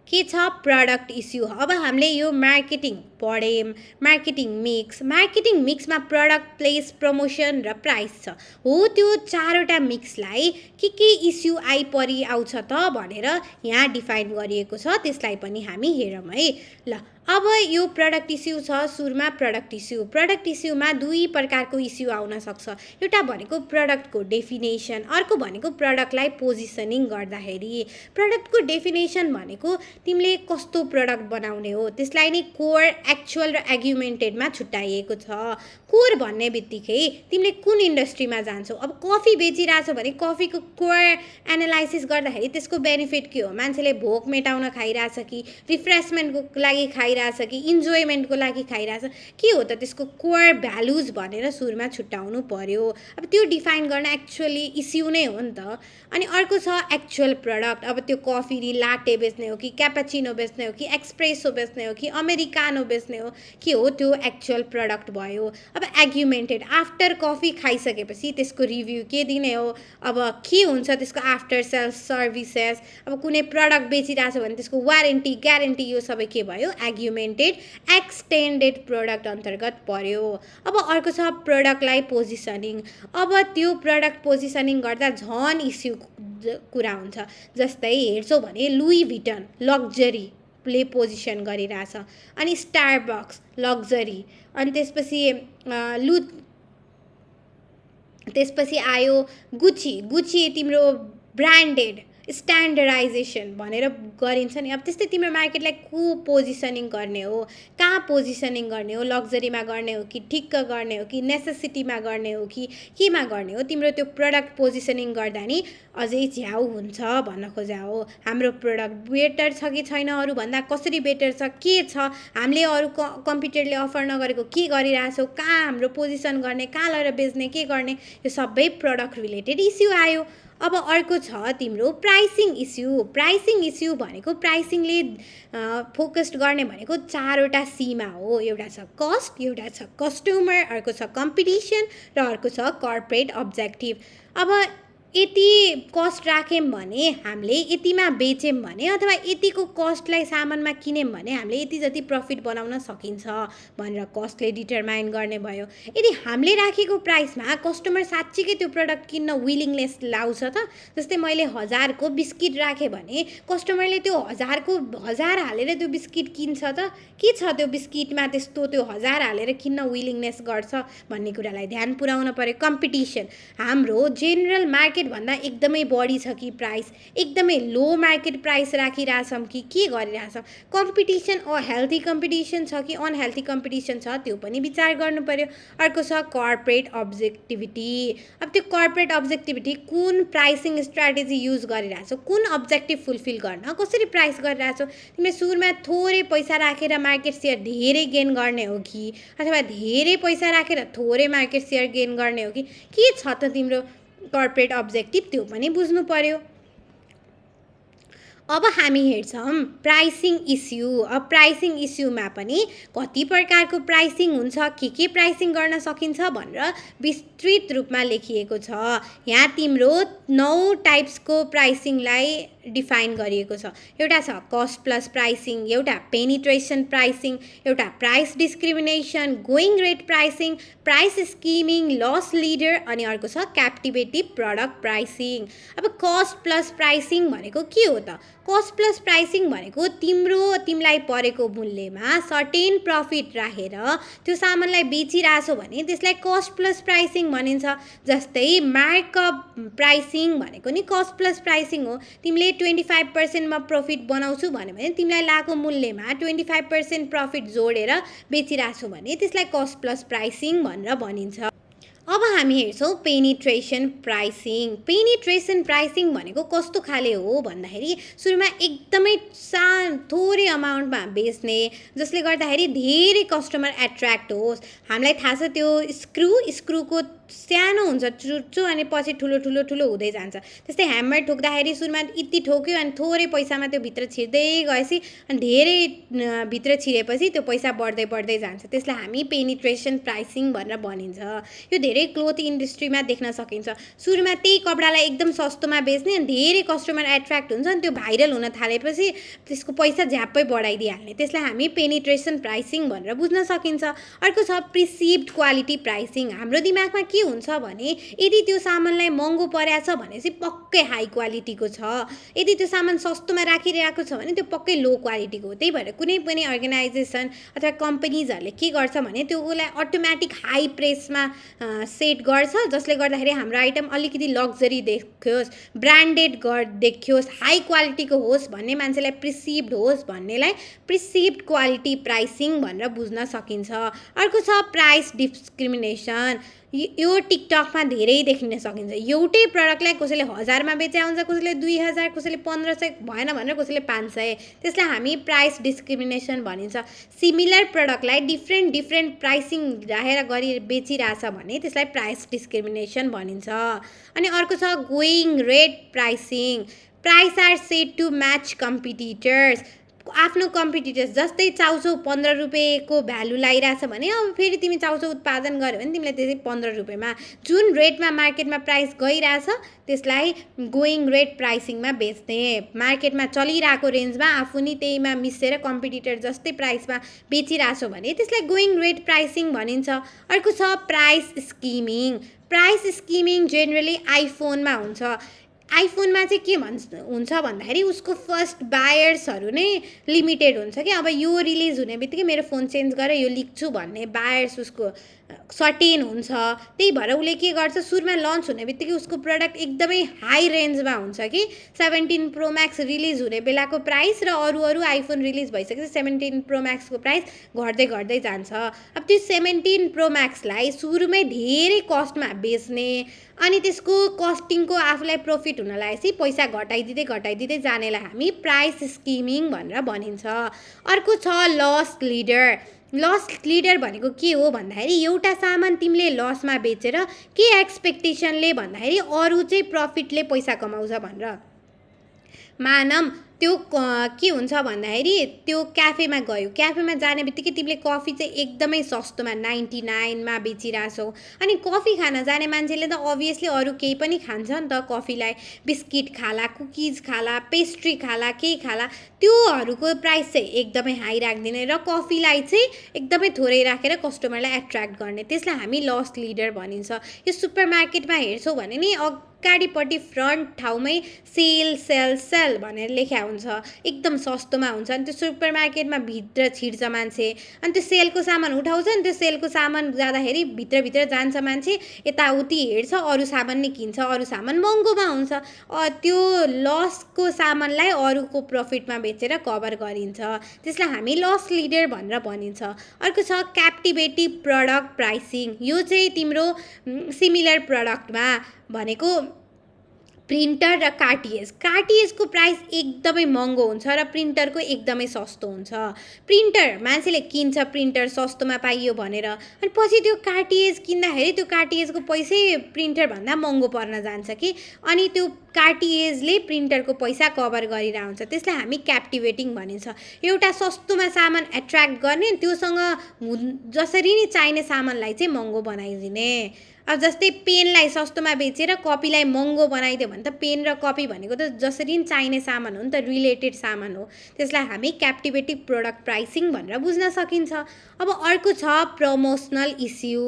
के छ प्रडक्ट इस्यु। अब हामीले यो मार्केटिङ पढ्यौँ, मार्केटिङ मिक्समा प्रडक्ट, प्लेस, प्रमोसन र प्राइस छ। हो त्यो 4वटा मिक्सलाई के इस्यु आइपरि आउँछ त भनेर यहाँ डिफाइन गरिएको छ, त्यसलाई पनि हामी हेरौँ है। ल अब यो प्रडक्ट इस्यु छ। सुरुमा प्रडक्ट इस्युमा 2 प्रकारको इस्यु आउन सक्छ। एउटा भनेको प्रडक्टको डेफिनेसन, अर्को भनेको प्रडक्टलाई पोजिसनिङ गर्दाखेरि। प्रडक्टको डेफिनेसन भनेको तिमीले कस्तो प्रडक्ट बनाउने हो, त्यसलाई नै कोर, एक्चुअल र एग्युमेन्टेडमा छुट्याइएको छ। कोर भन्ने बित्तिकै तिमीले कुन इन्डस्ट्रीमा जान्छौ। अब कफी बेचिरहेछौ भने कफीको कोर एनालाइसिस गर्दाखेरि त्यसको बेनिफिट के हो, मान्छेले भोक मेटाउन खाइरहेछ कि रिफ्रेसमेन्टको लागि खाइरहेछ कि इन्जोयमेन्टको लागि खाइरहेछ, के हो त त्यसको कोर भ्यालुज भनेर सुरुमा छुट्याउनु पर्यो। अब त्यो डिफाइन गर्न एक्चुअली इस्यु नै हो नि त। अनि अर्को छ एक्चुअल प्रडक्ट। अब त्यो कफी नि लाटे बेच्ने हो कि क्यापाचिनो बेच्ने हो कि एक्सप्रेसो बेच्ने हो कि अमेरिकानो बेच्ने हो, के हो त्यो एक्चुअल प्रडक्ट भयो। अब एग्युमेन्टेड, आफ्टर कफी खाइसकेपछि त्यसको रिभ्यू के दिने हो, अब के हुन्छ त्यसको आफ्टर सेल्स सर्भिसेस, अब कुनै प्रडक्ट बेचिरहेछ भने त्यसको वारेन्टी, ग्यारेन्टी, यो सबै के भयो एग्युमेन्टेड एक्सटेन्डेड प्रडक्ट अन्तर्गत पर्यो। अब अर्को छ प्रडक्टलाई पोजिसनिङ। अब त्यो प्रडक्ट पोजिसनिङ गर्दा झन् इस्यु कुरा हुन्छ। जस्तै हेर्छौ भने लुई भिटन लग्जरीले पोजिसन गरिरहेछ, अनि स्टारबक्स लग्जरी, अनि त्यसपछि आयो गुची तिम्रो ब्रान्डेड स्ट्यान्डर्डाइजेसन भनेर गरिन्छ नि। अब त्यस्तै तिम्रो मार्केटलाई पोजिसनिङ गर्ने हो, कहाँ पोजिसनिङ गर्ने हो, लग्जरीमा गर्ने हो कि ठिक्क गर्ने हो कि नेसेसिटीमा गर्ने हो कि केमा गर्ने हो, तिम्रो त्यो प्रडक्ट पोजिसनिङ गर्दा नि अझै झ्याउ हुन्छ भन्न खोजा हो। हाम्रो प्रडक्ट बेटर छ कि छैन, अरूभन्दा कसरी बेटर छ, के छ, हामीले अरू कम्प्युटरले अफर नगरेको के गरिरहेछौँ, कहाँ हाम्रो पोजिसन गर्ने, कहाँ लगेर बेच्ने, के गर्ने, यो सबै प्रडक्ट रिलेटेड इस्यु आयो। अब अर्को छ तिम्रो प्राइसिङ इस्यु। प्राइसिङ इस्यु भनेको प्राइसिङले फोकस्ड गर्ने भनेको 4वटा सीमा हो। एउटा छ कस्ट, एउटा छ कस्टमर, अर्को छ कम्पिटिसन र अर्को छ कर्पोरेट अब्जेक्टिभ। अब यति कस्ट राख्यौँ भने हामीले यतिमा बेच्यौँ भने अथवा यतिको कस्टलाई सामानमा किन्यौँ भने हामीले यति जति प्रफिट बनाउन सकिन्छ भनेर कस्टले डिटरमाइन गर्ने भयो। यदि हामीले राखेको प्राइसमा कस्टमर साँच्चीकै त्यो प्रडक्ट किन्न विलिङनेस लाउँछ त, जस्तै मैले 1000को बिस्किट राखेँ भने कस्टमरले त्यो 1000 हालेर त्यो बिस्किट किन्छ त, के छ त्यो बिस्किटमा त्यस्तो त्यो 1000 हालेर किन्न विलिङनेस गर्छ भन्ने कुरालाई ध्यान पुर्याउन पर्यो। कम्पिटिसन, हाम्रो जेनरल मार्केट भन्दा एकदमै बढी छ कि प्राइस, एकदमै लो मार्केट प्राइस राखिरहेछौँ कि के गरिरहेछौँ, कम्पिटिसन हेल्थी कम्पिटिसन छ कि अनहेल्थी कम्पिटिसन छ त्यो पनि विचार गर्नु पर्यो। अर्को छ कर्पोरेट अब्जेक्टिभिटी। अब त्यो कर्पोरेट अब्जेक्टिभिटी कुन प्राइसिङ स्ट्राटेजी युज गरिरहेछौ, कुन अब्जेक्टिभ फुलफिल गर्न कसरी प्राइस गरिरहेछौ। तिमीले सुरुमा थोरै पैसा राखेर मार्केट सेयर धेरै गेन गर्ने हो कि अथवा धेरै पैसा राखेर थोरै मार्केट सेयर गेन गर्ने हो कि के छ त तिम्रो कर्पोरेट अब्जेक्टिभ, त्यो पनि बुझ्नु पर्यो। अब हामी हेर्छौँ प्राइसिङ इस्यु। अब प्राइसिङ इस्युमा पनि कति प्रकारको प्राइसिङ हुन्छ, के प्राइसिङ गर्न सकिन्छ भनेर विस्तृत रूपमा लेखिएको छ। यहाँ तिम्रो 9 टाइप्सको प्राइसिङलाई डिफाइन गरिएको छ। एउटा छ कस्ट प्लस प्राइसिङ, एउटा पेनिट्रेसन प्राइसिङ, एउटा price discrimination, going rate pricing, price skimming, loss leader, अनि अर्को छ क्याप्टिभेटिभ प्रडक्ट प्राइसिङ। अब कस्ट प्लस प्राइसिङ भनेको के हो त? कस्ट प्लस प्राइसिङ भनेको तिमीलाई परेको मूल्यमा सर्टेन प्रफिट राखेर त्यो सामानलाई बेचिरहेछौ भने त्यसलाई कस्ट प्लस प्राइसिङ भनिन्छ। जस्तै मार्कअप प्राइसिङ भनेको नि कस्ट प्लस प्राइसिङ हो। तिमीले 25% मा प्रफिट बनाउँछु भन्यो भने तिमीलाई लागेको मूल्यमा 25% प्रफिट जोडेर बेचिरहेछौ भने त्यसलाई कस्ट प्लस प्राइसिङ भनेर भनिन्छ। अब हामी हेर्छौँ पेनिट्रेसन प्राइसिङ। पेनिट्रेसन प्राइसिङ भनेको कस्तो खाले हो भन्दाखेरि सुरुमा एकदमै थोरै अमाउन्टमा बेच्ने, जसले गर्दाखेरि धेरै कस्टमर एट्र्याक्ट होस्। हामीलाई थाहा छ त्यो स्क्रुको सानो हुन्छ चुच्चो अनि पछि ठुलो ठुलो ठुलो हुँदै जान्छ। त्यस्तै ह्यामर ठोक्दाखेरि सुरुमा यति ठोक्यो अनि थोरै पैसामा त्यो भित्र छिर्दै गएपछि अनि धेरै भित्र छिरेपछि त्यो पैसा बढ्दै बढ्दै जान्छ। त्यसलाई हामी पेनिट्रेसन प्राइसिङ भनेर भनिन्छ। यो धेरै क्लोथ इन्डस्ट्रीमा देख्न सकिन्छ। सुरुमा त्यही कपडालाई एकदम सस्तोमा बेच्ने अनि धेरै कस्टमर एट्र्याक्ट हुन्छ अनि त्यो भाइरल हुन थालेपछि त्यसको पैसा झ्याप्पै बढाइदिइहाल्ने, त्यसलाई हामी पेनिट्रेसन प्राइसिङ भनेर बुझ्न सकिन्छ। अर्को छ प्रिसिभ्ड क्वालिटी प्राइसिङ। हाम्रो दिमागमा के हुन्छ भने यदि त्यो सामानलाई महँगो परेछ भनेपछि पक्कै हाई क्वालिटीको छ, यदि त्यो सामान सस्तोमा राखिरहेको छ भने त्यो पक्कै लो क्वालिटीको हो। त्यही भएर कुनै पनि अर्गनाइजेसन अथवा कम्पनीजहरूले के गर्छ भने त्यो उसलाई अटोमेटिक हाई प्रेसमा सेट गर्छ, जसले गर्दाखेरि हाम्रो आइटम अलिकति लग्जरी देखियोस्, ब्रान्डेड देखियोस्, हाई क्वालिटीको होस् भन्ने मान्छेलाई प्रिसिभ्ड होस् भन्नेलाई प्रिसिभ्ड क्वालिटी प्राइसिङ भनेर बुझ्न सकिन्छ। अर्को छ प्राइस डिस्क्रिमिनेसन। यो टिकटकमा धेरै देखिन सकिन्छ। एउटै प्रडक्टलाई कसैले 1000 मा बेचे हुन्छ, कसैले 2000, कसैले 1500 भएन भनेर कसैले 500, त्यसलाई हामी प्राइस डिस्क्रिमिनेसन भनिन्छ। सिमिलर प्रडक्टलाई डिफ्रेन्ट प्राइसिङ राखेर गरी बेचिरहेछ भने त्यसलाई प्राइस डिस्क्रिमिनेसन भनिन्छ। अनि अर्को छ going rate pricing. Price are set to match competitors. आफ्नो कम्पिटिटर्स जस्तै चाउचाउ 15 रुपियाँको भ्यालु लगाइरहेछ भने अब फेरि तिमी चाउचाउ उत्पादन गर्यो भने तिमीलाई त्यसै 15 रुपियाँमा जुन रेटमा मार्केटमा प्राइस गइरहेछ त्यसलाई गोइङ रेट प्राइसिङमा बेच्ने। मार्केटमा चलिरहेको रेन्जमा आफू नि त्यहीमा मिसेर कम्पिटिटर जस्तै प्राइसमा बेचिरहेछौ भने त्यसलाई गोइङ रेट प्राइसिङ भनिन्छ। अर्को छ प्राइस स्किमिङ। प्राइस स्किमिङ जेनरली आइफोनमा हुन्छ। आइफोनमा चाहिँ के हुन्छ भन्दाखेरि उसको फर्स्ट बायर्सहरू नै लिमिटेड हुन्छ कि अब यो रिलिज हुने बित्तिकै मेरो फोन चेन्ज गरेर यो लिन्छु भन्ने बायर्स उसको सर्टेन हुन्छ। त्यही भएर उसले के गर्छ, सुरुमा लन्च हुने बित्तिकै उसको प्रडक्ट एकदमै हाई रेन्जमा हुन्छ कि 17 प्रो म्याक्स रिलिज हुने बेलाको प्राइस र अरू आइफोन रिलिज भइसकेपछि 17 प्रो म्याक्सको प्राइस घट्दै घट्दै जान्छ। अब त्यो 17 प्रो म्याक्सलाई सुरुमै धेरै कस्टमा बेच्ने अनि त्यसको कस्टिङको आफूलाई प्रफिट हुन लागेपछि पैसा घटाइदिँदै जानेलाई हामी प्राइस स्किमिङ भनेर भनिन्छ। अर्को छ लस लिडर। लस लिडर भनेको के हो भन्दाखेरि एउटा सामान तिमीले लसमा बेचेर के एक्सपेक्टेसनले भन्दाखेरि अरू चाहिँ प्रफिटले पैसा कमाउँछ भनेर मानम त्यो के हुन्छ भन्दाखेरि त्यो क्याफेमा गयो, क्याफेमा जाने बित्तिकै तिमीले कफी चाहिँ एकदमै सस्तोमा 99मा बेचिरहेछौ अनि कफी खान जाने मान्छेले त अभियसली अरू केही पनि खान्छ नि त, कफीलाई बिस्किट खाला, कुकिज खाला, पेस्ट्री खाला, केही खाला, त्योहरूको प्राइस चाहिँ एकदमै हाई राख्दिने र कफीलाई चाहिँ एकदमै थोरै राखेर कस्टमरलाई एट्र्याक्ट गर्ने, त्यसलाई हामी लस लिडर भनिन्छ। यो सुपरमार्केटमा हेर्छौ भने नि अगाडिपट्टि फ्रन्ट ठाउँमै सेल सेल सेल भनेर लेख्या हुन्छ, एकदम सस्तोमा हुन्छ अनि त्यो सुपरमार्केटमा भित्र छिर्छ मान्छे अनि त्यो सेलको सामान उठाउँछ अनि त्यो सेलको सामान जाँदाखेरि भित्रभित्र जान्छ मान्छे, यताउति हेर्छ, अरू सामान नि किन्छ, अरू सामान महँगोमा हुन्छ, त्यो लसको सामानलाई अरूको प्रफिटमा बेचेर कभर गरिन्छ, त्यसलाई हामी लस लिडर भनेर भनिन्छ। अर्को छ क्याप्टिभेटिभ प्रडक्ट प्राइसिङ। यो चाहिँ तिम्रो सिमिलर प्रडक्टमा भनेको प्रिन्टर र कार्टिएजको प्राइस एकदमै महँगो हुन्छ र प्रिन्टरको एकदमै सस्तो हुन्छ। प्रिन्टर मान्छेले किन्छ प्रिन्टर सस्तोमा पाइयो भनेर अनि पछि त्यो कार्टिएज किन्दाखेरि त्यो कार्टिएजको पैसै प्रिन्टरभन्दा महँगो पर्न जान्छ कि अनि त्यो कार्टिएजले प्रिन्टरको पैसा कभर गरिरहेको हुन्छ, त्यसलाई हामी क्याप्टिभेटिङ भनिन्छ। एउटा सस्तोमा सामान एट्र्याक्ट गर्ने, त्योसँग जसरी नै चाहिने सामानलाई चाहिँ महँगो बनाइदिने। अब जस्तै पेनलाई सस्तोमा बेचेर कपीलाई महँगो बनाइदियो भने त पेन र कपी भनेको त जसरी नि चाहिने सामान हो नि त, रिलेटेड सामान हो, त्यसलाई हामी क्याप्टिभेटिभ प्रोडक्ट प्राइसिङ भनेर बुझ्न सकिन्छ। अब अर्को छ प्रमोसनल इस्यु।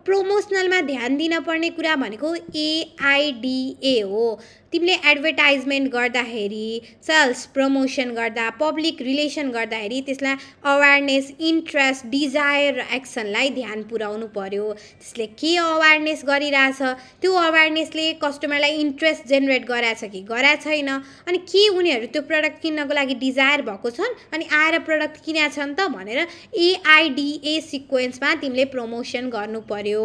प्रमोसनलमा ध्यान दिन पर्ने कुरा भनेको AIDA हो। तिमीले एडभर्टाइजमेन्ट गर्दाखेरि, सेल्स प्रमोसन गर्दा, पब्लिक रिलेसन गर्दाखेरि त्यसलाई अवेरनेस, इन्ट्रेस्ट, डिजायर र एक्सनलाई ध्यान पुर्याउनु पर्यो। त्यसले के अवेरनेस गरिरहेछ, त्यो अवेरनेसले कस्टमरलाई इन्ट्रेस्ट जेनेरेट गराएछ कि गराएको छैन, अनि के उनीहरू त्यो प्रडक्ट किन्नको लागि डिजायर भएको छन् अनि आएर प्रडक्ट किनेका छन् त भनेर AIDA सिक्वेन्समा तिमीले प्रमोसन गर्नु पर्यो।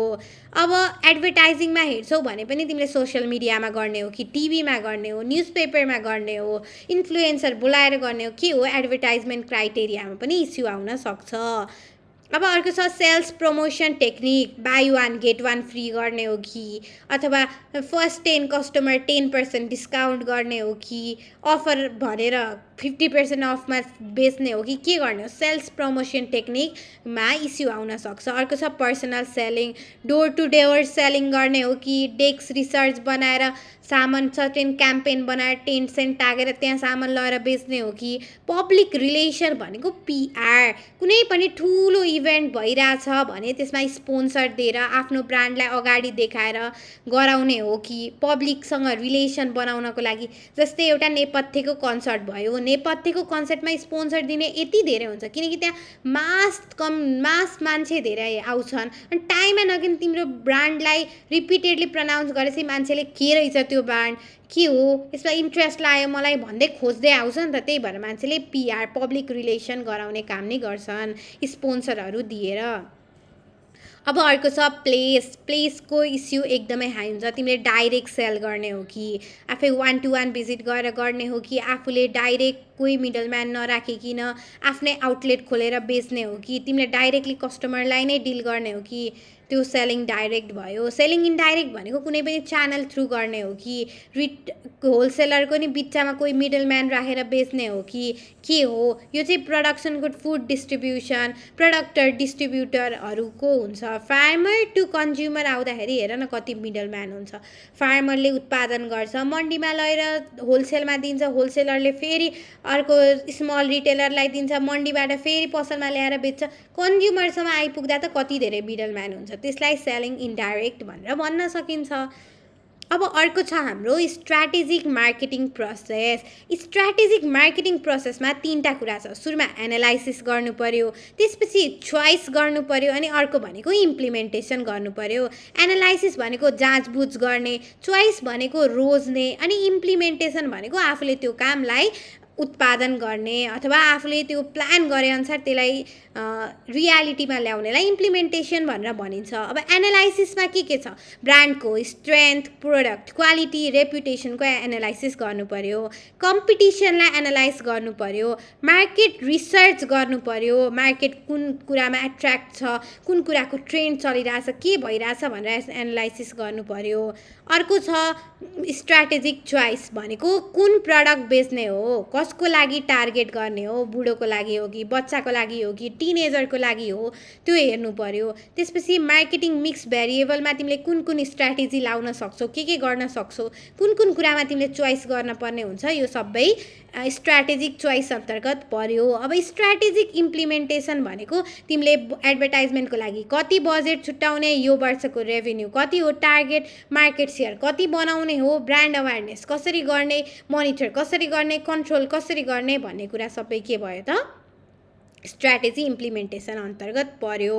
अब एडभर्टाइजिङमा हेर्छौ भने पनि तिमीले सोसियल मिडियामा गर्ने हो कि टिभीमा गर्ने हो, न्युजपेपरमा गर्ने हो, इन्फ्लुएन्सर बोलाएर गर्ने हो, के हो, एडभर्टाइजमेन्ट क्राइटेरियामा पनि इस्यु आउन सक्छ। अब अर्को छ sales promotion technique. Buy 1 get 1 free गर्ने हो कि अथवा फर्स्ट 10 कस्टमर 10% डिस्काउन्ट गर्ने हो कि अफर भनेर 50% अफमा बेच्ने हो कि के गर्ने हो, सेल्स प्रमोसन टेक्निकमा इस्यु आउन सक्छ। अर्को छ personal selling. Door to door selling गर्ने हो कि डेस्क रिसर्च बनाएर सामान सर्टेन क्याम्पेन बनाएर टेन्ट सेन्ट टागेर त्यहाँ सामान लगाएर बेच्ने हो कि पब्लिक रिलेसन भनेको PR। कुनै पनि ठुलो इभेन्ट भइरहेछ भने त्यसमा स्पोन्सर दिएर आफ्नो ब्रान्डलाई अगाडि देखाएर गराउने हो कि पब्लिकसँग रिलेसन बनाउनको लागि। जस्तै एउटा नेपथ्यको कन्सर्ट भयो, नेपथ्यको कन्सर्टमा स्पोन्सर दिने यति धेरै हुन्छ किनकि त्यहाँ मास मान्छे धेरै आउँछन् अनि टाइममा नकिन तिम्रो ब्रान्डलाई रिपिटेडली प्रनाउन्स गरेपछि मान्छेले के रहेछ त्यो ब्रान्ड, के हो, यसमा इन्ट्रेस्ट लाग्यो मलाई भन्दै खोज्दै आउँछ नि त। त्यही भएर मान्छेले PR पब्लिक रिलेसन गराउने काम नै गर्छन् स्पोन्सरहरू दिएर। अब अर्को छ प्लेसको इस्यु एकदमै हाई हुन्छ। तिमीले डाइरेक्ट सेल गर्ने हो कि आफै 1 to 1 भिजिट गरेर गर्ने हो कि आफूले डाइरेक्ट कोही मिडलम्यान नराखिकन आफ्नै आउटलेट खोलेर बेच्ने हो कि तिमीले डाइरेक्टली कस्टमरलाई नै डिल गर्ने हो कि त्यो सेलिङ डाइरेक्ट भयो। सेलिङ इन्डाइरेक्ट भनेको कुनै पनि च्यानल थ्रु गर्ने हो कि होलसेलरको नि बिचमा कोही मिडलम्यान राखेर बेच्ने हो कि के हो, यो चाहिँ प्रडक्सनको फुड डिस्ट्रिब्युसन प्रडक्टर डिस्ट्रिब्युटरहरूको हुन्छ। फार्मर टु कन्ज्युमर आउँदाखेरि हेर न कति मिडलम्यान हुन्छ। फार्मरले उत्पादन गर्छ, मन्डीमा लगेर होलसेलमा दिन्छ, होलसेलरले फेरि अर्को स्मल रिटेलरलाई दिन्छ, मन्डीबाट फेरि पसलमा ल्याएर बेच्छ, कन्ज्युमरसम्म आइपुग्दा त कति धेरै मिडलम्यान हुन्छ। त्यसलाई सेलिङ इन्डाइरेक्ट भनेर भन्न सकिन्छ। अब अर्को छ हाम्रो strategic marketing process. Strategic marketing प्रोसेसमा 3टा कुरा छ। सुरुमा एनालाइसिस गर्नु पर्यो, त्यसपछि चोइस गर्नु पर्यो, अनि अर्को भनेको इम्प्लिमेन्टेसन गर्नु पर्यो। एनालाइसिस भनेको जाँचबुझ गर्ने, चोइस भनेको रोज्ने, अनि इम्प्लिमेन्टेसन भनेको आफूले त्यो कामलाई उत्पादन गर्ने अथवा आफूले त्यो प्लान गरे अनुसार त्यसलाई रियालिटीमा ल्याउनेलाई इम्प्लिमेन्टेसन भनेर भनिन्छ। अब एनालाइसिसमा के छ? ब्रान्डको स्ट्रेन्थ, प्रोडक्ट क्वालिटी, रेपुटेसनको एनालाइसिस गर्नु पर्यो, कम्पिटिसनलाई एनालाइज गर्नु पर्यो, मार्केट रिसर्च गर्नु पर्यो, मार्केट कुन कुरामा एट्र्याक्ट छ, कुन कुराको ट्रेन्ड चलिरहेछ, के भइरहेछ भनेर एनालाइसिस गर्नु पर्यो। अर्को छ स्ट्र्याटेजिक चोइस भनेको कुन प्रडक्ट बेच्ने हो, कसको लागि टार्गेट गर्ने हो, बुढोको लागि हो कि बच्चाको लागि हो कि टिनेजरको लागि हो, त्यो हेर्नु पर्यो। त्यसपछि मार्केटिङ मिक्स भेरिएबलमा तिमीले कुन कुन स्ट्र्याटेजी लाउन सक्छौ, के गर्न सक्छौ, कुन कुन कुरामा तिमीले चोइस गर्न पर्ने हुन्छ, यो सबै स्ट्र्याटेजिक चोइस अन्तर्गत पर्यो। अब स्ट्र्याटेजिक इम्प्लिमेन्टेसन भनेको तिमीले एडभर्टाइजमेन्टको लागि कति बजेट छुट्याउने, यो वर्षको रेभेन्यू कति हो, टार्गेट मार्केट सेयर कति बनाउने हो, ब्रान्ड अवेरनेस कसरी गर्ने, मोनिटर कसरी गर्ने, कन्ट्रोल कसरी गर्ने भन्ने कुरा सबै के भयो त स्ट्र्याटेजी इम्प्लिमेन्टेसन अन्तर्गत पर्यो।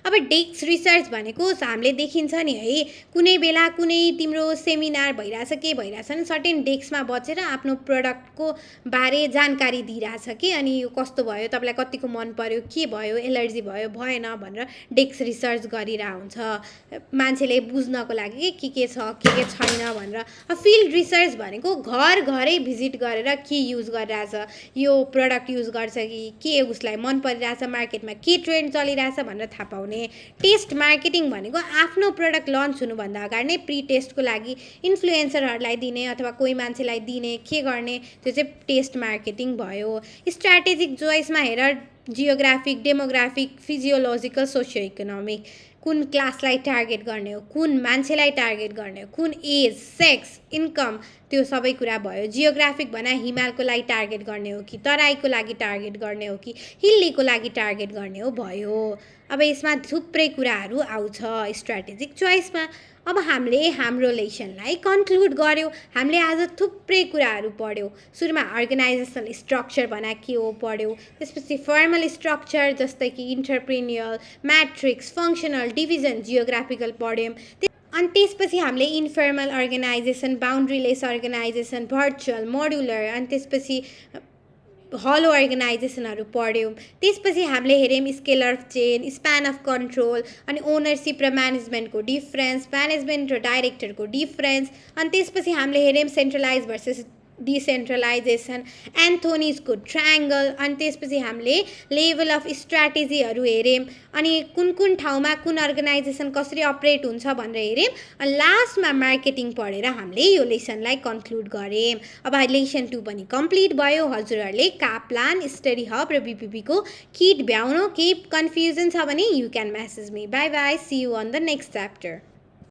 अब डेस्क रिसर्च भनेको हामीले देखिन्छ नि है, कुनै बेला कुनै तिम्रो सेमिनार भइरहेछ, के भइरहेछ नि सर्टेन डेस्कमा बसेर आफ्नो प्रडक्टको बारे जानकारी दिइरहेछ कि अनि यो कस्तो भयो, तपाईँलाई कतिको मन पर्यो, के भयो, एलर्जी भयो भएन भनेर डेस्क रिसर्च गरिरहेको हुन्छ मान्छेले बुझ्नको लागि के छ के छैन भनेर। अब फिल्ड रिसर्च भनेको घर घरै भिजिट गरेर के युज गरिरहेछ, यो प्रडक्ट युज गर्छ कि के उसलाई मन परिरहेछ, मार्केटमा के ट्रेन्ड चलिरहेछ भनेर थाहा पाउने। टेस्ट मार्केटिङ भनेको आफ्नो प्रडक्ट लन्च हुनुभन्दा अगाडि नै प्री टेस्टको लागि इन्फ्लुएन्सरहरूलाई दिने अथवा कोही मान्छेलाई दिने, के गर्ने, त्यो चाहिँ टेस्ट मार्केटिङ भयो। स्ट्र्याटेजिक चोइसमा हेर geographic, demographic, physiological, socio economic, कुन क्लासलाई टार्गेट गर्ने हो, कुन मान्छेलाई टार्गेट गर्ने हो, कुन एज, सेक्स, इन्कम, त्यो सबै कुरा भयो। जियोग्राफिक भने हिमालको लागि टार्गेट गर्ने हो कि तराईको लागि टार्गेट गर्ने हो कि हिल्लीको लागि टार्गेट गर्ने हो भयो। अब यसमा थुप्रै कुराहरू आउँछ स्ट्र्याटेजिक चोइसमा। अब हामीले हाम्रो लेसनलाई कन्क्लुड गर्यो। हामीले आज थुप्रै कुराहरू पढ्यौँ। सुरुमा अर्गनाइजेसनल स्ट्रक्चर भने के हो पढ्यौँ, त्यसपछि फर्मल स्ट्रक्चर जस्तै कि entrepreneurial, matrix, functional, division, geographical पढ्यौँ। अनि त्यसपछि हामीले informal organisation, boundaryless organisation, virtual, modular, अनि त्यसपछि हलो अर्गनाइजेसनहरू पढ्यौँ। त्यसपछि हामीले हेऱ्यौँ scale of chain, span of control, अनि ओनरसिप र म्यानेजमेन्टको डिफरेन्स, म्यानेजमेन्ट र डाइरेक्टरको डिफरेन्स, अनि त्यसपछि हामीले हेऱ्यौँ सेन्ट्रलाइज भर्सेस डिसेन्ट्रलाइजेसन, एन्थोनिजको ट्रायङ्गल, अनि त्यसपछि हामीले लेभल अफ स्ट्र्याटेजीहरू हेऱ्यौँ, अनि कुन कुन ठाउँमा कुन अर्गनाइजेसन कसरी अपरेट हुन्छ भनेर हेऱ्यौँ। अनि लास्टमा मार्केटिङ पढेर हामीले यो लेसनलाई कन्क्लुड गऱ्यौँ। अब लेसन 2 पनि कम्प्लिट भयो। हजुरहरूले काप्लान, स्टडी हब र बिपिपीको किट भ्याउनु केही कन्फ्युजन छ भने you can message me. Bye bye, see you on the next chapter.